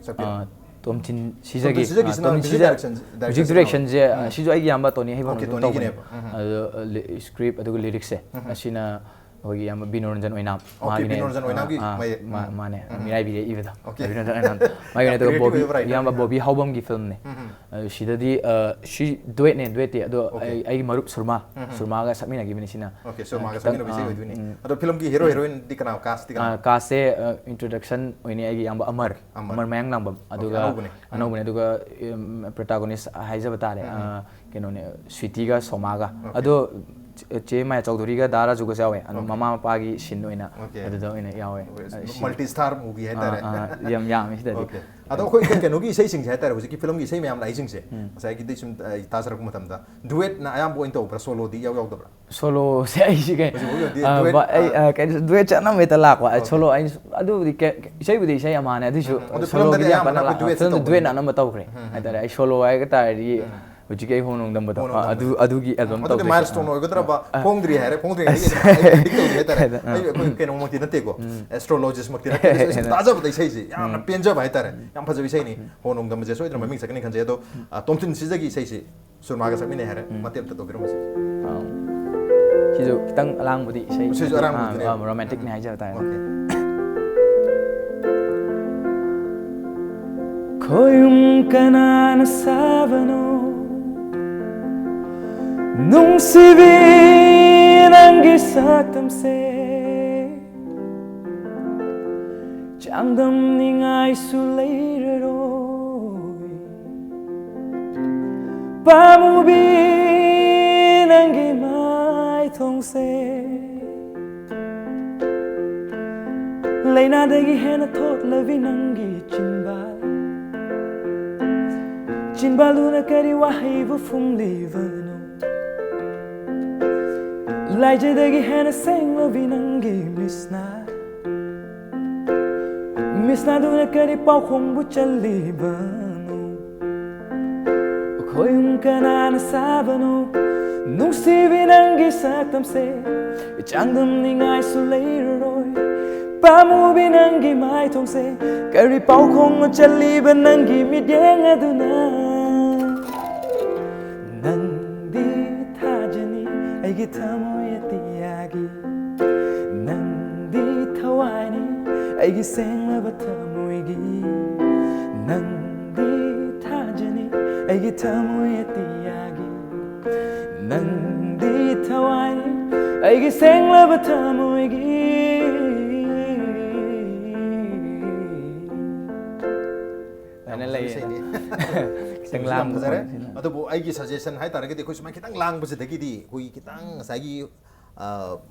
ꯁꯛꯄꯤꯔꯣ꯫ ꯑꯥ, ꯇꯣꯝꯊꯤꯟ ꯁꯤꯖꯒꯤ, ꯇꯣꯝꯊꯤꯟ ꯁꯤꯖꯒꯤꯁꯤꯅ ꯑꯥ, ꯇꯣꯝꯊꯤꯟ music ꯁꯤꯖ direction, music direction ꯁꯤꯅ directionꯁꯦ, ꯑꯥ, ꯎꯝ꯫ ꯁꯤꯁꯨ ꯑꯩꯒꯤ ꯏꯌꯥꯝꯕ ꯇꯣꯅꯤ ꯍꯩꯕꯝꯅ Okay, ꯑꯗꯨꯝ ꯇꯣꯅꯤꯒꯤꯅꯦꯕ꯫ ꯇꯧꯕꯅꯦ꯫ ꯎꯝ, ꯎꯝ꯫ ꯑꯗꯣ, ꯑ, ꯂꯤ-, script ꯑꯗꯨꯒ lyricꯁꯦ ꯎꯝ, ꯎꯝ꯫ ꯑꯁꯤꯅ ꯑꯩꯈꯣꯏꯒꯤ ꯏꯌꯥꯝꯕ ꯕꯤꯅꯣꯔꯟꯖꯟ ꯑꯣꯏꯅꯥꯝ, Okay, ꯃꯥꯒꯤꯅꯦ꯫ ꯕꯤꯅꯣꯔꯟꯖꯟ ꯑꯣꯏꯅꯥꯝꯒꯤ ꯑꯥ, ꯑꯥ, ꯃꯥ-, ꯃꯥ-, ꯃꯥꯅꯦ, ꯎꯝ, ꯎꯝ꯫ ꯃꯤꯔꯥꯏꯕꯤꯔꯦ ꯏꯕꯗꯣ꯫ Okay꯫ ꯕꯤꯅꯣꯔꯟꯖꯟ ꯑꯣꯏꯅꯥꯝ꯫ ꯃꯥꯒꯤꯅꯦ꯫ ꯌꯥꯝ ꯑꯗꯨꯒ creative ꯕꯣꯕꯤ, ꯑꯣꯏꯕ writer ꯏꯌꯥꯝꯕ ꯅꯤꯅ꯫ ꯕꯣꯕꯤ ꯍꯥꯎꯕꯝꯒꯤ ꯐꯤꯂꯝꯅꯦ꯫ ꯎꯝ, ꯎꯝ꯫ ꯑꯗꯨ ꯁꯤꯗꯗꯤ, ꯑ, ꯁꯤ duetꯅꯦ, duetꯇꯤ꯫ ꯑꯗꯣ Okay꯫ ꯑꯩ, ꯑꯩꯒꯤ ꯃꯔꯨꯞ ꯁꯨꯔꯃꯥ, ꯎꯝ, ꯎꯝ꯫ ꯁꯨꯔꯃꯥꯒ ꯁꯛꯃꯤꯟꯅꯈꯤꯕꯅꯤꯅ ꯁꯤꯅ, Okay, ꯑ, ꯁꯨꯔꯃꯥꯒ ꯈꯤꯇꯪ, ꯁꯛꯃꯤꯟꯅꯕ ꯏꯁꯩ ꯑ, ꯑꯣꯏꯗꯣꯏꯅꯤ꯫ ꯎꯝ꯫ ꯑꯗꯣ ꯐꯤꯂꯝꯒꯤ hero heroineꯗꯤ ꯀꯅꯥ, castꯇꯤ ꯀꯅꯥ? ꯑ, castꯁꯦ, ꯑ, introduction ꯑꯣꯏꯅ ꯑꯩꯒꯤ ꯏꯌꯥꯝꯕ ꯑꯃꯔ, ꯑꯃꯔ꯫ ꯑꯃꯔ ꯃꯌꯥꯡꯂꯥꯡꯕꯝ꯫ Okay, ꯑꯗꯨꯒ ꯑꯅꯧꯕꯅꯦ꯫ ꯎꯝ꯫ ꯑꯅꯧꯕꯅꯦ꯫ ꯑꯗꯨꯒ, ꯎꯝ, protagonist ꯍꯥꯏꯖꯕ ꯇꯥꯔꯦ꯫ ꯎꯝ, ꯎꯝ꯫ ꯑ, ꯀꯩꯅꯣꯅꯦ, ꯁ꯭ꯋꯤꯇꯤꯒ ꯁꯣꯃꯥꯒ꯫ Okay꯫ ꯑꯗꯣ ꯆꯦ, ꯆꯦ ꯃꯥꯌꯥ ꯆꯧꯙꯨꯔꯤꯒ ꯗꯥ ꯔꯥꯖꯨꯒꯁꯨ ꯌꯥꯎꯋꯦ꯫ ꯑꯗꯣ Okay꯫ ꯃꯃꯥ ꯃꯄꯥꯒꯤ scene ꯑꯣꯏꯅ Okay꯫ ꯑꯗꯨꯗ ꯑꯣꯏꯅ ꯌꯥꯎꯋꯦ꯫ Okay, ꯑ, scene꯫ Multi star movie ꯍꯥꯏꯇꯥꯔꯦ꯫ ꯑꯥ, ꯑꯥ, ꯌꯥꯝ ꯌꯥꯝꯃꯦ ꯁꯤꯗꯗꯤ꯫ Okay꯫ ꯑꯗꯣ ꯑꯩꯈꯣꯏ ꯀꯩ-, ꯀꯩꯅꯣꯒꯤ ꯏꯁꯩꯁꯤꯡꯁꯦ ꯍꯥꯏꯇꯥꯔꯦ, ꯍꯧꯖꯤꯛꯀꯤ ꯐꯤꯂꯝꯒꯤ ꯏꯁꯩ ꯃꯌꯥꯝ ꯂꯥꯛꯏꯁꯤꯡꯁꯦ, ꯎꯝ꯫ ꯉꯁꯥꯏꯒꯤꯗꯤ ꯁꯨꯝ, ꯑ, ꯇꯥꯖꯔꯛꯄ ꯃꯇꯝꯗ duetꯅ ꯑꯌꯥꯝꯕ ꯑꯣꯏꯅ ꯇꯧꯕ꯭ꯔꯥ, soloꯗꯤ ꯏꯌꯥꯎ ꯌꯥꯎꯗꯕ꯭ꯔꯥ? Soloꯁꯦ ꯑꯩꯁꯤ ꯀꯩ-, ꯍꯧꯖꯤꯛ ꯍꯧꯖꯤꯛ ꯑ, duet, ꯕ-, ꯑꯩ, ꯑꯥ꯫ ꯑ, ꯀꯩꯅꯣ, duetꯁꯦ ꯑꯅꯝꯕ ꯍꯦꯛꯇ ꯂꯥꯛꯄ꯫ ꯑ, Okay꯫ Solo ꯑꯩ ꯁꯨ-, ꯑꯗꯨꯕꯨꯗꯤ ꯀꯩ-, ꯀꯩ-, ꯏꯁꯩꯕꯨꯗꯤ ꯏꯁꯩ ꯑꯃꯅꯦ, ꯑꯗꯨꯏꯁꯨ ꯎꯝ, ꯑꯗꯨ soloꯒꯤꯗꯤ ꯐꯤꯂꯝꯗꯗꯤ ꯌꯥꯝ ꯑꯌꯥꯝꯕꯅ ꯀꯟꯅ ꯂꯥꯛ-, ꯂꯥꯛ-, ꯐꯤꯂꯝꯗ ꯐꯤꯂꯝꯗ duetꯅ duetꯅ ꯑꯅꯝꯕ ꯇꯧꯈ꯭ꯔꯦ ꯎꯝ, ꯎꯝ, ꯍꯥꯏꯇꯥꯔꯦ꯫ ꯎꯝ꯫ ꯑꯩ solo ꯍꯥꯏꯒ ꯇꯥꯔꯗꯤ ꯎꯝ꯫ ꯍꯧꯖꯤꯛꯀꯤ ꯑꯩ ꯍꯣ ꯅꯣꯡꯗꯝꯕꯗꯣ, ꯍꯣ ꯅꯣꯡꯗꯝꯕꯗꯣ꯫ ꯑ, ꯑꯗꯨ, ꯑꯗꯨꯒꯤ album ꯑꯗꯨꯗꯤ ꯇꯧꯗ꯭ꯔꯤ꯫ Milestone ꯑ, ꯑꯣꯏꯒꯗ꯭ꯔꯕ? ꯑ, ꯈꯣꯡꯗ꯭ꯔꯤ ꯍꯥꯏꯔꯦ, ꯈꯣꯡꯗ꯭ꯔꯤ ꯍꯥꯏꯔꯦ, ꯑꯁ꯫ ꯑꯩ predict ꯇꯧꯗ꯭ꯔꯤ ꯍꯥꯏꯇꯥꯔꯦ꯫ ꯑ꯫ ꯑꯩ, ꯑꯩꯈꯣꯏ ꯎꯝ꯫ ꯀꯩꯅꯣꯃꯛꯇꯤ ꯅꯠꯇꯦꯀꯣ, ꯎꯝ꯫ Astrologistꯃꯛꯇꯤ ꯅꯠꯇꯦ, ꯑꯗꯨꯁꯨ ꯇꯥꯖꯕꯗ ꯏꯁꯩꯁꯦ ꯌꯥꯝꯅ ꯎꯝ꯫ ꯄꯦꯟꯖꯕ ꯍꯥꯏꯇꯥꯔꯦ꯫ ꯎꯝ꯫ ꯌꯥꯝ ꯐꯖꯕ ꯏꯁꯩꯅꯤ꯫ ꯎꯝ꯫ ꯍꯣ ꯅꯣꯡꯗꯝꯕꯁꯦ ꯁꯣꯏꯗꯅ ꯃꯃꯤꯡ ꯆꯠꯀꯅꯤ ꯈꯟꯖꯩ꯫ ꯑꯗꯣ, ꯎꯝ꯫ ꯑ, ꯇꯣꯝꯊꯤꯟ ꯁꯤꯖꯒꯤ ꯏꯁꯩꯁꯦ ꯁꯨꯔꯃꯥꯒ ꯁꯛꯃꯤꯟꯅꯩ ꯍꯥꯏꯔꯦ꯫ ꯎꯝ꯫ ꯃꯇꯦꯛ ꯑꯝꯇ ꯇꯧꯕꯤꯔꯝꯃꯨꯁꯦ꯫ ꯑꯥ꯫ ꯁꯤꯁꯨ ꯈꯤꯇꯪ ꯑꯂꯥꯡꯕꯗꯤ ꯏꯁꯩ ꯁꯤꯁꯨ ꯅꯠꯇꯦ꯫ ꯑꯔꯥꯡꯕꯗꯨꯅꯦ꯫ ꯑꯥ, ꯑꯥ, romanticꯅꯦ ꯎꯝ꯫ ꯍꯥꯏꯖꯕ ꯇꯥꯔꯦ꯫ Okay꯫ ꯈꯣꯏꯌꯨꯝ ꯀꯅꯥꯅ ꯁꯥꯕꯅꯣ? ꯅꯨꯡꯁꯤꯕꯤ ꯅꯪꯒꯤ ꯁꯛꯇꯝꯁꯦ꯫ ꯆꯥꯡꯗꯝꯅꯤꯡꯉꯥꯏꯁꯨ ꯂꯩꯔꯔꯣꯏ꯫ ꯄꯥꯝꯃꯨꯕꯤ ꯅꯪꯒꯤ ꯃꯥꯏꯊꯣꯡꯁꯦ꯫ ꯂꯥꯏꯅꯥꯗꯒꯤ ꯍꯦꯟꯅ ꯊꯣꯠꯂꯕꯤ ꯅꯪꯒꯤ ꯆꯤꯟꯕꯥꯜ꯫ ꯆꯤꯟꯕꯥꯜꯗꯨꯅ ꯀꯔꯤ ꯋꯥꯍꯩꯕꯨ ꯐꯨꯝꯂꯤꯕꯅꯣ? ꯂꯥꯏꯖꯗꯒꯤ ꯍꯦꯟꯅ ꯁꯦꯡꯂꯕꯤ ꯅꯪꯒꯤ ꯃꯤꯠꯁꯅ ꯃꯤꯠꯁꯅꯥꯗꯨꯅ ꯀꯔꯤ ꯄꯥꯎꯈꯣꯡꯕꯨ ꯆꯜꯂꯤꯕꯅꯣ? ꯈꯣꯏꯌꯨꯝ ꯀꯅꯥꯅ ꯁꯥꯕꯅꯣ? ꯅꯨꯡꯁꯤꯕꯤ ꯅꯪꯒꯤ ꯁꯛꯇꯝꯁꯦ ꯆꯥꯡꯗꯝꯅꯤꯡꯉꯥꯏꯁꯨ ꯂꯩꯔꯔꯣꯏ꯫ ꯄꯥꯝꯃꯨꯕꯤ ꯅꯪꯒꯤ ꯃꯥꯏꯊꯣꯡꯁꯦ ꯀꯔꯤ ꯄꯥꯎꯈꯣꯡꯅꯣ ꯆꯜꯂꯤꯕ ꯅꯪꯒꯤ ꯃꯤꯠꯌꯦꯡ ꯑꯗꯨꯅ? ꯅꯪꯗꯤ ꯊꯥꯖꯅꯤ ꯑꯩꯒꯤ ꯊꯃꯣꯏ ꯑꯇꯤꯌꯥꯒꯤ, ꯅꯪꯗꯤ ꯊꯋꯥꯏꯅꯤ ꯑꯩꯒꯤ ꯁꯦꯡꯂꯕ ꯊꯃꯣꯏꯒꯤ, ꯅꯪꯗꯤ ꯊꯥꯖꯅꯤ ꯑꯩꯒꯤ ꯊꯃꯣꯏ ꯑꯇꯤꯌꯥꯒꯤ, ꯅꯪꯗꯤ ꯊꯋꯥꯏꯅꯤ ꯑꯩꯒꯤ ꯁꯦꯡꯂꯕ ꯊꯃꯣꯏꯒꯤ꯫ ꯑꯗꯨꯃꯥꯏꯅ ꯌꯥꯝ ꯐꯖꯕ ꯂꯩꯌꯦ꯫ ꯏꯁꯩꯅꯤ꯫ ꯈꯤꯇꯪ ꯏꯁꯩꯁꯨ ꯌꯥꯝ ꯂꯥꯡꯕ ꯐꯖꯔꯦ꯫ ꯑꯣꯏꯕꯁꯤꯅ꯫ ꯑꯗꯨꯕꯨ ꯑꯩꯒꯤ suggestion ꯍꯥꯏꯇꯥꯔꯒꯗꯤ ꯑꯩꯈꯣꯏ ꯁꯨꯃꯥꯏꯅ ꯈꯤꯇꯪ ꯂꯥꯡꯕꯁꯤꯗꯒꯤꯗꯤ ꯑꯩꯈꯣꯏ ꯈꯤꯇꯪ ꯉꯁꯥꯏꯒꯤ, ꯑ,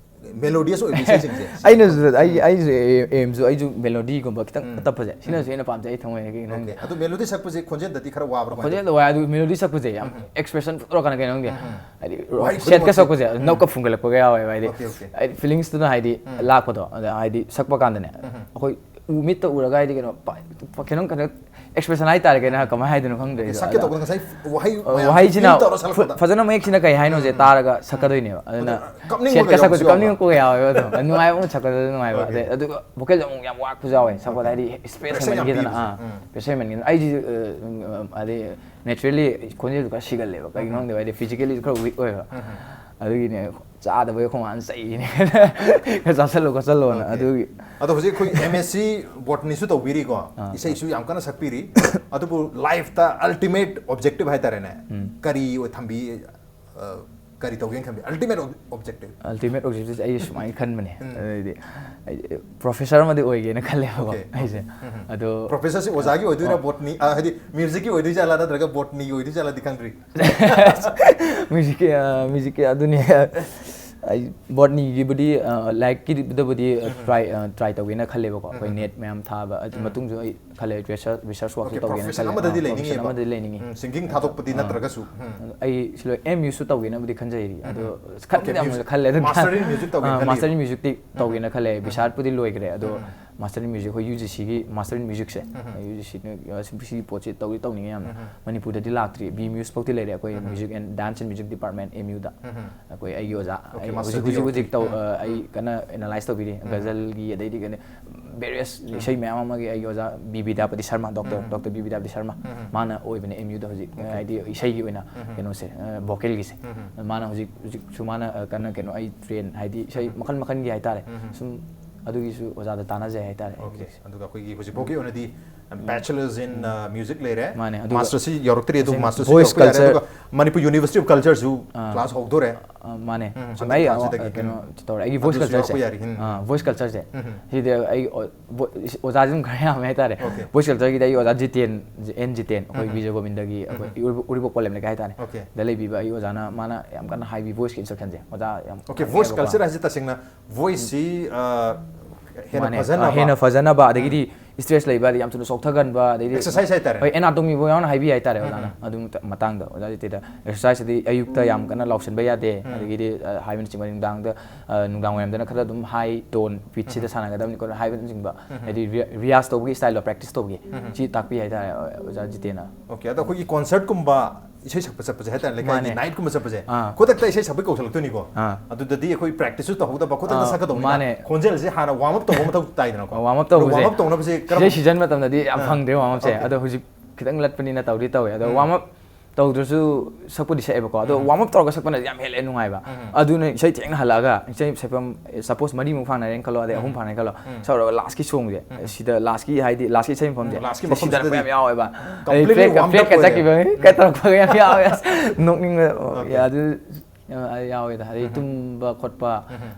melodious ꯑꯣꯏꯕ ꯏꯁꯩꯁꯤꯡꯁꯦ꯫ ꯑꯩꯅꯁꯨ, ꯑꯩ, ꯑꯩꯁꯨ aimꯁꯨ, ꯑꯩꯁꯨ melodyꯒꯨꯝꯕ ꯈꯤꯇꯪ ꯎꯝ꯫ ꯇꯞꯄꯁꯦ꯫ ꯁꯤꯅꯁꯨ ꯎꯝ꯫ ꯍꯦꯟꯅ ꯄꯥꯝꯖꯩ ꯑꯩ ꯊꯃꯣꯏꯗꯒꯤ ꯅꯪꯗꯤ꯫ Okay꯫ ꯑꯗꯨ melody ꯁꯛꯄꯁꯦ ꯈꯣꯟꯖꯦꯜꯗꯗꯤ ꯈꯔ ꯋꯥꯕ꯭ꯔꯥ ꯀꯃꯥꯏꯅ ꯈꯣꯟꯖꯦꯜꯗ ꯇꯧꯕ? ꯋꯥꯏ, ꯑꯗꯨ melody ꯁꯛꯄꯁꯦ ꯌꯥꯝ ꯎꯝ꯫ Expression ꯐꯖꯅ ꯀꯩꯅꯣ ꯈꯪꯗꯦ꯫ ꯎꯝ꯫ ꯍꯥꯏꯗꯤ, ꯋꯥꯍꯩ ꯈꯨꯗꯤꯡꯃꯛꯁꯦ꯫ Sadꯀ ꯁꯛꯄꯁꯦ ꯎꯝ꯫ ꯅꯞꯀ ꯐꯨꯡꯒꯠꯂꯛꯄꯒ ꯌꯥꯎꯋꯦꯕ꯫ ꯍꯥꯏꯗꯤ, Okay, okay꯫ ꯍꯥꯏꯗꯤ, feelingsꯇꯨꯅ ꯍꯥꯏꯗꯤ ꯎꯝ꯫ ꯂꯥꯛꯄꯗꯣ꯫ ꯑꯗ ꯍꯥꯏꯗꯤ, ꯁꯛꯄ ꯀꯥꯟꯗꯅꯦ꯫ ꯎꯝ꯫ ꯑꯩꯈꯣꯏ ꯎ ꯃꯤꯠꯇ ꯎꯔꯒ ꯍꯥꯏꯗꯤ ꯀꯩꯅꯣ, ꯄ-, ꯄ-, ꯀꯩꯅꯣꯝ ꯀꯩꯅꯣ expression ꯍꯥꯏꯇꯥꯔꯦ, ꯀꯩꯅꯣ ꯀꯃꯥꯏꯅ ꯍꯥꯏꯗꯣꯏꯅꯣ ꯈꯪꯗ꯭ꯔꯦ꯫ Okay, ꯑꯗꯣ ꯁꯛꯀꯦ ꯑꯇꯣꯞꯄ ꯇꯧꯕꯗ ꯉꯁꯥꯏ ꯋꯥꯍꯩ ꯑ, ꯃꯌꯥꯝ ꯋꯥꯍꯩꯁꯤꯅ feel ꯇꯧꯔ ꯐ-, ꯁꯛꯂꯛꯄꯗ꯫ ꯐꯖꯅ ꯃꯌꯦꯛ ꯁꯦꯡꯅ ꯀꯩ ꯍꯥꯏꯅꯣꯁꯦ ꯎꯝ꯫ ꯇꯥꯔꯒ ꯁꯛꯀꯗꯣꯏꯅꯦꯕ꯫ ꯑꯗꯨꯅ ꯑꯗꯨꯅ ꯀꯞꯅꯤꯡꯕꯒ ꯁꯦꯠꯀ ꯁꯛꯄꯁꯨ ꯌꯥꯎꯕꯁꯨ ꯌꯥꯎꯕ꯭ꯔꯥ? ꯀꯞꯅꯤꯡꯉꯛꯄꯒ ꯌꯥꯎꯋꯦꯕ ꯑꯗꯨꯝ꯫ ꯅꯨꯡꯉꯥꯏꯕ ꯑꯃꯨꯛ ꯁꯛꯀꯗꯣꯏ ꯅꯨꯡꯉꯥꯏꯕ꯫ Okay꯫ ꯑꯗꯩ ꯑꯗꯨꯒ vocalꯗ ꯑꯃꯨꯛ ꯌꯥꯝ ꯋꯥꯠꯄꯁꯨ ꯌꯥꯎꯋꯦ꯫ ꯁꯛꯄꯗ Okay꯫ ꯍꯥꯏꯗꯤ space Pressure ꯌꯥꯝ ꯍꯦꯟꯃꯟꯈꯤꯗꯅ꯫ ꯄꯤꯕꯁꯦ꯫ ꯑꯥ, ꯎꯝ꯫ Pressure ꯍꯦꯟꯃꯟꯈꯤꯗꯅ꯫ ꯑꯩꯁꯤ, ꯑ, ꯎꯝ, ꯍꯥꯏꯗꯤ naturally ꯈꯣꯟꯖꯦꯜꯁꯨ ꯈꯔ ꯁꯤꯒꯜꯂꯦꯕ꯫ ꯀꯩꯒꯤꯅꯣ ꯎꯝ꯫ ꯈꯪꯗꯦ, ꯍꯥꯏꯗꯤ physically ꯈꯔ weak ꯑꯣꯏꯌꯦꯕ꯫ ꯎꯝ꯫ ꯑꯗꯨꯒꯤꯅꯦ ꯆꯥꯗꯕꯩ ꯑꯩꯈꯣꯏ ꯃꯥꯅ ꯆꯩꯔꯤꯅꯦ꯫ "ꯈꯔ ꯆꯥꯁꯜꯂꯣ ꯈꯣꯠꯆꯜꯂꯣꯅ"꯫ Okay꯫ ꯑꯗꯨꯒꯤ ꯑꯗꯣ ꯍꯧꯖꯤꯛ ꯑꯩꯈꯣꯏ M.Sc botanyꯁꯨ ꯇꯧꯕꯤꯔꯤꯀꯣ, ꯑꯥ, ꯏꯁꯩꯁꯨ ꯌꯥꯝ ꯀꯟꯅ ꯁꯛꯄꯤꯔꯤ꯫ ꯑꯗꯨꯕꯨ lifeꯇ ultimate objective ꯍꯥꯏꯇꯥꯔꯦꯅꯦ, ꯎꯝ꯫ ꯀꯔꯤ ꯑꯣꯏ ꯊꯝꯕꯤ, ꯑ, ꯀꯔꯤ ꯇꯧꯒꯦꯅ ꯈꯟꯕꯤ? Ultimate ob-, objective꯫ Ultimate objectiveꯁꯦ ꯑꯩ ꯁꯨꯃꯥꯏꯅ ꯈꯟꯕꯅꯦ꯫ ꯎꯝ꯫ ꯑꯗꯩꯗꯤ ꯑꯩ professor ꯑꯃꯗꯤ ꯑꯣꯏꯒꯦꯅ ꯈꯜꯂꯦꯕꯀꯣ Okay꯫ ꯑꯩꯁꯦ꯫ ꯎꯝ꯫ ꯑꯗꯣ professorꯁꯤ ꯑꯣꯖꯥꯒꯤ ꯑꯣꯏꯗꯣꯏꯔꯥ, ꯑꯣ꯫ Botany, ꯑ, ꯍꯥꯏꯗꯤ musicꯀꯤ ꯑꯣꯏꯗꯣꯏ ꯖꯥꯠꯂꯥ ꯅꯠꯇ꯭ꯔꯒ botanyꯒꯤ ꯑꯣꯏꯗꯣꯏ ꯖꯥꯠꯂꯥꯗꯤ ꯈꯪꯗ꯭ꯔꯤ꯫ Musicꯀꯤ, ꯑ, musicꯀꯤ ꯑꯗꯨꯅꯤ꯫ ꯑꯩ ꯕꯣꯠꯅꯤꯒꯤꯕꯨꯗꯤ ꯂꯥꯏꯔꯤꯛꯀꯤꯗꯕꯨꯗꯤ ꯇ꯭ꯔꯥꯏ ꯇ꯭ꯔꯥꯏ ꯇꯧꯒꯦꯅ ꯈꯜꯂꯦꯕꯀꯣ꯫ ꯑꯩꯈꯣꯏ ꯅꯦꯠ ꯃꯌꯥꯝ ꯊꯥꯕ ꯑꯗꯨ ꯃꯇꯨꯡꯁꯨ ꯑꯩ ꯈꯜꯂꯦ, ꯔꯤꯁꯔꯁ ꯋꯥꯛꯁꯨ ꯇꯧꯒꯦꯅ ꯈꯜꯂꯦ꯫ ꯑꯃꯗꯗꯤ ꯂꯩꯅꯤꯡꯉꯦꯕ꯫ ꯑꯃꯗꯗꯤ ꯂꯩꯅꯤꯡꯉꯤ꯫ ꯁꯤꯡꯒꯤꯡ ꯊꯥꯗꯣꯛꯄꯗꯤ ꯅꯠꯇ꯭ꯔꯒꯁꯨ꯫ ꯑꯩ ꯁꯤꯂꯣꯏ ꯑꯦꯝ ꯌꯨꯁꯨ ꯇꯧꯒꯦꯅꯕꯨꯗꯤ ꯈꯟꯖꯩꯔꯤ꯫ ꯑꯗꯣ ꯈꯟꯕꯗꯤ ꯌꯥꯝ ꯈꯜꯂꯦ ꯑꯗꯨ꯫ ꯃꯥꯁꯇꯔ ꯏꯟ ꯃ꯭ꯌꯨꯖꯤꯛ ꯇꯧꯒꯦꯅ ꯈꯜꯂꯤꯕ? ꯃꯥꯁꯇꯔ ꯏꯟ ꯃ꯭ꯌꯨꯖꯤꯛꯇꯤ ꯇꯧꯒꯦꯅ ꯈꯜꯂꯦ꯫ ꯕꯤꯁꯥꯔꯠꯄꯨꯗꯤ ꯂꯣꯏꯈ꯭ꯔꯦ ꯑꯗꯣ꯫ ꯃꯥꯁꯇꯔ ꯏꯟ ꯃ꯭ꯌꯨꯖꯤꯛ ꯑꯩꯈꯣꯏ ꯌꯨ ꯖꯤ ꯁꯤꯒꯤ ꯃꯥꯁꯇꯔ ꯏꯟ ꯃ꯭ꯌꯨꯖꯤꯛꯁꯦ꯫ ꯌꯨ ꯖꯤ ꯁꯤꯅ ꯁꯤꯒꯤ ꯄꯣꯠꯁꯤ ꯇꯧꯗꯤ ꯇꯧꯅꯤꯡꯉꯦ ꯌꯥꯝꯅ꯫ ꯃꯅꯤꯄꯨꯔꯗꯗꯤ ꯂꯥꯛꯇ꯭ꯔꯤ꯫ ꯕꯤ ꯃ꯭ꯌꯨꯖꯤꯛ ꯐꯥꯎꯗꯤ ꯂꯩꯔꯦ ꯑꯩꯈꯣꯏ music and dance and music department M ꯌꯨꯗ꯫ ꯑꯩꯈꯣꯏ ꯑꯩꯒꯤ ꯑꯣꯖꯥ Okay, ꯑꯩ master ꯍꯧꯖꯤꯛ ꯗꯤ ꯍꯧꯖꯤꯛ ꯌꯧꯗ꯭ꯔꯤ꯫ ꯍꯧꯖꯤꯛ ꯇꯧ ꯑ, ꯑꯩ ꯀꯟꯅ ꯑꯦꯅꯥꯂꯥꯏꯁ ꯇꯧꯕꯤꯔꯤ꯫ ꯒꯖꯜꯒꯤ ꯑꯗꯩꯗꯤ ꯀꯩꯅꯣ ꯚꯦꯔꯤꯌꯁ ꯏꯁꯩ ꯃꯌꯥꯝ ꯑꯃꯒꯤ ꯑꯩꯒꯤ ꯑꯣꯖꯥ B Bidyapati Sharma, doctor doctor B Bidyapati Sharma, ꯃꯥꯅ ꯑꯣꯏꯕꯅꯦ ꯑꯦꯝ ꯌꯨꯗ ꯍꯧꯖꯤꯛ꯫ ꯍꯥꯏꯗꯤ ꯏꯁꯩꯒꯤ ꯑꯣꯏꯅ ꯀꯩꯅꯣꯁꯦ, ꯚꯣꯀꯦꯜꯒꯤꯁꯦ꯫ ꯃꯥꯅ ꯍꯧꯖꯤꯛ ꯍꯧꯖꯤꯛꯁꯨ ꯃꯥꯅ ꯑ, ꯀꯟꯅ ꯀꯩꯅꯣ ꯑꯩ ꯇ꯭ꯔꯦꯟ ꯍꯥꯏꯗꯤ ꯏꯁꯩ ꯃꯈꯜ ꯃꯈꯜꯒꯤ ꯍꯥꯏꯇꯥꯔꯦ꯫ ꯁꯨꯝ ꯑꯗꯨꯒꯤꯁꯨ ꯑꯣꯖꯥꯗ ꯇꯥꯟꯅꯖꯩ ꯍꯥꯏꯇꯥꯔꯦ ꯑꯩ Okay, ꯍꯧꯖꯤꯛꯁꯦ꯫ ꯑꯗꯨꯒ ꯑꯩꯈꯣꯏꯒꯤ ꯍꯧꯖꯤꯛ ꯐꯥꯎꯒꯤ ꯑꯣꯏꯅꯗꯤ bachelors in music ꯂꯩꯔꯦ꯫ ꯃꯥꯅꯦ, ꯑꯗꯨꯒ ꯃꯥꯁꯇꯔꯁꯤ ꯌꯧꯔꯛꯇ꯭ꯔꯤ, ꯑꯗꯨ ꯇꯁꯦꯡꯅ ꯃꯥꯁꯇꯔꯁꯤ voice ꯌꯧꯔꯛꯄ ꯌꯥꯔꯦ꯫ culture ꯑꯗꯨꯒ ꯃꯅꯤꯄꯨꯔ ꯌꯨꯅꯤꯚꯔꯁꯤꯇꯤ ꯑꯣꯐ ꯀꯜꯆꯔꯁꯨ ꯑꯥ, ꯀ꯭ꯂꯥꯁ ꯍꯧꯗꯣꯔꯦ꯫ ꯑ, ꯃꯥꯅꯦ꯫ ꯎꯝ, ꯆꯨꯝꯃꯦ꯫ ꯑꯩ, ꯍꯟꯗꯛ ꯑ, ꯊꯥꯁꯤꯗꯒꯤ꯫ ꯀꯩꯅꯣ ꯇꯧꯔꯦ꯫ ꯑꯩꯒꯤ ꯚꯣꯏꯁ ꯑꯗꯨꯁꯨ ꯌꯥꯎꯔꯛꯄ ꯀꯜꯆꯔꯁꯦ꯫ ꯌꯥꯔꯤ꯫ ꯎꯝ꯫ ꯑ, ꯚꯣꯏꯁ ꯀꯜꯆꯔꯁꯦ꯫ ꯎꯝ꯫ ꯁꯤꯗ ꯑꯩ ꯑꯣ-, ꯚꯣ-, ꯑꯣꯖꯥꯁꯤ ꯑꯗꯨꯝ ꯈꯔ ꯌꯥꯝꯃꯦ ꯍꯥꯏꯇꯥꯔꯦ꯫ Okay꯫ ꯚꯣꯏꯁ ꯀꯜꯆꯔꯒꯤꯗꯤ ꯑꯩ ꯑꯣꯖꯥ ꯖꯤꯇꯦꯟ, ꯑꯦꯟ ꯖꯤꯇꯦꯟ, ꯑꯩꯈꯣꯏ ꯎꯝ꯫ ꯕꯤꯖꯣꯏ ꯒꯣꯕꯤꯟꯗꯒꯤ ꯑꯩꯈꯣꯏ ꯎꯔꯤꯄꯣꯛ, ꯎꯔꯤꯄꯣꯛ ꯄꯣꯂꯦꯝ ꯂꯩꯀꯥꯏ ꯍꯥꯏꯇꯥꯔꯦ꯫ Okay꯫ ꯗ ꯂꯩꯕꯤꯕ ꯑꯩ ꯑꯣꯖꯥꯅ ꯃꯥꯅ ꯌꯥꯝ ꯀꯟꯅ ꯍꯥꯏꯕꯤ ꯚꯣꯏꯁꯀꯤ ꯏꯟꯁꯇ꯭ꯔꯛꯁꯟꯁꯦ꯫ ꯑꯣꯖꯥ ꯌꯥꯝ Okay, ꯀꯟꯅ ꯚꯣꯏꯁ ꯍꯥꯏꯌꯦꯕꯀꯣ꯫ ꯀꯜꯆꯔ ꯍꯥꯏꯁꯦ ꯇꯁꯦꯡꯅ ꯚꯣꯏꯁꯁꯤ, ꯑ, ꯍꯦꯟꯅ ꯃꯥꯅꯦ, ꯐꯖꯅꯕ꯫ ꯍꯦꯟꯅ ꯐꯖꯅꯕ, ꯑꯗꯒꯤꯗꯤ ꯁ꯭ꯇ꯭ꯔꯦꯁ ꯂꯩꯕ, ꯑꯗꯩ ꯌꯥꯝ ꯊꯨꯅ ꯆꯣꯛꯊꯒꯟꯕ, ꯑꯗꯩꯗꯤ Exercise ꯍꯥꯏꯇꯥꯔꯦ꯫ ꯍꯣꯏ, ꯑꯦꯅꯥꯇꯣꯃꯤ ꯐꯥꯎ ꯌꯥꯎꯅ ꯍꯥꯏꯕꯤ ꯍꯥꯏꯇꯥꯔꯦ ꯎꯝ, ꯑꯣꯖꯥꯅ꯫ ꯎꯝ꯫ ꯑꯗꯨ ꯃꯇꯥꯡꯗ ꯑꯣꯖꯥ ꯖꯤꯇꯦꯟꯗ ꯑꯦꯛꯁꯔꯁꯥꯏꯁꯁꯤꯗꯤ ꯑꯌꯨꯛꯇ ꯌꯥꯝ ꯀꯟꯅ ꯂꯥꯎꯁꯟꯕ ꯌꯥꯗꯦ, ꯎꯝ꯫ ꯑꯗꯒꯤꯗꯤ, ꯑ, ꯍꯥꯏꯕꯅꯆꯤꯡꯕ ꯅꯨꯡꯗꯥꯡꯗ, ꯑ, ꯅꯨꯡꯗꯥꯡ ꯋꯥꯏꯔꯝꯗꯅ ꯈꯔ ꯑꯗꯨꯝ ꯍꯥꯏ ꯇꯣꯟ ꯄꯤꯠꯁꯤꯗ ꯁꯥꯟꯅꯒꯗꯕꯅꯤ ꯈꯣꯠꯅ ꯍꯥꯏꯕꯅꯆꯤꯡꯕ, ꯍꯥꯏꯗꯤ ꯔꯤꯌꯥ-, ꯔꯤꯌꯥꯁ ꯇꯧꯕꯒꯤ ꯁ꯭ꯇꯥꯏꯜꯗꯣ, ꯄ꯭ꯔꯦꯛꯇꯤꯁ ꯇꯧꯕꯒꯤ, ꯁꯤ ꯇꯥꯛꯄꯤ ꯍꯥꯏꯇꯥꯔꯦ ꯑꯣꯖꯥ ꯖꯤꯇꯦꯟꯅ꯫ Okay, ꯑꯗꯣ ꯑꯩꯈꯣꯏꯒꯤ ꯀꯣꯟꯁꯔꯠꯀꯨꯝꯕ ꯏꯁꯩ ꯁꯛꯄ ꯆꯠꯄꯁꯦ ꯍꯥꯏꯇꯥꯔꯦ, ꯂꯩꯀꯥꯏꯒꯤ ꯃꯥꯅꯦ꯫ ꯅꯥꯏꯠꯀꯨꯝꯕ ꯆꯠꯄꯁꯦ, ꯑꯥ꯫ ꯈꯨꯗꯛꯇ ꯏꯁꯩ ꯁꯛꯄꯩ ꯀꯧꯁꯜꯂꯛꯇꯣꯏꯅꯤꯀꯣ꯫ ꯑꯥ꯫ ꯑꯗꯨꯗꯗꯤ ꯑꯩꯈꯣꯏ ꯄ꯭ꯔꯦꯛꯇꯤꯁꯁꯨ ꯇꯧꯍꯧꯗꯕ, ꯈꯨꯗꯛꯇ ꯑꯥ, ꯁꯛꯀꯗꯧꯅꯤꯅ ꯃꯥꯅꯦ꯫ ꯈꯣꯟꯖꯦꯜꯁꯦ ꯍꯥꯟꯅ ꯋꯥꯔꯝ ꯑꯞ ꯇꯧꯕ ꯃꯊꯧ ꯇꯥꯏꯗꯅꯀꯣ꯫ ꯋꯥꯔꯝ ꯑꯞ ꯇꯧꯕꯁꯦ꯫ ꯋꯥꯔꯝ ꯑꯞ ꯇꯧꯅꯕꯁꯦ ꯀꯔꯝ- ꯁꯤꯖꯟ ꯃꯇꯝꯗꯗꯤ ꯌꯥꯝ ꯑꯥ꯫ ꯐꯪꯗꯦ ꯋꯥꯔꯝ ꯑꯞꯁꯦ꯫ Okay꯫ ꯑꯗꯣ ꯍꯧꯖꯤꯛ ꯈꯤꯇꯪ ꯂꯠꯄꯅꯤꯅ ꯇꯧꯗꯤ ꯇꯧꯋꯦ꯫ ꯑꯗꯣ ꯎꯝ꯫ ꯋꯥꯔꯝ ꯑꯞ ꯇꯧꯗ꯭ꯔꯁꯨ ꯁꯛꯄꯨꯗꯤ ꯁꯛꯑꯦꯕꯀꯣ꯫ ꯑꯗꯣ ꯋꯥꯔꯝ ꯑꯞ ꯇꯧꯔꯒ ꯁꯛꯄꯅꯗꯤ ꯌꯥꯝ ꯍꯦꯜꯂꯦ ꯅꯨꯡꯉꯥꯏꯕ꯫ ꯑꯗꯨꯅ ꯏꯁꯩ ꯊꯦꯡꯅ ꯍꯜꯂꯛꯑꯒ ꯏꯁꯩ ꯁꯛꯐꯝ, ꯁꯄꯣꯁ ꯃꯔꯤꯃꯨꯛ ꯐꯥꯡꯅꯔꯦꯅ ꯈꯜꯂꯣ, ꯑꯗꯩ ꯑꯍꯨꯝ ꯐꯥꯡꯅꯔꯦ ꯈꯜꯂꯣ, ꯁꯛꯎꯔꯒ ꯂꯥꯁꯀꯤ ꯁꯣꯡꯁꯦ, ꯁꯤꯗ ꯂꯥꯁꯀꯤ ꯍꯥꯏꯗꯤ ꯂꯥꯁꯀꯤ ꯏꯁꯩ ꯃꯐꯝꯁꯦ, ꯎꯝ, ꯂꯥꯁꯀꯤ ꯁꯤꯗ ꯁꯤꯗꯔꯛꯄ ꯃꯐꯝꯁꯤꯗꯗꯤ ꯌꯥꯝ ꯌꯥꯎꯋꯦꯕ꯫ ꯑꯗꯩ completely ꯐ꯭ꯂꯦꯠꯀ, warm up ꯐ꯭ꯂꯦꯠꯀ ꯑꯣꯏꯔꯦ꯫ ꯆꯠꯈꯤꯕ, ꯀ ꯇꯧꯔꯛꯄꯒ ꯌꯥꯝ ꯌꯥꯎꯋꯦ꯫ ꯑꯁ, ꯅꯣꯛꯅꯤꯡꯕ꯫ Okay꯫ ꯑꯗꯨ ꯌꯥꯎꯋꯦꯗ꯫ ꯑꯗꯩ ꯇꯨꯝꯕ ꯈꯣꯠꯄ,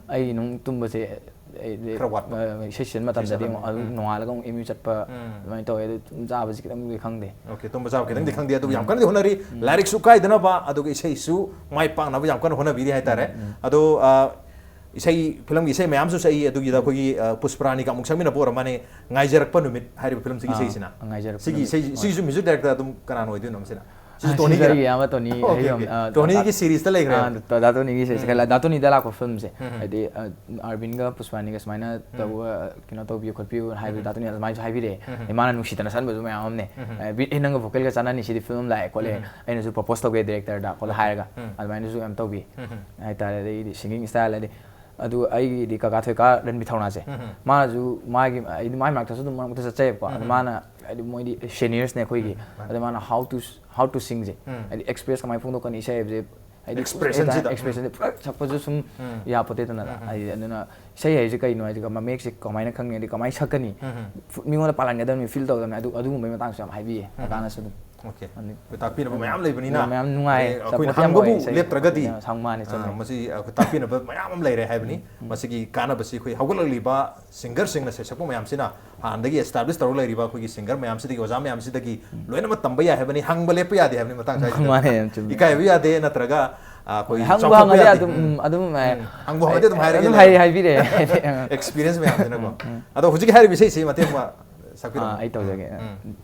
ꯑꯩ ꯅꯨꯡ ꯇꯨꯝꯕꯁꯦ ꯑꯩꯗꯤ, ꯈꯔ ꯋꯥꯠꯄ꯫ ꯑ, ꯏꯁꯩ ꯁꯤꯟ ꯃꯇꯝꯗꯗꯤ ꯏꯁꯩ ꯑꯃꯨꯛ ꯑꯗꯨꯝ ꯎꯝ꯫ ꯅꯣꯡꯉꯥꯜꯂꯒ ꯑꯃꯨꯛ ꯑꯦꯝ ꯌꯨ ꯆꯠꯄ ꯎꯝ꯫ ꯑꯗꯨꯃꯥꯏꯅ ꯇꯧꯋꯦ꯫ ꯑꯗꯨ ꯑꯗꯨꯝ ꯆꯥꯕꯁꯤ ꯈꯤꯇꯪꯗꯤ ꯈꯪꯗꯦ꯫ ꯑꯣꯀꯦ, ꯇꯨꯝꯕ ꯆꯥꯕ ꯈꯤꯇꯪꯗꯤ ꯈꯪꯗꯦ, ꯑꯗꯨꯕꯨ ꯌꯥꯝ ꯀꯟꯅꯗꯤ ꯍꯣꯠꯅꯔꯤ꯫ ꯂꯥꯏꯔꯤꯛꯁꯨ ꯀꯥꯏꯗꯅꯕ, ꯑꯗꯨꯒ ꯏꯁꯩꯁꯨ ꯃꯥꯏ ꯄꯥꯛꯅꯕ ꯌꯥꯝ ꯀꯟꯅ ꯍꯣꯠꯅꯕꯤꯔꯤ ꯍꯥꯏꯇꯥꯔꯦ꯫ ꯑꯗꯣ, ꯑ, ꯏꯁꯩ, ꯐꯤꯂꯝꯒꯤ ꯏꯁꯩ ꯃꯌꯥꯝꯁꯨ ꯁꯛꯏ꯫ ꯑꯗꯨꯒꯤꯗ ꯑꯩꯈꯣꯏꯒꯤ, ꯑ, ꯄꯨꯁꯄꯔꯥꯅꯤꯒ ꯑꯃꯨꯛ ꯁꯛꯃꯤꯟꯅꯕ ꯑꯣꯏꯔ ꯃꯥꯅꯦ, "ꯉꯥꯏꯖꯔꯛꯄ ꯅꯨꯃꯤꯠ" ꯍꯥꯏꯔꯤꯕ ꯐꯤꯂꯝꯁꯤꯒꯤ ꯑꯥ, ꯏꯁꯩꯁꯤꯅ꯫ ꯉꯥꯏꯖꯔꯛꯄ ꯁꯤꯒꯤ ꯅꯨꯃꯤꯠ꯫ ꯏꯁꯩ, ꯍꯣꯏ꯫ ꯁꯤꯒꯤꯁꯨ ꯃ꯭ꯌꯨꯖꯤꯛ ꯗꯥꯏꯔꯦꯛꯇꯔ ꯑꯗꯨꯝ ꯀꯅꯥꯅ ꯑꯣꯏꯗꯣꯏꯅꯣ ꯃꯁꯤꯅ? ꯁꯤꯁꯨ ꯑꯥ, ꯇꯣꯅꯤꯒꯤꯔ? ꯁꯤꯁꯨ ꯑꯩꯒꯤ ꯏꯌꯥꯝꯕ ꯇꯣꯅꯤ, ꯑꯣꯀꯦ, ꯑꯩꯒꯤ, ꯑꯣꯀꯦ꯫ ꯑ, ꯇꯣꯅꯤꯒꯤ ꯇꯥ-, ꯁꯤꯔꯤꯁꯇ ꯂꯩꯈ꯭ꯔꯦ? ꯑꯥ, ꯇꯥ-, ꯗꯥ ꯇꯣꯅꯤꯒꯤ ꯁꯤꯔꯤꯁ, ꯎꯝ꯫ ꯗꯥ ꯇꯣꯅꯤꯗ ꯂꯥꯛꯄ ꯐꯤꯂꯝꯁꯦ꯫ ꯎꯝ꯫ ꯍꯥꯏꯗꯤ, ꯑ, ꯑꯥꯔꯕꯤꯟꯒ ꯄꯨꯁꯄꯥꯅꯤꯒ ꯁꯨꯃꯥꯏꯅ ꯇꯧꯕ, ꯀꯩꯅꯣ ꯇꯧꯕꯤꯌꯨ ꯈꯣꯠꯄꯤꯌꯨ ꯍꯥꯏꯕꯗ ꯗꯥ ꯇꯣꯅꯤꯅ ꯑꯗꯨꯃꯥꯏꯅꯁꯨ ꯍꯥꯏꯕꯤꯔꯛꯑꯦ꯫ ꯑꯗꯩ ꯃꯥꯅ ꯅꯨꯡꯁꯤꯗꯅ ꯁꯟꯕꯁꯨ ꯃꯌꯥꯝ ꯑꯃꯅꯦ꯫ ꯑ, ꯕꯤ-, ꯑꯦ, ꯅꯪꯒ ꯚꯣꯀꯦꯜꯒ ꯆꯥꯟꯅꯅꯤ, ꯁꯤꯗꯤ ꯐꯤꯂꯝ ꯂꯥꯛꯑꯦ ꯈꯣꯠꯂꯦ꯫ ꯑꯩꯅꯁꯨ ꯄ꯭ꯔꯣꯄꯣꯁ ꯇꯧꯒꯦ ꯗꯥꯏꯔꯦꯛꯇꯔꯗ ꯈꯣꯠꯂꯦ ꯍꯥꯏꯔꯒ ꯑꯗꯨꯃꯥꯏꯅꯁꯨ ꯌꯥꯝ ꯇꯧꯕꯤ ꯍꯥꯏꯇꯥꯔꯦ꯫ ꯑꯗꯩꯗꯤ ꯁꯤꯡꯒꯤꯡ ꯏꯁꯇꯥꯏꯜ ꯍꯥꯏꯗꯤ ꯑꯗꯨ ꯑꯩꯒꯤꯗꯤ ꯀꯀꯥ ꯊꯣꯏꯀꯥ ꯔꯟꯕꯤ ꯊꯧꯅꯥꯁꯦ꯫ ꯃꯥꯅꯁꯨ ꯃꯥꯒꯤ, ꯑꯩꯗꯤ ꯃꯥꯏ ꯃꯅꯥꯛꯇꯁꯨ ꯑꯗꯨꯝ ꯃꯔꯛ ꯃꯔꯛꯇ ꯆꯠꯆꯩꯌꯦꯕꯀꯣ꯫ ꯑꯗꯣ ꯃꯥꯅ ꯍꯥꯏꯗꯤ ꯃꯣꯏꯗꯤ ꯁꯦꯅꯤꯌꯔꯁꯅꯦ ꯑꯩꯈꯣꯏꯒꯤ꯫ ꯑꯗꯣ ꯃꯥꯅ how to, how to singꯁꯦ꯫ ꯍꯥꯏꯗꯤ ꯑꯦꯛꯁꯄ꯭ꯔꯦꯁ ꯀꯃꯥꯏꯅ ꯐꯣꯡꯗꯣꯛꯀꯅꯤ ꯏꯁꯩ ꯍꯥꯏꯕꯁꯦ꯫ ꯍꯥꯏꯗꯤ Expressionꯁꯤꯗ꯫ ꯑꯦꯛꯁꯄ꯭ꯔꯦꯁꯟꯁꯦ ꯄꯨꯔꯥ ꯁꯛꯄꯁꯨ ꯁꯨꯝ ꯌꯥꯄꯣꯠꯇꯦꯗꯅ꯫ ꯍꯥꯏꯗꯤ ꯑꯗꯨꯅ ꯏꯁꯩ ꯍꯥꯏꯁꯦ ꯀꯩꯅꯣ ꯍꯥꯏꯗꯤ ꯃꯌꯦꯛꯁꯦ ꯀꯃꯥꯏꯅ ꯈꯪꯅꯤ, ꯍꯥꯏꯗꯤ ꯀꯃꯥꯏꯅ ꯁꯛꯀꯅꯤ, ꯃꯤꯉꯣꯟꯗ ꯄꯥꯜꯍꯟꯒꯗꯕꯅꯤ, ꯐꯤꯜ ꯇꯧꯒꯗꯕꯅꯤ, ꯑꯗꯨ, ꯑꯗꯨꯒꯨꯝꯕꯒꯤ ꯃꯇꯥꯡꯁꯨ ꯌꯥꯝ ꯍꯥꯏꯕꯤꯌꯦ ꯀꯀꯥꯅꯁꯨ ꯑꯗꯨꯝ꯫ ꯑꯣꯀꯦ꯫ ꯑꯗꯨ ꯑꯩꯈꯣꯏ ꯇꯥꯛꯄꯤꯅꯕ ꯃꯌꯥꯝ ꯂꯩꯕꯅꯤꯅ꯫ ꯃꯌꯥꯝ ꯅꯨꯡꯉꯥꯏ, ꯑꯗꯩ ꯑꯩꯈꯣꯏꯅ support ꯌꯥꯝ ꯍꯪꯕꯕꯨ ꯑꯣꯏ ꯏꯁꯩ꯫ ꯂꯦꯞꯇ꯭ꯔꯒꯗꯤ, ꯌꯥꯝ ꯁꯥꯡ ꯃꯥꯅꯤ, ꯑ, ꯆꯨꯝꯃꯦ꯫ ꯃꯁꯤ ꯑꯩꯈꯣꯏ ꯇꯥꯛꯄꯤꯅꯕ ꯃꯌꯥꯝ ꯑꯃ ꯂꯩꯔꯦ ꯍꯥꯏꯕꯅꯤ꯫ ꯃꯁꯤꯒꯤ ꯀꯥꯟꯅꯕꯁꯤ ꯑꯩꯈꯣꯏ ꯍꯧꯒꯠꯂꯛꯂꯤꯕ ꯁꯤꯡꯒꯔꯁꯤꯡꯅ ꯁꯩꯁꯛꯄ ꯃꯌꯥꯝꯁꯤꯅ, ꯍꯥꯟꯅꯗꯒꯤ ꯑꯦꯁꯇꯥꯕ꯭ꯂꯤꯁ ꯇꯧꯔꯒ ꯂꯩꯔꯤꯕ ꯑꯩꯈꯣꯏꯒꯤ ꯁꯤꯡꯒꯔ ꯃꯌꯥꯝꯁꯤꯗꯒꯤ, ꯑꯣꯖꯥ ꯃꯌꯥꯝꯁꯤꯗꯒꯤ ꯂꯣꯏꯅꯃꯛ ꯇꯝꯕ ꯌꯥꯏ ꯍꯥꯏꯕꯅꯤ꯫ ꯍꯪꯕ ꯂꯦꯞꯄ ꯌꯥꯗꯦ ꯍꯥꯏꯕꯅꯤ ꯃꯇꯥꯡ ꯁ꯭ꯋꯥꯏꯁꯤꯗ꯫ ꯃꯥꯅꯦ, ꯌꯥꯝ ꯆꯨꯝꯃꯦ꯫ ꯏꯀꯥꯏꯕ ꯌꯥꯗꯦ, ꯅꯠꯇ꯭ꯔꯒ, ꯑ, ꯑꯩꯈꯣꯏ ꯍꯪꯕꯨ ꯆꯥꯎꯊꯣꯛꯄ ꯍꯪꯉꯗꯤ ꯌꯥꯗꯦ꯫ ꯑꯗꯨꯝ, ꯎꯝ, ꯑꯗꯨꯝ, ꯑꯦ, ꯎꯝ, ꯍꯪꯕꯨ ꯑꯗꯨꯝ ꯍꯪꯉꯗꯤ ꯑꯗꯨꯝ ꯍꯥꯏꯔꯒꯦ ꯑꯗꯨꯝ ꯂꯩꯔꯦ꯫ ꯍꯥꯏ-, ꯍꯥꯏꯕꯤꯔꯦ꯫ ꯑꯦꯛꯁꯄꯤꯔꯤꯌꯦꯟꯁ ꯃꯌꯥꯝꯁꯤꯅꯀꯣ꯫ ꯑꯗꯣ ꯍꯧꯖꯤꯛꯀꯤ ꯍꯥꯏꯔꯤꯕ ꯏꯁꯩꯁꯤ ꯃꯇꯦꯛ ꯑꯃ ꯁꯛꯄꯤꯔꯝꯃꯨ꯫ ꯑꯥ, ꯑꯩ ꯇꯧꯖꯒꯦ꯫ ꯎꯝ꯫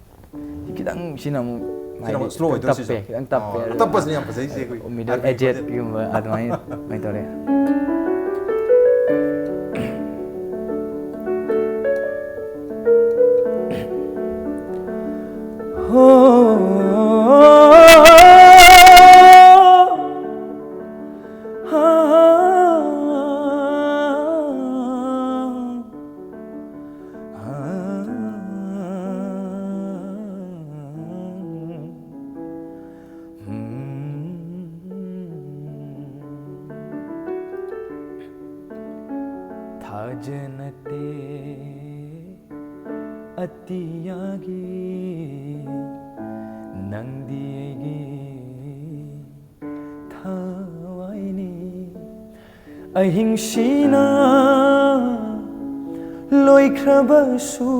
ꯁꯤ ꯈꯤꯇꯪ, ꯁꯤꯅ ꯑꯃꯨꯛ ꯁꯤꯅ ꯑꯃꯨꯛ ꯍꯥꯏꯗꯤ slow ꯑꯣꯏꯗꯣꯏꯔꯣ ꯇꯞꯄꯦ, ꯁꯤꯁꯨ? ꯈꯤꯇꯪ ꯇꯞꯄꯦ꯫ ꯑꯣ, ꯇꯞꯄꯁꯤꯅ ꯌꯥꯝ ꯐꯖꯩꯁꯦ ꯑꯩꯈꯣꯏ ꯃꯤꯗꯜ ꯑꯥꯔꯕꯤ ꯈꯣꯟꯖꯦꯜ꯫ ꯑꯦꯖꯦꯠꯀꯨꯝꯕ ꯑꯗꯨꯃꯥꯏꯅ, ꯑꯗꯨꯃꯥꯏꯅ ꯇꯧꯔꯦ꯫ ꯊꯥꯖꯅꯠꯇꯦ ꯑꯇꯤꯌꯥꯒꯤ ꯅꯪꯗꯤ ꯑꯩꯒꯤ ꯊꯋꯥꯏꯅꯤ꯫ ꯑꯍꯤꯡꯁꯤꯅ ꯂꯣꯏꯈ꯭ꯔꯕꯁꯨ,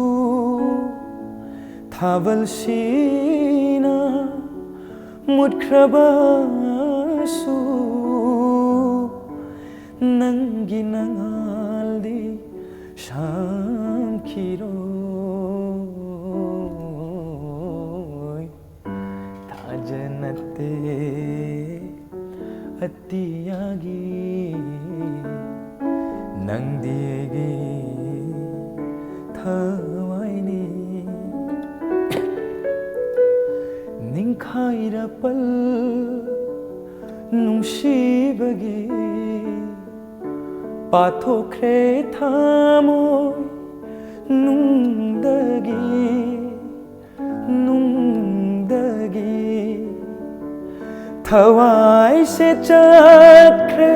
ꯊꯥꯕꯜꯁꯤꯅ ꯃꯨꯠꯈ꯭ꯔꯕꯁꯨ, ꯅꯪꯒꯤ ꯅꯉꯥꯜꯗꯤ ꯁꯥꯝꯈꯤꯔꯣꯏ꯫ ꯊꯥꯖꯅꯠꯇꯦ ꯑꯇꯤꯌꯥꯒꯤ, ꯅꯪꯗꯤ ꯑꯩꯒꯤ ꯊꯋꯥꯏꯅꯤ꯫ ꯅꯤꯡꯈꯥꯏꯔꯄꯜ ꯅꯨꯡꯁꯤꯕꯒꯤ ꯄꯥꯊꯣꯛꯈ꯭ꯔꯦ ꯊꯃꯣꯏ ꯅꯨꯡꯗꯒꯤ, ꯅꯨꯡꯗꯒꯤ꯫ ꯊꯋꯥꯏꯁꯦ ꯆꯠꯈ꯭ꯔꯦ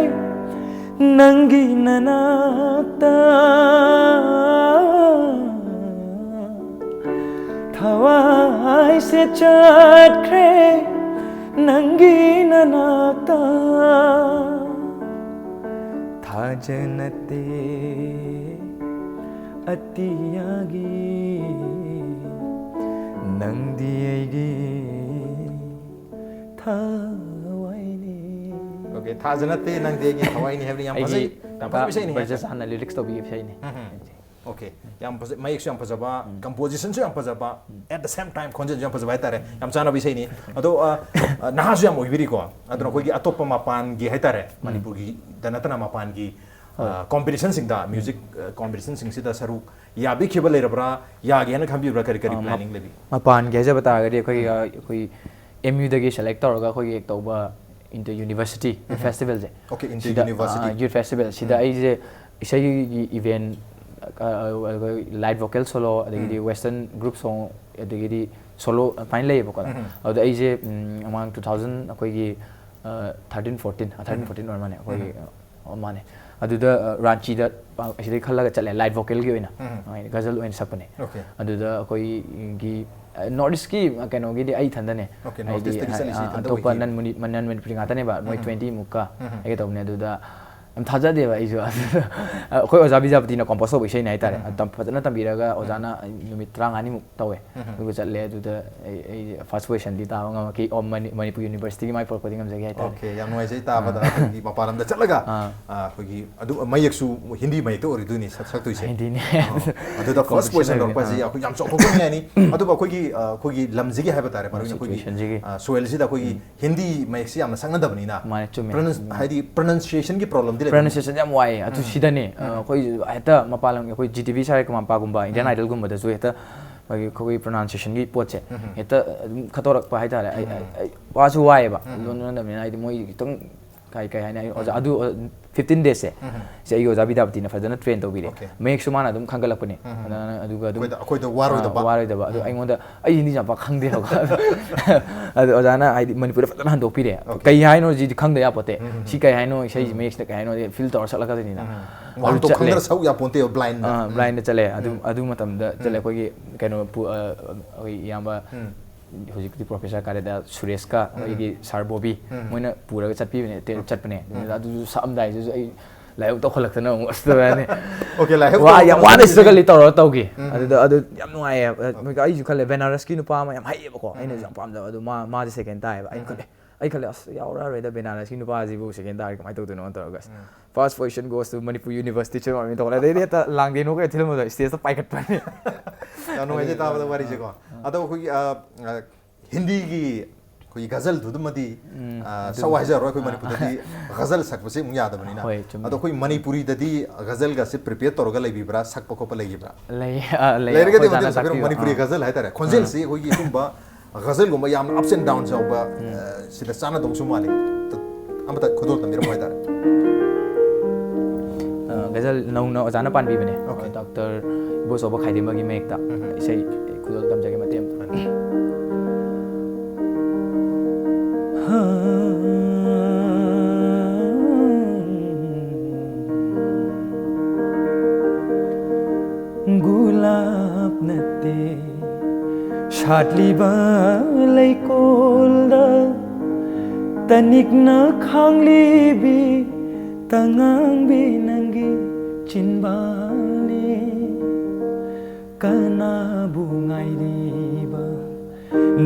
ꯅꯪꯒꯤ ꯅꯅꯥꯛꯇ, ꯊꯋꯥꯏꯁꯦ ꯆꯠꯈ꯭ꯔꯦ ꯅꯪꯒꯤ ꯅꯅꯥꯛꯇ꯫ ꯊꯥꯖꯅꯠꯇꯦ ꯑꯇꯤꯌꯥꯒꯤ, ꯅꯪꯗꯤ ꯑꯩꯒꯤ ꯊꯋꯥꯏꯅꯤ꯫ Okay, ꯊꯥꯖꯅꯠꯇꯦ ꯅꯪꯗꯤ ꯑꯩꯒꯤ ꯊꯋꯥꯏꯅꯤ ꯍꯥꯏꯕꯅꯤ꯫ ꯌꯥꯝ ꯐꯖꯩ꯫ ꯌꯥꯝ ꯐꯖꯕ ꯏꯁꯩꯅꯤ꯫ ꯕ꯭ꯔꯖꯦꯁ ꯍꯥꯟꯅ ꯂꯤꯔꯤꯛꯁ ꯇꯧꯕꯤꯈꯤꯕ ꯏꯁꯩꯅꯤ꯫ Okay, ꯌꯥꯝ ꯐꯖꯩ, ꯃꯌꯦꯛꯁꯨ ꯌꯥꯝ ꯐꯖꯕ, ꯀꯝꯄꯣꯖꯤꯁꯟꯁꯨ ꯌꯥꯝ ꯐꯖꯕ, at the same time ꯈꯣꯟꯖꯦꯜꯁꯨ ꯌꯥꯝ ꯐꯖꯕ ꯍꯥꯏꯇꯥꯔꯦ꯫ ꯌꯥꯝ ꯆꯥꯟꯅꯕ ꯏꯁꯩꯅꯤ꯫ ꯑꯗꯣ ꯑ, ꯑ, ꯅꯍꯥꯁꯨ ꯌꯥꯝ ꯑꯣꯏꯕꯤꯔꯤꯀꯣ꯫ ꯑꯗꯨꯅ ꯑꯩꯈꯣꯏꯒꯤ ꯑꯇꯣꯞꯄ ꯃꯄꯥꯟꯒꯤ ꯍꯥꯏꯇꯥꯔꯦ, ꯃꯅꯤꯄꯨꯔꯒꯤꯗ ꯅꯠꯇꯅ ꯃꯄꯥꯟꯒꯤ ꯀꯣꯝꯄꯤꯇꯤꯁꯟꯁꯤꯡꯗ, ꯃ꯭ꯌꯨꯖꯤꯛ ꯀꯣꯝꯄꯤꯇꯤꯁꯟꯁꯤꯡꯁꯤꯗ ꯁꯔꯨꯛ ꯌꯥꯕꯤꯈꯤꯕ ꯂꯩꯔꯕ꯭ꯔꯥ, ꯌꯥꯒꯦ ꯍꯥꯏꯅ ꯈꯟꯕꯤꯕ꯭ꯔꯥ? ꯀꯔꯤ ꯀꯔꯤ ꯑ, ꯃ- ꯄ꯭ꯂꯥꯅꯤꯡ ꯂꯩꯕꯤ? ꯃꯄꯥꯟꯒꯤ ꯍꯥꯏꯖꯕ ꯇꯥꯔꯒꯗꯤ ꯑꯩꯈꯣꯏꯒꯤ ꯑ, ꯑꯩꯈꯣꯏ ꯑꯦꯝ ꯌꯨꯗꯒꯤ ꯁꯦꯂꯦꯛ ꯇꯧꯔꯒ ꯑꯩꯈꯣꯏꯒꯤ ꯇꯧꯕ ꯏꯟꯇꯔ ꯌꯨꯅꯤꯚꯔꯁꯤꯇꯤ ꯐꯦꯁꯇꯤꯚꯦꯜꯁꯦ꯫ Okay, inter university. Youth festival ꯁꯤꯗ ꯑꯩꯁꯦ ꯏꯁꯩꯒꯤ ꯏꯚꯦꯟ, ꯂꯥꯏꯠ ꯚꯣꯀꯦꯜ ꯁꯣꯂꯣ, ꯑꯗꯒꯤꯗꯤ ꯋꯦꯁꯇꯔꯟ ꯒ꯭ꯔꯨꯞ ꯁꯣꯡ, ꯑꯗꯒꯤꯗꯤ ꯁꯣꯂꯣ ꯑꯗꯨꯃꯥꯏꯅ ꯂꯩꯌꯦꯕꯀꯣ꯫ ꯑꯗꯨꯗ ꯑꯩꯁꯦ ꯎꯝ, ꯃꯃꯥꯡ ꯇꯨ ꯊꯥꯎꯖꯟ ꯑꯩꯈꯣꯏꯒꯤ ꯊꯥꯔꯇꯤꯟ ꯐꯣꯔꯇꯤꯟ, ꯊꯥꯔꯇꯤꯟ ꯐꯣꯔꯇꯤꯟ ꯑꯣꯏꯔ ꯃꯥꯜꯂꯦ ꯑꯩꯈꯣꯏꯒꯤ꯫ ꯑꯣ, ꯃꯥꯅꯦ꯫ ꯑꯗꯨꯗ ꯑ, ꯔꯥꯟꯆꯤꯗ ꯄꯥꯡ-, ꯑꯁꯤꯗꯩ ꯈꯜꯂꯒ ꯆꯠꯂꯦ, ꯂꯥꯏꯠ ꯚꯣꯀꯦꯜꯒꯤ ꯑꯣꯏꯅ꯫ ꯒꯖꯜ ꯑꯣꯏꯅ ꯁꯛꯄꯅꯦ꯫ Okay. ꯑꯗꯨꯗ ꯑꯩꯈꯣꯏꯒꯤ ꯅꯣꯔꯠ ꯏꯁꯀꯤ ꯀꯩꯅꯣꯒꯤꯗꯤ ꯑꯩ ꯏꯊꯟꯗꯅꯦ꯫ Okay, North ꯍꯥꯏꯗꯤ, East ꯇꯒꯤ ꯆꯠꯂꯤꯁꯤ ꯑ, ꯏꯊꯟꯗ ꯑꯇꯣꯞꯄ ꯑꯣꯏꯈꯤ꯫ ꯅꯟ ꯃꯅꯤ-, ꯅꯟ ꯃꯅꯤꯄꯨꯔꯤ ꯉꯥꯛꯇꯅꯦꯕ, ꯃꯣꯏ ꯇ꯭ꯋꯦꯟꯇꯤ ꯃꯨꯛꯀ ꯑꯩꯒ ꯇꯧꯕꯅꯦ꯫ ꯑꯗꯨꯗ ꯊꯥꯖꯗꯦꯕ ꯑꯩꯁꯨ꯫ ꯑꯗꯨꯗ ꯑꯩꯈꯣꯏ ꯑꯣꯖꯥ ꯕꯤꯗ꯭ꯌꯥꯄꯇꯤꯅ ꯀꯣꯝꯄꯣꯁ ꯇꯧꯕ ꯏꯁꯩꯅꯦ ꯍꯥꯏꯇꯥꯔꯦ꯫ ꯎꯝ꯫ ꯑꯗꯨ ꯐꯖꯅ ꯇꯝꯕꯤꯔꯒ ꯎꯝ꯫ ꯑꯣꯖꯥꯅ ꯅꯨꯃꯤꯠ ꯇꯔꯥꯃꯉꯥꯅꯤꯃꯨꯛ ꯇꯧꯋꯦ꯫ ꯎꯝ꯫ ꯑꯗꯨꯒ ꯆꯠꯂꯦ꯫ ꯑꯗꯨꯗ ꯑꯩ, ꯑꯩ ꯐꯥꯔꯁ ꯄꯣꯖꯤꯁꯟꯗꯤ ꯇꯥꯕ ꯉꯝꯃꯛꯈꯤ꯫ ꯑꯣ, ꯃꯅꯤ-, ꯃꯅꯤꯄꯨꯔ ꯌꯨꯅꯤꯚꯔꯁꯤꯇꯤꯒꯤ ꯃꯥꯏ ꯄꯨꯔꯛꯄꯗꯤ ꯉꯝꯖꯈꯤ ꯍꯥꯏꯇꯥꯔꯦ꯫ ꯑꯣꯀꯦ, ꯌꯥꯝ ꯅꯨꯡꯉꯥꯏꯖꯩ ꯇꯥꯕꯗ꯫ ꯑꯥ꯫ ꯑꯩꯈꯣꯏꯒꯤ ꯃꯄꯥꯟ ꯂꯝꯗ ꯆꯠꯂꯒ, ꯑꯥ꯫ ꯑꯥ, ꯑꯩꯈꯣꯏꯒꯤ ꯑꯗꯨ ꯃꯌꯦꯛꯁꯨ ꯍꯤꯟꯗꯤ ꯃꯌꯦꯛꯇ ꯑꯣꯏꯔꯤꯗꯣꯏꯅꯤ ꯁꯛ-, ꯁꯛꯇꯣꯏꯁꯦ꯫ ꯍꯤꯟꯗꯤꯅꯦ꯫ ꯑꯥ꯫ ꯑꯗꯨꯗ ꯐꯥꯔꯁ ꯄꯣꯖꯤꯁꯟ ꯂꯧꯔꯛꯄꯁꯦ ꯑꯥ꯫ ꯑꯩꯈꯣꯏ ꯌꯥꯝ ꯆꯥꯎꯊꯣꯛꯄꯅꯤꯡꯉꯥꯏꯅꯤ꯫ ꯑꯗꯨꯕꯨ ꯑꯩꯈꯣꯏꯒꯤ, ꯑꯥ, ꯑꯩꯈꯣꯏꯒꯤ ꯂꯝꯁꯤꯒꯤ ꯍꯥꯏꯕ ꯇꯥꯔꯦ, ꯃꯔꯨ ꯑꯣꯏꯅ ꯑꯩꯈꯣꯏꯒꯤ, ꯁꯤꯆꯨꯋꯦꯁꯟꯁꯤꯒꯤ꯫ ꯑꯥ, ꯁꯣꯏꯜꯁꯤꯗ ꯑꯩꯈꯣꯏꯒꯤ ꯎꯝ꯫ ꯍꯤꯟꯗꯤ ꯃꯌꯦꯛꯁꯤ ꯌꯥꯝꯅ ꯁꯛꯅꯗꯕꯅꯤꯅ꯫ ꯃꯥꯅꯦ, ꯆꯨꯝꯃꯦ꯫ ꯄ꯭ꯔꯅꯟꯁ-, ꯎꯝ꯫ ꯍꯥꯏꯗꯤ ꯄ꯭ꯔꯅꯟꯁꯤꯌꯦꯁꯟꯒꯤ ꯄ꯭ꯔꯣꯕ꯭ꯂꯦꯝꯗꯤ ꯂꯩ꯫ ꯄ꯭ꯔꯅꯟꯁꯤꯌꯦꯁꯟ ꯌꯥꯝ ꯋꯥꯏꯌꯦ꯫ ꯑꯗꯨ ꯎꯝ꯫ ꯁꯤꯗꯅꯦ, ꯑ, ꯎꯝ꯫ ꯑꯩꯈꯣꯏ ꯍꯦꯛꯇ ꯃꯄꯥꯟ ꯂꯝꯒꯤ ꯑꯩꯈꯣꯏ ꯖꯤ ꯇꯤ ꯚꯤ ꯁꯥꯔꯦ ꯒꯃꯥꯄꯥꯒꯨꯝꯕ, ꯏꯟꯗꯤꯌꯟ ꯎꯝ꯫ ꯑꯥꯏꯗꯜꯒꯨꯝꯕꯗꯁꯨ ꯍꯦꯛꯇ ꯑꯩꯈꯣꯏꯒꯤ, ꯑꯩꯈꯣꯏꯒꯤ ꯄ꯭ꯔꯣꯅꯥꯎꯟꯁꯤꯌꯦꯁꯟꯒꯤ ꯄꯣꯠꯁꯦ ꯎꯝ꯫ ꯍꯦꯛꯇ ꯑꯗꯨꯝ ꯈꯠꯇꯣꯔꯛꯄ ꯍꯥꯏꯇꯥꯔꯦ꯫ ꯑꯩ, ꯎꯝ꯫ ꯑꯩ, ꯑꯩ ꯋꯥꯁꯨ ꯋꯥꯏꯌꯦꯕ꯫ ꯎꯝ꯫ ꯂꯣꯟ ꯂꯣꯟꯗꯕꯅꯤꯅ ꯍꯥꯏꯗꯤ ꯃꯣꯏ ꯈꯤꯇꯪ ꯀꯩ, ꯀꯩ ꯍꯥꯏꯅꯤ, ꯑꯩ ꯑꯣꯖꯥ ꯎꯝ꯫ ꯑꯗꯨ, ꯑ, ꯐꯤꯐꯇꯤꯟ ꯗꯦꯖꯁꯦ ꯎꯝ꯫ ꯁꯤ ꯑꯩꯒꯤ ꯑꯣꯖꯥ ꯕꯤꯗ꯭ꯌꯥꯄꯇꯤꯅ ꯐꯖꯅ ꯇ꯭ꯔꯦꯟ ꯇꯧꯕꯤꯔꯦ꯫ ꯑꯣꯀꯦ꯫ ꯃꯌꯦꯛꯁꯨ ꯃꯥꯅ ꯑꯗꯨꯝ ꯈꯪꯒꯠꯂꯛꯄꯅꯦ꯫ ꯎꯝ꯫ ꯑꯗꯨꯅ ꯑꯗꯨꯒ ꯑꯗꯨꯝ, ꯑꯩꯈꯣꯏꯗ, ꯑꯩꯈꯣꯏꯗ ꯋꯥꯔꯣꯏꯗꯕ꯫ ꯑ, ꯋꯥꯔꯣꯏꯗꯕ꯫ ꯑꯗꯨ ꯎꯝ꯫ ꯑꯩꯉꯣꯟꯗ ꯑꯩ ꯍꯤꯟꯗꯤꯁꯦ ꯌꯥꯝ ꯄꯥꯛ ꯈꯪꯗꯦꯕꯀꯣ꯫ ꯑꯗꯣ ꯑꯣꯖꯥꯅ ꯍꯥꯏꯗꯤ ꯃꯅꯤꯄꯨꯔꯗ ꯐꯖꯅ ꯍꯟꯗꯣꯛꯄꯤꯔꯦ꯫ ꯑꯣꯀꯦ꯫ ꯀꯩ ꯍꯥꯏꯅꯣ ꯁꯤꯗꯤ ꯈꯪꯗ ꯌꯥꯄꯣꯠꯇꯦ꯫ ꯎꯝ, ꯎꯝ, ꯁꯤ ꯎꯝ꯫ ꯀꯩ ꯍꯥꯏꯅꯣ, ꯏꯁꯩꯁꯤ ꯎꯝ꯫ ꯃꯌꯦꯛꯁꯤꯅ ꯀꯩ ꯍꯥꯏꯅꯣ ꯐꯤꯜ ꯇꯧꯔ ꯁꯛꯂꯛꯀꯗꯣꯏꯅꯤꯅ꯫ ꯎꯝ, ꯎꯝ꯫ ꯑꯗꯨ ꯋꯥꯍꯟꯊꯣꯛ ꯆꯠꯂꯦ꯫ ꯈꯪꯗꯅ ꯁꯛꯎ ꯌꯥꯄꯣꯟꯇꯦꯕ, ꯕ꯭ꯂꯥꯏꯟꯗ꯫ ꯑꯥ, ꯎꯝ꯫ ꯕ꯭ꯂꯥꯏꯟꯗ ꯆꯠꯂꯦ꯫ ꯑꯗꯨ, ꯎꯝ꯫ ꯑꯗꯨ ꯃꯇꯝꯗ ꯆꯠꯂꯦ ꯎꯝ꯫ ꯑꯩꯈꯣꯏꯒꯤ ꯀꯩꯅꯣ ꯄꯨ-, ꯑ, ꯑꯩꯈꯣꯏ ꯏꯌꯥꯝꯕ ꯎꯝ꯫ ꯍꯧꯖꯤꯛꯇꯤ ꯄ꯭ꯔꯣꯐꯦꯁꯔ ꯀꯥꯔꯦꯗ ꯁꯨꯔꯦꯁꯀ ꯎꯝ꯫ ꯑꯩꯈꯣꯏꯒꯤ ꯁꯥꯔ ꯕꯣꯕꯤ ꯎꯝ꯫ ꯃꯣꯏꯅ ꯄꯨꯔꯒ ꯆꯠꯄꯤꯕꯅꯦ꯫ ꯇꯦ-, ꯎꯝ꯫ ꯆꯠꯄꯅꯦ꯫ ꯎꯝ꯫ ꯑꯗꯨꯗ ꯑꯗꯨꯁꯨ ꯁꯛꯑꯝꯗꯥꯏꯗꯨꯁꯨ ꯑꯩ ꯂꯥꯏꯍꯧ ꯇꯧꯈꯠꯂꯛꯇꯅ ꯑꯃꯨꯛ ꯑꯁ ꯇꯧꯔꯅꯤ꯫ ꯑꯣꯀꯦ, ꯂꯥꯏꯍꯧ ꯋꯥ ꯌꯥꯝ ꯋꯥꯅ ꯇꯧꯈꯠꯂꯛꯄꯗꯨꯗꯤ ꯁ꯭ꯇ꯭ꯔꯒꯜꯗꯤ ꯇꯧꯔ ꯇꯧꯈꯤ꯫ ꯎꯝ꯫ ꯑꯗꯨꯗ ꯑꯗꯨ ꯌꯥꯝ ꯅꯨꯡꯉꯥꯏꯌꯦ꯫ ꯑꯣꯀꯦ꯫ ꯑꯩꯁꯨ ꯈꯜꯂꯦ ꯕꯦꯅꯥꯔꯁꯀꯤ ꯅꯨꯄꯥ ꯑꯃ ꯌꯥꯝ ꯍꯩꯌꯦꯕꯀꯣ꯫ ꯑꯩꯅꯁꯨ ꯎꯝ꯫ ꯌꯥꯝ ꯄꯥꯝꯖꯕ꯫ ꯑꯗꯨ ꯃꯥ, ꯃꯥꯁꯦ ꯁꯦꯀꯦꯟ ꯇꯥꯏꯌꯦꯕ꯫ ꯑꯩꯅ ꯎꯝ꯫ ꯈꯜꯂꯦ, ꯑꯩ ꯈꯜꯂꯦ, "ꯑꯁ, ꯌꯥꯎꯔꯛꯑꯔꯣꯏꯗ ꯕꯦꯅꯥꯔꯁꯀꯤ ꯅꯨꯄꯥꯁꯤꯕꯨ ꯁꯦꯀꯦꯟ ꯇꯥꯔꯗꯤ ꯀꯃꯥꯏꯅ ꯇꯧꯗꯣꯏꯅꯣ?" ꯇꯧꯔꯒ ꯑꯁ, ꯎꯝ꯫ First position goes to Manipur University ꯆꯠꯂꯝꯃꯤ ꯇꯧꯈꯠꯂꯦ꯫ ꯑꯗꯩꯗꯤ ꯍꯦꯛꯇ ꯂꯥꯡꯗꯦ ꯅꯣꯛꯀ ꯊꯤꯜꯂꯝꯕꯗꯣ ꯁ꯭ꯇꯦꯖꯇ ꯄꯥꯏꯈꯠꯄꯅꯤ꯫ ꯌꯥꯝ ꯅꯨꯡꯉꯥꯏꯖꯩ ꯇꯥꯕꯗ ꯋꯥꯔꯤꯁꯦꯀꯣ꯫ ꯑꯥ꯫ ꯑꯗꯣ ꯑꯩꯈꯣꯏꯒꯤ, ꯑ, ꯑ, ꯍꯤꯟꯗꯤꯒꯤ ꯑꯩꯈꯣꯏꯒꯤ ꯒꯖꯜꯗꯨꯗꯨꯃꯗꯤ, ꯎꯝ, ꯑ, ꯑꯗꯨ ꯁꯛꯎ ꯍꯥꯏꯖꯔꯔꯣꯏ, ꯑꯩꯈꯣꯏ ꯑꯥ꯫ ꯃꯅꯤꯄꯨꯔꯗꯗꯤ ꯒꯖꯜ ꯁꯛꯄꯁꯦ ꯑꯃꯨꯛ ꯌꯥꯗꯕꯅꯤꯅ꯫ ꯍꯣꯏ, ꯆꯨꯝꯃꯦ꯫ ꯑꯗꯣ ꯑꯩꯈꯣꯏ ꯃꯅꯤꯄꯨꯔꯤꯗꯗꯤ ꯒꯖꯜꯒꯁꯦ ꯄ꯭ꯔꯤꯄꯦꯌꯔ ꯇꯧꯔꯒ ꯂꯩꯕꯤꯕ꯭ꯔꯥ? ꯁꯛꯄ ꯈꯣꯠꯄ ꯂꯩꯈꯤꯕ꯭ꯔꯥ? ꯂꯩ, ꯑ, ꯂꯩ꯫ ꯂꯩꯔꯒꯗꯤ ꯑꯩꯈꯣꯏ ꯑꯣꯖꯥꯅ ꯑꯃꯨꯛꯇꯪ ꯁꯛꯄꯤꯔꯝꯃꯣ꯫ ꯇꯥꯛꯄꯤꯕ꯫ ꯃꯅꯤꯄꯨꯔꯤ ꯑꯥ꯫ ꯒꯖꯜ ꯍꯥꯏꯇꯥꯔꯦ꯫ ꯑꯥ꯫ ꯈꯣꯟꯖꯦꯜꯁꯤ ꯑꯩꯈꯣꯏꯒꯤ ꯁꯨꯝꯕ ꯒꯖꯜꯒꯨꯝꯕ ꯌꯥꯝꯅ ups and downs ꯌꯥꯎꯕ, ꯎꯝ꯫ ꯑ, ꯁꯤꯗ ꯆꯥꯟꯅꯗꯧꯁꯨ ꯃꯥꯜꯂꯤ꯫ ꯑꯃꯇ ꯈꯨꯗꯣꯜ ꯇꯝꯕꯤꯔꯝꯃꯣ ꯍꯥꯏꯇꯥꯔꯦ꯫ ꯑ, ꯒꯖꯜ ꯅꯧꯅ ꯑꯣꯖꯥꯅ ꯄꯥꯟꯕꯤꯕꯅꯦ꯫ ꯑꯣꯀꯦ꯫ ꯗꯣꯛꯇꯔ ꯏꯕꯣꯆꯧꯕ ꯈꯥꯏꯗꯦꯝꯕꯒꯤ ꯃꯌꯦꯛꯇ ꯎꯝ꯫ ꯏꯁꯩ ꯈꯨꯗꯣꯜ ꯇꯝꯖꯒꯦ ꯃꯇꯦꯛ ꯑꯃ꯫ ꯐꯅꯤ꯫ ꯒꯨꯂꯥꯞ ꯅꯠꯇꯦ ꯁꯥꯠꯂꯤꯕ ꯂꯩꯀꯣꯜꯗ ꯇꯅꯤꯛꯅ ꯈꯥꯡꯂꯤꯕꯤ ꯇꯉꯥꯡꯕꯤ ꯅꯪꯒꯤ ꯆꯤꯟꯕꯥꯜꯅꯤ꯫ ꯀꯅꯥꯕꯨ ꯉꯥꯏꯔꯤꯕ?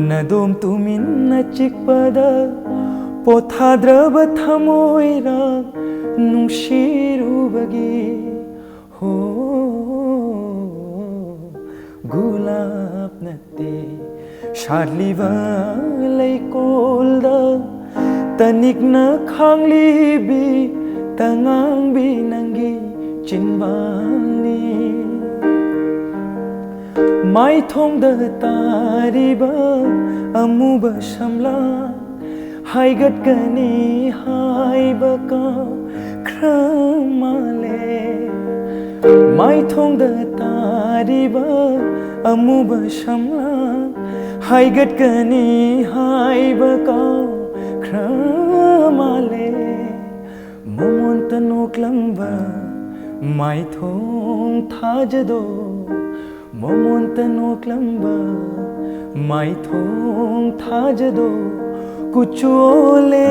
ꯅꯗꯣꯝ ꯇꯨꯃꯤꯟꯅ ꯆꯤꯛꯄꯗ ꯄꯣꯊꯥꯗ꯭ꯔꯕ ꯊꯃꯣꯏꯔ ꯅꯨꯡꯁꯤꯔꯨꯕꯒꯤ? ꯍꯣ, ꯒꯨꯂꯥꯞ ꯅꯠꯇꯦ ꯁꯥꯠꯂꯤꯕ ꯂꯩꯀꯣꯜꯗ ꯇꯅꯤꯛꯅ ꯈꯥꯡꯂꯤꯕꯤ ꯇꯉꯥꯡꯕꯤ ꯅꯪꯒꯤ ꯆꯤꯟꯕꯥꯜꯅꯤ꯫ ꯃꯥꯏꯊꯣꯡꯗ ꯇꯥꯔꯤꯕ ꯑꯃꯨꯕ ꯁꯝꯂꯥꯡ ꯍꯥꯏꯒꯠꯀꯅꯤ ꯍꯥꯏꯕ ꯀꯥꯎꯈ꯭ꯔ ꯃꯥꯜꯂꯦ꯫ ꯃꯥꯏꯊꯣꯡꯗ ꯇꯥꯔꯤꯕ ꯑꯃꯨꯕ ꯁꯝꯂꯥꯡ ꯍꯥꯏꯒꯠꯀꯅꯤ ꯍꯥꯏꯕ ꯀꯥꯎꯈ꯭ꯔ ꯃꯥꯜꯂꯦ꯫ ꯃꯃꯣꯟꯇ ꯅꯣꯛꯂꯝꯕ ꯃꯥꯏꯊꯣꯡ ꯊꯥꯖꯗꯣ, ꯃꯃꯣꯟꯇ ꯅꯣꯛꯂꯝꯕ ꯃꯥꯏꯊꯣꯡ ꯊꯥꯖꯗꯣ, ꯀꯨꯆꯨ ꯑꯣꯜꯂꯦ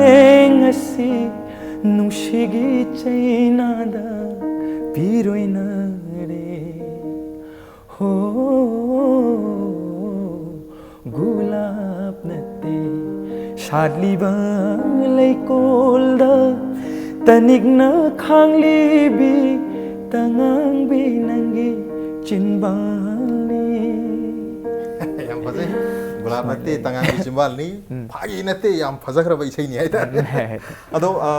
ꯉꯁꯤ ꯅꯨꯡꯁꯤꯒꯤ ꯆꯩꯅꯥꯗ ꯄꯤꯔꯣꯏꯅꯔꯦ꯫ ꯍꯣ, ꯒꯨꯂꯥꯞ ꯅꯠꯇꯦ ꯁꯥꯠꯂꯤꯕ ꯂꯩꯀꯣꯜꯗ ꯇꯅꯤꯛꯅ ꯈꯥꯡꯂꯤꯕꯤ ꯇꯉꯥꯡꯕꯤ ꯅꯪꯒꯤ ꯆꯤꯟꯕꯥꯜꯅꯤ꯫ ꯌꯥꯝ ꯐꯖꯩ꯫ ꯒꯨꯂꯥꯞ ꯅꯠꯇꯦ, ꯇꯉꯥꯡꯕꯤ ꯆꯤꯟꯕꯥꯜꯅꯤ꯫ ꯎꯝ꯫ ꯐꯥꯒꯤ ꯅꯠꯇꯦ, ꯌꯥꯝ ꯐꯖꯈ꯭ꯔꯕ ꯏꯁꯩꯅꯤ ꯍꯥꯏꯇꯥꯔꯦ꯫ ꯎꯝ꯫ ꯑꯗꯣ, ꯑ,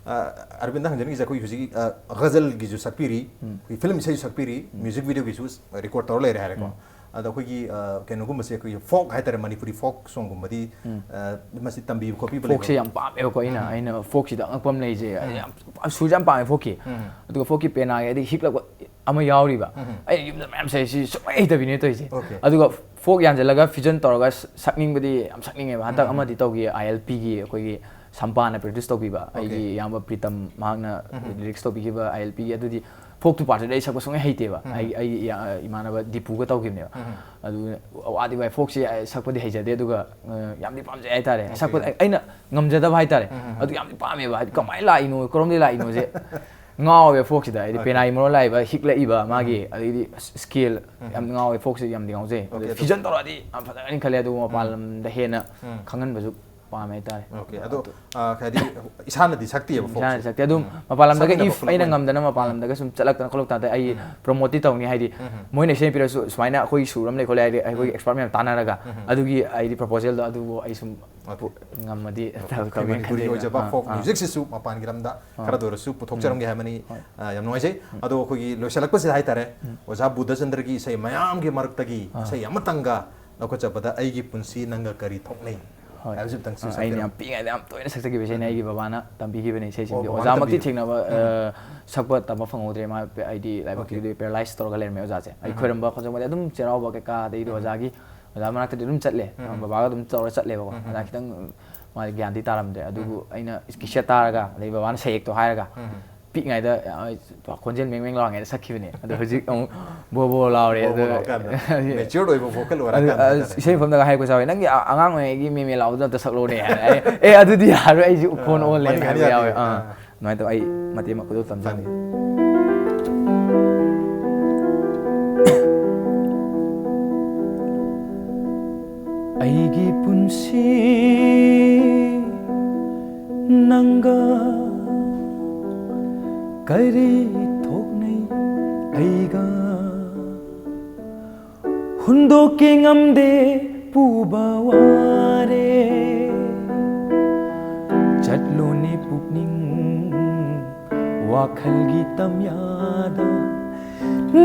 ꯑ, ꯑꯔꯕꯤꯟꯗ ꯍꯪꯖꯅꯤꯡꯉꯤꯁꯦ, ꯑꯩꯈꯣꯏ ꯍꯧꯖꯤꯛ, ꯑ, ꯒꯖꯜꯒꯤꯁꯨ ꯁꯛꯄꯤꯔꯤ, ꯎꯝ꯫ ꯑꯩꯈꯣꯏ ꯐꯤꯂꯝ ꯏꯁꯩꯁꯨ ꯁꯛꯄꯤꯔꯤ, ꯎꯝ꯫ ꯃ꯭ꯌꯨꯖꯤꯛ ꯚꯤꯗꯤꯑꯣꯒꯤꯁꯨ ꯔꯦꯀꯣꯔꯗ ꯇꯧꯔ ꯂꯩꯔꯦ ꯍꯥꯏꯔꯦꯀꯣ꯫ ꯎꯝ꯫ ꯑꯗꯣ ꯑꯩꯈꯣꯏꯒꯤ, ꯑ, ꯀꯩꯅꯣꯒꯨꯝꯕꯁꯦ, ꯑꯩꯈꯣꯏꯒꯤ ꯐꯣꯛ ꯍꯥꯏꯇꯥꯔꯦ, ꯃꯅꯤꯄꯨꯔꯤ ꯐꯣꯛ ꯁꯣꯡꯒꯨꯝꯕꯗꯤ, ꯎꯝ꯫ ꯑ, ꯃꯁꯤ ꯇꯝꯕꯤꯕ ꯈꯣꯠꯄꯤꯕ ꯐꯣꯛꯁꯦ ꯂꯩꯕ꯭ꯔꯣ? ꯌꯥꯝ ꯄꯥꯝꯃꯦꯕꯀꯣ ꯑꯩꯅ꯫ ꯎꯝ꯫ ꯑꯩꯅ ꯐꯣꯛꯁꯤꯗ ꯑꯉꯛꯄ ꯑꯃ ꯂꯩꯖꯩ꯫ ꯎꯝ꯫ ꯌꯥꯝ ꯁꯨꯔꯁꯦ ꯌꯥꯝ ꯄꯥꯝꯃꯦ ꯐꯣꯛꯀꯤ꯫ ꯎꯝ꯫ ꯑꯗꯨꯒ ꯐꯣꯛꯀꯤ ꯄꯦꯅꯥꯒꯤ ꯑꯗꯩ ꯍꯤꯛꯂꯛꯄ ꯑꯃ ꯌꯥꯎꯔꯤꯕ꯫ ꯎꯝ꯫ ꯑꯩꯅ ꯌꯨꯝꯗ ꯃꯌꯥꯝ ꯁꯛꯏ, ꯁꯤ ꯁꯨꯡꯍꯩ ꯍꯩꯇꯕꯤꯅꯦ ꯇꯧꯔꯤꯁꯦ꯫ ꯑꯣꯀꯦ꯫ ꯑꯗꯨꯒ ꯐꯣꯛ ꯌꯥꯟꯁꯤꯜꯂꯒ ꯐ꯭ꯌꯨꯖꯟ ꯇꯧꯔꯒ ꯁ-, ꯁꯛꯅꯤꯡꯕꯗꯤ ꯌꯥꯝ ꯁꯛꯅꯤꯡꯉꯦꯕ꯫ ꯍꯟꯗꯛ ꯎꯝ꯫ ꯑꯃꯗꯤ ꯇꯧꯈꯤ, ꯑꯥꯏ ꯑꯦꯜ ꯄꯤꯒꯤ ꯑꯩꯈꯣꯏꯒꯤ ꯁꯝꯄꯥꯅ ꯄ꯭ꯔꯣꯗ꯭ꯌꯨꯁ ꯇꯧꯕꯤꯕ, ꯑꯣꯀꯦ꯫ ꯑꯩꯒꯤ ꯏꯌꯥꯝꯕ ꯄ꯭ꯔꯤꯇꯝ ꯃꯍꯥꯛꯅ ꯎꯝ꯫ ꯂꯤꯔꯤꯛꯁ ꯇꯧꯕꯤꯈꯤꯕ ꯑꯥꯏ ꯑꯦꯜ ꯄꯤꯒꯤ꯫ ꯑꯗꯨꯗꯤ ꯐꯣꯛꯇꯨ ꯄꯥꯔꯠꯇꯨꯗꯤ ꯑꯩ ꯁꯛꯄ ꯁꯨꯡꯍꯩ ꯍꯩꯇꯦꯕ꯫ ꯑꯩ ꯑꯩ ꯏꯌꯥ- ꯏꯃꯥꯟꯅꯕ ꯗꯤꯄꯨꯒ ꯇꯧꯈꯤꯕꯅꯦꯕ꯫ ꯑꯗꯨ ꯋꯥꯗꯤ ꯋꯥꯏ, ꯐꯣꯛꯁꯦ ꯑꯩ ꯁꯛꯄꯗꯤ ꯍꯩꯖꯗꯦ, ꯑꯗꯨꯒ ꯑ, ꯌꯥꯝꯗꯤ ꯄꯥꯝꯖꯩ ꯍꯥꯏꯇꯥꯔꯦ꯫ ꯁꯛꯄ ꯑꯩ- ꯑꯩꯅ ꯉꯝꯖꯗꯕ ꯍꯥꯏꯇꯥꯔꯦ꯫ ꯑꯗꯨ ꯌꯥꯝꯗꯤ ꯄꯥꯝꯃꯦꯕ, ꯍꯥꯏꯗꯤ ꯀꯃꯥꯏꯅ ꯂꯥꯛꯏꯅꯣ, ꯀꯔꯣꯝꯗꯒꯤ ꯂꯥꯛꯏꯅꯣꯁꯦ ꯉꯥꯎꯋꯦ ꯐꯣꯛꯁꯤꯗ꯫ ꯍꯥꯏꯗꯤ ꯄꯦꯅꯥꯒꯤ ꯃꯔꯣꯟ ꯂꯥꯛꯏꯕ, ꯍꯤꯛꯂꯛꯏꯕ ꯃꯥꯒꯤ, ꯑꯗꯩꯗꯤ ꯁ꯭ꯀꯦꯜ ꯌꯥꯝ ꯉꯥꯎꯋꯦ꯫ ꯐꯣꯛꯁꯤ ꯌꯥꯝꯗꯤ ꯉꯥꯎꯖꯩ꯫ ꯑꯗꯨ ꯐ꯭ꯌꯨꯖꯟ ꯇꯧꯔꯛꯑꯗꯤ ꯌꯥꯝ ꯐꯖꯒꯅꯤ ꯈꯜꯂꯦ, ꯑꯗꯨꯕꯨ ꯃꯄꯥꯟ ꯂꯝꯗ ꯍꯦꯟꯅ ꯈꯪꯍꯟꯕꯁꯨ ꯄꯥꯝꯃꯦ ꯍꯥꯏꯇꯥꯔꯦ꯫ ꯑꯣꯀꯦ, ꯑꯗꯣ ꯑ, ꯍꯥꯏꯗꯤ ꯏꯁꯥꯅꯗꯤ ꯁꯛꯇꯦꯕ ꯐꯣꯛꯁꯦ꯫ ꯏꯁꯥꯅꯗꯤ ꯁꯛꯇꯦ꯫ ꯑꯗꯨꯝ ꯃꯄꯥꯟ ꯂꯝꯗꯒ, ꯏꯐ ꯑꯩꯅ ꯉꯝꯗꯅ ꯃꯄꯥꯟ ꯂꯝꯗꯒ ꯁꯨꯝ ꯆꯠꯂꯛꯇꯅ ꯈꯣꯠꯂꯛꯇꯅ ꯑꯩ ꯄ꯭ꯔꯣꯃꯣꯠꯇꯤ ꯇꯧꯅꯤ꯫ ꯍꯥꯏꯗꯤ ꯃꯣꯏꯅ ꯏꯁꯩ ꯄꯤꯔꯁꯨ ꯁꯨꯃꯥꯏꯅ ꯑꯩꯈꯣꯏ ꯁꯨꯔ ꯑꯃ ꯂꯩ ꯈꯣꯠꯂꯦ ꯍꯥꯏꯗꯤ ꯑꯩꯈꯣꯏꯒꯤ ꯑꯦꯛꯁꯄꯥꯔꯠ ꯃꯌꯥꯝ ꯇꯥꯟꯅꯔꯒ ꯑꯗꯨꯒꯤ ꯍꯥꯏꯗꯤ ꯄ꯭ꯔꯣꯄꯣꯖꯦꯜꯗꯣ ꯑꯗꯨꯕꯨ ꯑꯩ ꯁꯨꯝ ꯉꯝꯃꯗꯤ ꯇꯧꯒꯦꯅ ꯃꯅꯤꯄꯨꯔꯒꯤ ꯈꯟꯖꯩ꯫ ꯑꯣꯏꯖꯕ ꯑꯥ, ꯐꯣꯛ ꯑꯥ꯫ ꯃ꯭ꯌꯨꯖꯤꯛꯁꯤꯁꯨ ꯃꯄꯥꯟꯒꯤ ꯂꯝꯗ ꯑꯥ꯫ ꯈꯔꯗ ꯑꯣꯏꯔꯁꯨ ꯄꯨꯊꯣꯛꯆꯔꯝꯒꯦ ꯍꯥꯏꯕꯅꯤ꯫ ꯑ, ꯌꯥꯝ ꯅꯨꯡꯉꯥꯏꯖꯩ꯫ ꯑꯗꯣ ꯑꯩꯈꯣꯏꯒꯤ ꯂꯣꯏꯁꯤꯜꯂꯛꯄꯁꯤꯗ ꯍꯥꯏꯇꯥꯔꯦ, ꯑꯣꯖꯥ ꯕꯨꯙꯆꯟꯗ꯭ꯔꯒꯤ ꯏꯁꯩ ꯃꯌꯥꯝꯒꯤ ꯃꯔꯛꯇꯒꯤ ꯏꯁꯩ ꯑꯃꯇꯪꯒ ꯂꯧꯈꯠꯆꯕꯗ "ꯑꯩꯒꯤ ꯄꯨꯟꯁꯤ ꯅꯪꯒ ꯀꯔꯤ ꯊꯣꯛꯅꯩ" ꯍꯣꯏ꯫ ꯍꯥꯏꯕꯁꯤ ꯑꯝꯇꯪ ꯑ, ꯑꯩꯅ ꯌꯥꯝ ꯄꯤꯛꯏꯉꯩꯗ ꯌꯥꯝ ꯇꯣꯏꯅ ꯁꯛꯆꯈꯤꯕ ꯏꯁꯩꯅꯦ꯫ ꯑꯩꯒꯤ ꯕꯕꯥꯅ ꯇꯝꯕꯤꯈꯤꯕꯅꯦ ꯏꯁꯩꯁꯤꯡꯗꯤ꯫ ꯑꯣ, ꯕꯕꯥꯅ ꯑꯣꯖꯥꯃꯛꯇꯤ ꯇꯝꯕꯤꯕ꯫ ꯊꯦꯡꯅꯕ, ꯑ, ꯁꯛꯄ ꯇꯝꯕ ꯐꯪꯍꯧꯗ꯭ꯔꯦ꯫ ꯃꯥ ꯄꯦ-, ꯍꯥꯏꯗꯤ ꯂꯥꯏꯕꯛꯀꯤꯗꯤ ꯄꯦꯔꯥꯂꯥꯏꯁ ꯇꯧꯔꯒ ꯂꯩꯔꯝꯃꯦ ꯑꯣꯖꯥꯁꯦ꯫ ꯑꯩ ꯈꯣꯏꯔꯝꯕ ꯈꯣꯠꯆꯝꯕꯗꯤ ꯑꯗꯨꯝ ꯆꯩꯔꯥꯎꯕ ꯀꯩꯀꯥ, ꯑꯗꯩꯗꯤ ꯑꯣꯖꯥꯒꯤ, ꯑꯣꯖꯥ ꯃꯅꯥꯛꯇꯗꯤ ꯑꯗꯨꯝ ꯆꯠꯂꯦ꯫ ꯕꯕꯥꯒ ꯑꯗꯨꯝ ꯇꯧꯔ ꯆꯠꯂꯦꯕꯀꯣ꯫ ꯑꯣꯖꯥ ꯈꯤꯇꯪ ꯃꯥꯗꯤ ꯒ꯭ꯌꯥꯟꯗꯤ ꯇꯥꯔꯝꯗ꯭ꯔꯦ꯫ ꯑꯗꯨꯕꯨ ꯑꯩꯅ ꯀꯦꯁꯦꯠ ꯇꯥꯔꯒ, ꯑꯗꯩ ꯕꯕꯥꯅ ꯁꯩꯍꯦꯛꯇꯣ ꯍꯥꯏꯔꯒ, ꯄꯤꯛꯏꯉꯩꯗ, ꯑ, ꯈꯣꯟꯖꯦꯜ ꯃꯦꯡ ꯃꯦꯡ ꯂꯥꯎꯔꯤꯉꯩꯗ ꯁꯛꯈꯤꯕꯅꯦ꯫ ꯑꯗꯣ ꯍꯧꯖꯤꯛ ꯑꯃꯨꯛ ꯕꯣ ꯕꯣ ꯂꯥꯎꯔꯦ꯫ ꯕꯣ ꯕꯣ ꯑꯗꯣ ꯂꯥꯎꯔꯀꯥꯟꯗ, matured ꯑꯣꯏꯕ vocal ꯑꯣꯏꯔꯀꯥꯟꯗ ꯑ, ꯍꯥꯏꯇꯥꯔꯦ꯫ ꯏꯁꯩ ꯃꯐꯝꯗꯒ ꯍꯥꯏꯔꯛꯄꯁꯨ ꯌꯥꯎꯋꯦ, "ꯅꯪꯒꯤ ꯑ-, ꯑꯉꯥꯡ ꯑꯣꯏꯔꯤꯉꯩꯒꯤ ꯃꯦ ꯃꯦ ꯂꯥꯎꯕꯗꯣ ꯑꯝꯇ ꯁꯛꯂꯛꯑꯣꯅꯦ" ꯍꯥꯏꯅ꯫ ꯑꯩ, "ꯑꯦ, ꯑꯗꯨꯗꯤ ꯌꯥꯔꯣꯏ, ꯑꯩꯁꯦ ꯈꯣꯟ ꯑ, ꯑꯣꯜꯂꯦ" ꯃꯅꯤꯡ ꯍꯥꯏꯕ ꯍꯟ ꯌꯥꯎꯋꯦ꯫ ꯌꯥꯗꯦ꯫ ꯑꯥ꯫ ꯑꯥ꯫ ꯑꯗꯨꯃꯥꯏꯅ ꯇꯧ-, ꯑꯩ ꯃꯇꯦꯛ ꯑꯃ ꯈꯨꯗꯣꯜ ꯇꯝꯖꯒꯦ꯫ ꯑꯩꯒꯤ ꯄꯨꯟꯁꯤ ꯅꯪꯒ ꯀꯔꯤ ꯊꯣꯛꯅꯩ ꯑꯩꯒ? ꯍꯨꯟꯗꯣꯛꯀꯦ ꯉꯝꯗꯦ ꯄꯨꯕ ꯋꯥꯔꯦ꯫ ꯆꯠꯂꯨꯅꯤ ꯄꯨꯛꯅꯤꯡ ꯋꯥꯈꯜꯒꯤ ꯇꯝꯌꯥꯗ꯫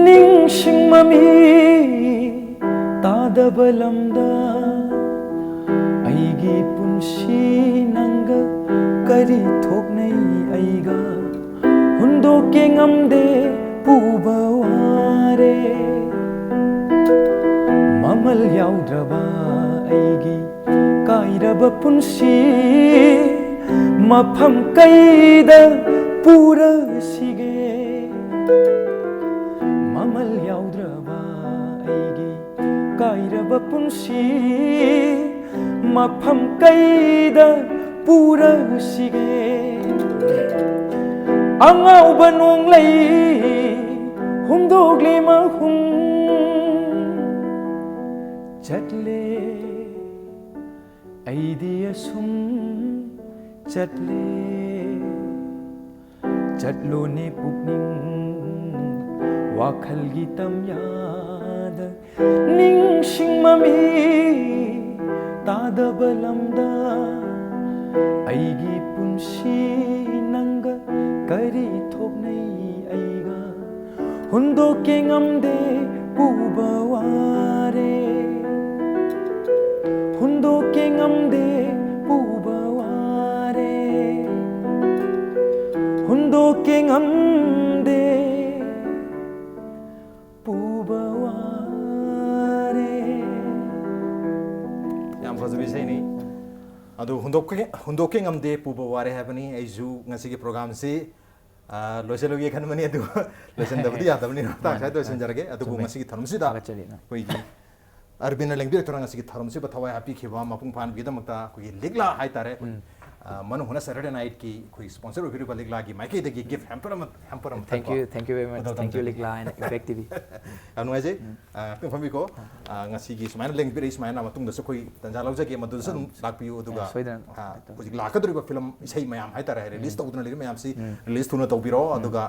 ꯅꯤꯡꯁꯤꯡ ꯃꯃꯤ ꯇꯥꯗꯕ ꯂꯝꯗ꯫ ꯑꯩꯒꯤ ꯄꯨꯟꯁꯤ ꯅꯪꯒ ꯀꯔꯤ ꯊꯣꯛꯅꯩ ꯑꯩꯒ? ꯍꯨꯟꯗꯣꯛꯀꯦ ꯉꯝꯗꯦ ꯄꯨꯕ ꯋꯥꯔꯦ꯫ ꯃꯃꯜ ꯌꯥꯎꯗ꯭ꯔꯕ ꯑꯩꯒꯤ ꯀꯥꯏꯔꯕ ꯄꯨꯟꯁꯤ ꯃꯐꯝ ꯀꯩꯗ ꯄꯨꯔꯁꯤꯒꯦ? ꯃꯃꯜ ꯌꯥꯎꯗ꯭ꯔꯕ ꯑꯩꯒꯤ ꯀꯥꯏꯔꯕ ꯄꯨꯟꯁꯤ ꯃꯐꯝ ꯀꯩꯗ ꯄꯨꯔꯁꯤꯒꯦ? ꯑꯉꯥꯎꯕ ꯅꯣꯡꯂꯩ ꯍꯨꯝꯗꯣꯛꯂꯤ ꯃꯍꯨꯝ ꯆꯠꯂꯦ꯫ ꯑꯩꯗꯤ ꯑꯁꯨꯝ ꯆꯠꯂꯦ꯫ ꯆꯠꯂꯣꯅꯦ ꯄꯨꯛꯅꯤꯡ ꯋꯥꯈꯜꯒꯤ ꯇꯝꯌꯥꯗ ꯅꯤꯡꯁꯤꯡ ꯃꯃꯤ ꯇꯥꯗꯕ ꯂꯝꯗ ꯑꯩꯒꯤ ꯄꯨꯟꯁꯤ ꯅꯪꯒ ꯀꯔꯤ ꯊꯣꯛꯅꯩ ꯑꯩꯒ ꯍꯨꯟꯗꯣꯛꯀꯦ ꯉꯝꯗꯦ ꯄꯨꯕ ꯋꯥꯔꯦ ꯍꯨꯟꯗꯣꯛꯀꯦ ꯉꯝꯗꯦ ꯄꯨꯕ ꯋꯥꯔꯦ ꯍꯨꯟꯗꯣꯛꯀꯦ ꯉꯝꯗꯦ ꯄꯨꯕ ꯋꯥꯔꯦ꯫ ꯌꯥꯝ ꯐꯖꯕ ꯏꯁꯩꯅꯤ꯫ ꯑꯗꯨ ꯍꯨꯟꯗꯣꯛꯀꯦ ꯍꯨꯟꯗꯣꯛꯀꯦ ꯉꯝꯗꯦ ꯄꯨꯕ ꯋꯥꯔꯦ ꯍꯥꯏꯕꯅꯤ꯫ ꯑꯩꯁꯨ ꯉꯁꯤꯒꯤ ꯄ꯭ꯔꯣꯒꯥꯝꯁꯤ ꯂꯣꯏꯁꯤꯜꯂꯨꯒꯦ ꯈꯟꯕꯅꯤ, ꯑꯗꯨ ꯂꯣꯏꯁꯤꯟꯗꯕꯗꯤ ꯌꯥꯗꯕꯅꯤꯅ ꯃꯇꯥꯡ ꯁ꯭ꯋꯥꯏꯗ ꯂꯣꯏꯁꯤꯟꯖꯔꯒꯦ꯫ ꯑꯗꯨꯕꯨ ꯉꯁꯤꯒꯤ ꯊꯧꯔꯝꯁꯤꯗ ꯑꯩꯈꯣꯏꯒꯤ ꯑꯔꯕꯤꯟꯅ ꯂꯦꯡꯕꯤꯔꯛꯇꯨꯅ ꯉꯁꯤꯒꯤ ꯊꯧꯔꯝꯁꯤꯕꯨ ꯊꯋꯥꯏ ꯍꯥꯞꯄꯤꯈꯤꯕ ꯃꯄꯨꯡ ꯐꯥꯍꯟꯕꯒꯤꯗꯃꯛꯇ ꯑꯩꯈꯣꯏꯒꯤ ꯂꯤꯛꯂꯥ ꯍꯥꯏꯇꯥꯔꯦ, ꯑꯩꯈꯣꯏ, ꯎꯝ꯫ ꯑ, ꯃꯅꯨꯡ ꯍꯨꯠꯅ ꯁꯦꯇꯔꯗꯦ ꯅꯥꯏꯠꯀꯤ ꯑꯩꯈꯣꯏ ꯁ꯭ꯄꯣꯟꯁꯔ ꯑꯣꯏꯕꯤꯔꯤꯕ ꯂꯤꯛꯂꯥꯒꯤ ꯃꯥꯏꯀꯩꯗꯒꯤ ꯒꯤꯐ ꯍꯦꯝꯄꯔ ꯑꯃ, ꯍꯦꯝꯄꯔ ꯑꯃ Thank you, thank you very much. ꯈꯨꯗꯣꯜ Thank you, ꯇꯝꯖꯔꯤ꯫ ꯂꯤꯛꯂꯥ and Impact T V꯫ ꯌꯥꯝ ꯅꯨꯡꯉꯥꯏꯖꯩ꯫ ꯎꯝ꯫ ꯑ, ꯉꯥꯛꯇꯪ ꯐꯝꯕꯤꯀꯣ꯫ ꯑ, ꯉꯁꯤꯒꯤ ꯁꯨꯃꯥꯏꯅ ꯂꯦꯡꯕꯤꯔꯛꯏ ꯁꯨꯃꯥꯏꯅ ꯃꯇꯨꯡꯗꯁꯨ ꯑꯩꯈꯣꯏ ꯇꯟꯖꯥ ꯂꯧꯖꯒꯦ, ꯃꯗꯨꯗꯁꯨ ꯑꯗꯨꯝ ꯎꯝ꯫ ꯂꯥꯛꯄꯤꯌꯨ꯫ ꯑꯗꯨꯒ, ꯑꯦ, ꯁꯣꯏꯗꯅ꯫ ꯑ, ꯍꯧꯖꯤꯛ ꯂꯥꯛꯀꯗꯧꯔꯤꯕ ꯐꯤꯂꯝ ꯏꯁꯩ ꯃꯌꯥꯝ ꯍꯥꯏꯇꯥꯔꯦ, ꯔꯤꯂꯤꯁ ꯎꯝ꯫ ꯇꯧꯗꯨꯅ ꯂꯩꯔꯤꯕ ꯃꯌꯥꯝꯁꯤ ꯎꯝ꯫ ꯔꯤꯂꯤꯁ ꯊꯨꯅ ꯇꯧꯕꯤꯔꯣ꯫ ꯎꯝ꯫ ꯑꯗꯨꯒ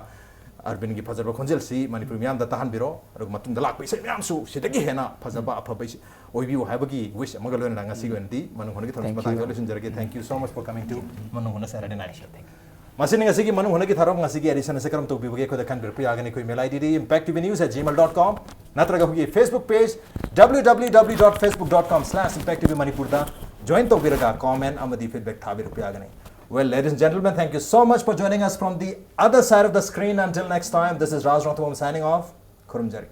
ꯑꯔꯕꯤꯟꯒꯤ ꯐꯖꯔꯕ ꯈꯣꯟꯖꯦꯜꯁꯤ ꯃꯅꯤꯄꯨꯔꯤ ꯃꯤꯌꯥꯝꯗ ꯇꯥꯍꯟꯕꯤꯔꯣ꯫ ꯑꯗꯨꯒ ꯃꯇꯨꯡꯗ ꯂꯥꯛꯄ ꯏꯁꯩ ꯃꯌꯥꯝꯁꯨ ꯁꯤꯗꯒꯤ ꯍꯦꯟꯅ ꯐꯖꯕ, ꯎꯝ꯫ ꯑꯐꯕ ꯏꯁꯩ ꯑꯣꯏꯕꯤꯌꯨ ꯍꯥꯏꯕꯒꯤ ꯋꯤꯁ ꯑꯃꯒ ꯂꯣꯏꯅꯅ ꯉꯁꯤꯒꯤ ꯎꯝ꯫ ꯑꯣꯏꯅꯗꯤ ꯃꯅꯨꯡ ꯍꯨꯠꯅꯒꯤ ꯊꯧꯔꯝꯁꯤ Thank ꯃꯇꯥꯡ you. ꯁ꯭ꯋꯥꯏꯗ ꯂꯣꯏꯁꯤꯟꯖꯔꯒꯦ꯫ Thank you so much for coming to ꯃꯅꯨꯡ ꯍꯨꯠꯅ ꯁꯦꯇꯔꯗꯦ ꯅꯥꯏꯠ ꯁꯣ꯫ ꯃꯁꯤꯅꯤ ꯉꯁꯤꯒꯤ ꯃꯅꯨꯡ ꯍꯨꯠꯅꯒꯤ ꯊꯧꯔꯝ꯫ ꯉꯁꯤꯒꯤ ꯑꯦꯗꯤꯁꯟ ꯑꯁꯤ ꯀꯔꯝ ꯇꯧꯕꯤꯕꯒꯦ ꯑꯩꯈꯣꯏꯗ ꯈꯟꯕꯤꯔꯛꯄ ꯌꯥꯒꯅꯤ꯫ ꯑꯩꯈꯣꯏ email I ꯗꯤꯗꯤ impact T V news at gmail dot com ꯅꯠꯇ꯭ꯔꯒ ꯑꯩꯈꯣꯏꯒꯤ Facebook page W W W dot facebook dot com slash impact T V ꯃꯅꯤꯄꯨꯔꯗ ꯖꯣꯏꯟ ꯇꯧꯕꯤꯔꯒ ꯀꯣꯃꯦꯟ ꯑꯃꯗꯤ ꯐꯤꯗꯕꯦꯛ ꯊꯥꯕꯤꯔꯛꯄ ꯌꯥꯒꯅꯤ꯫ Well, ladies and gentlemen, thank you so much for joining us from the other side of the screen. Until next time, this is Raj Rongthawam signing off. ꯈꯨꯔꯨꯝꯖꯔꯤ꯫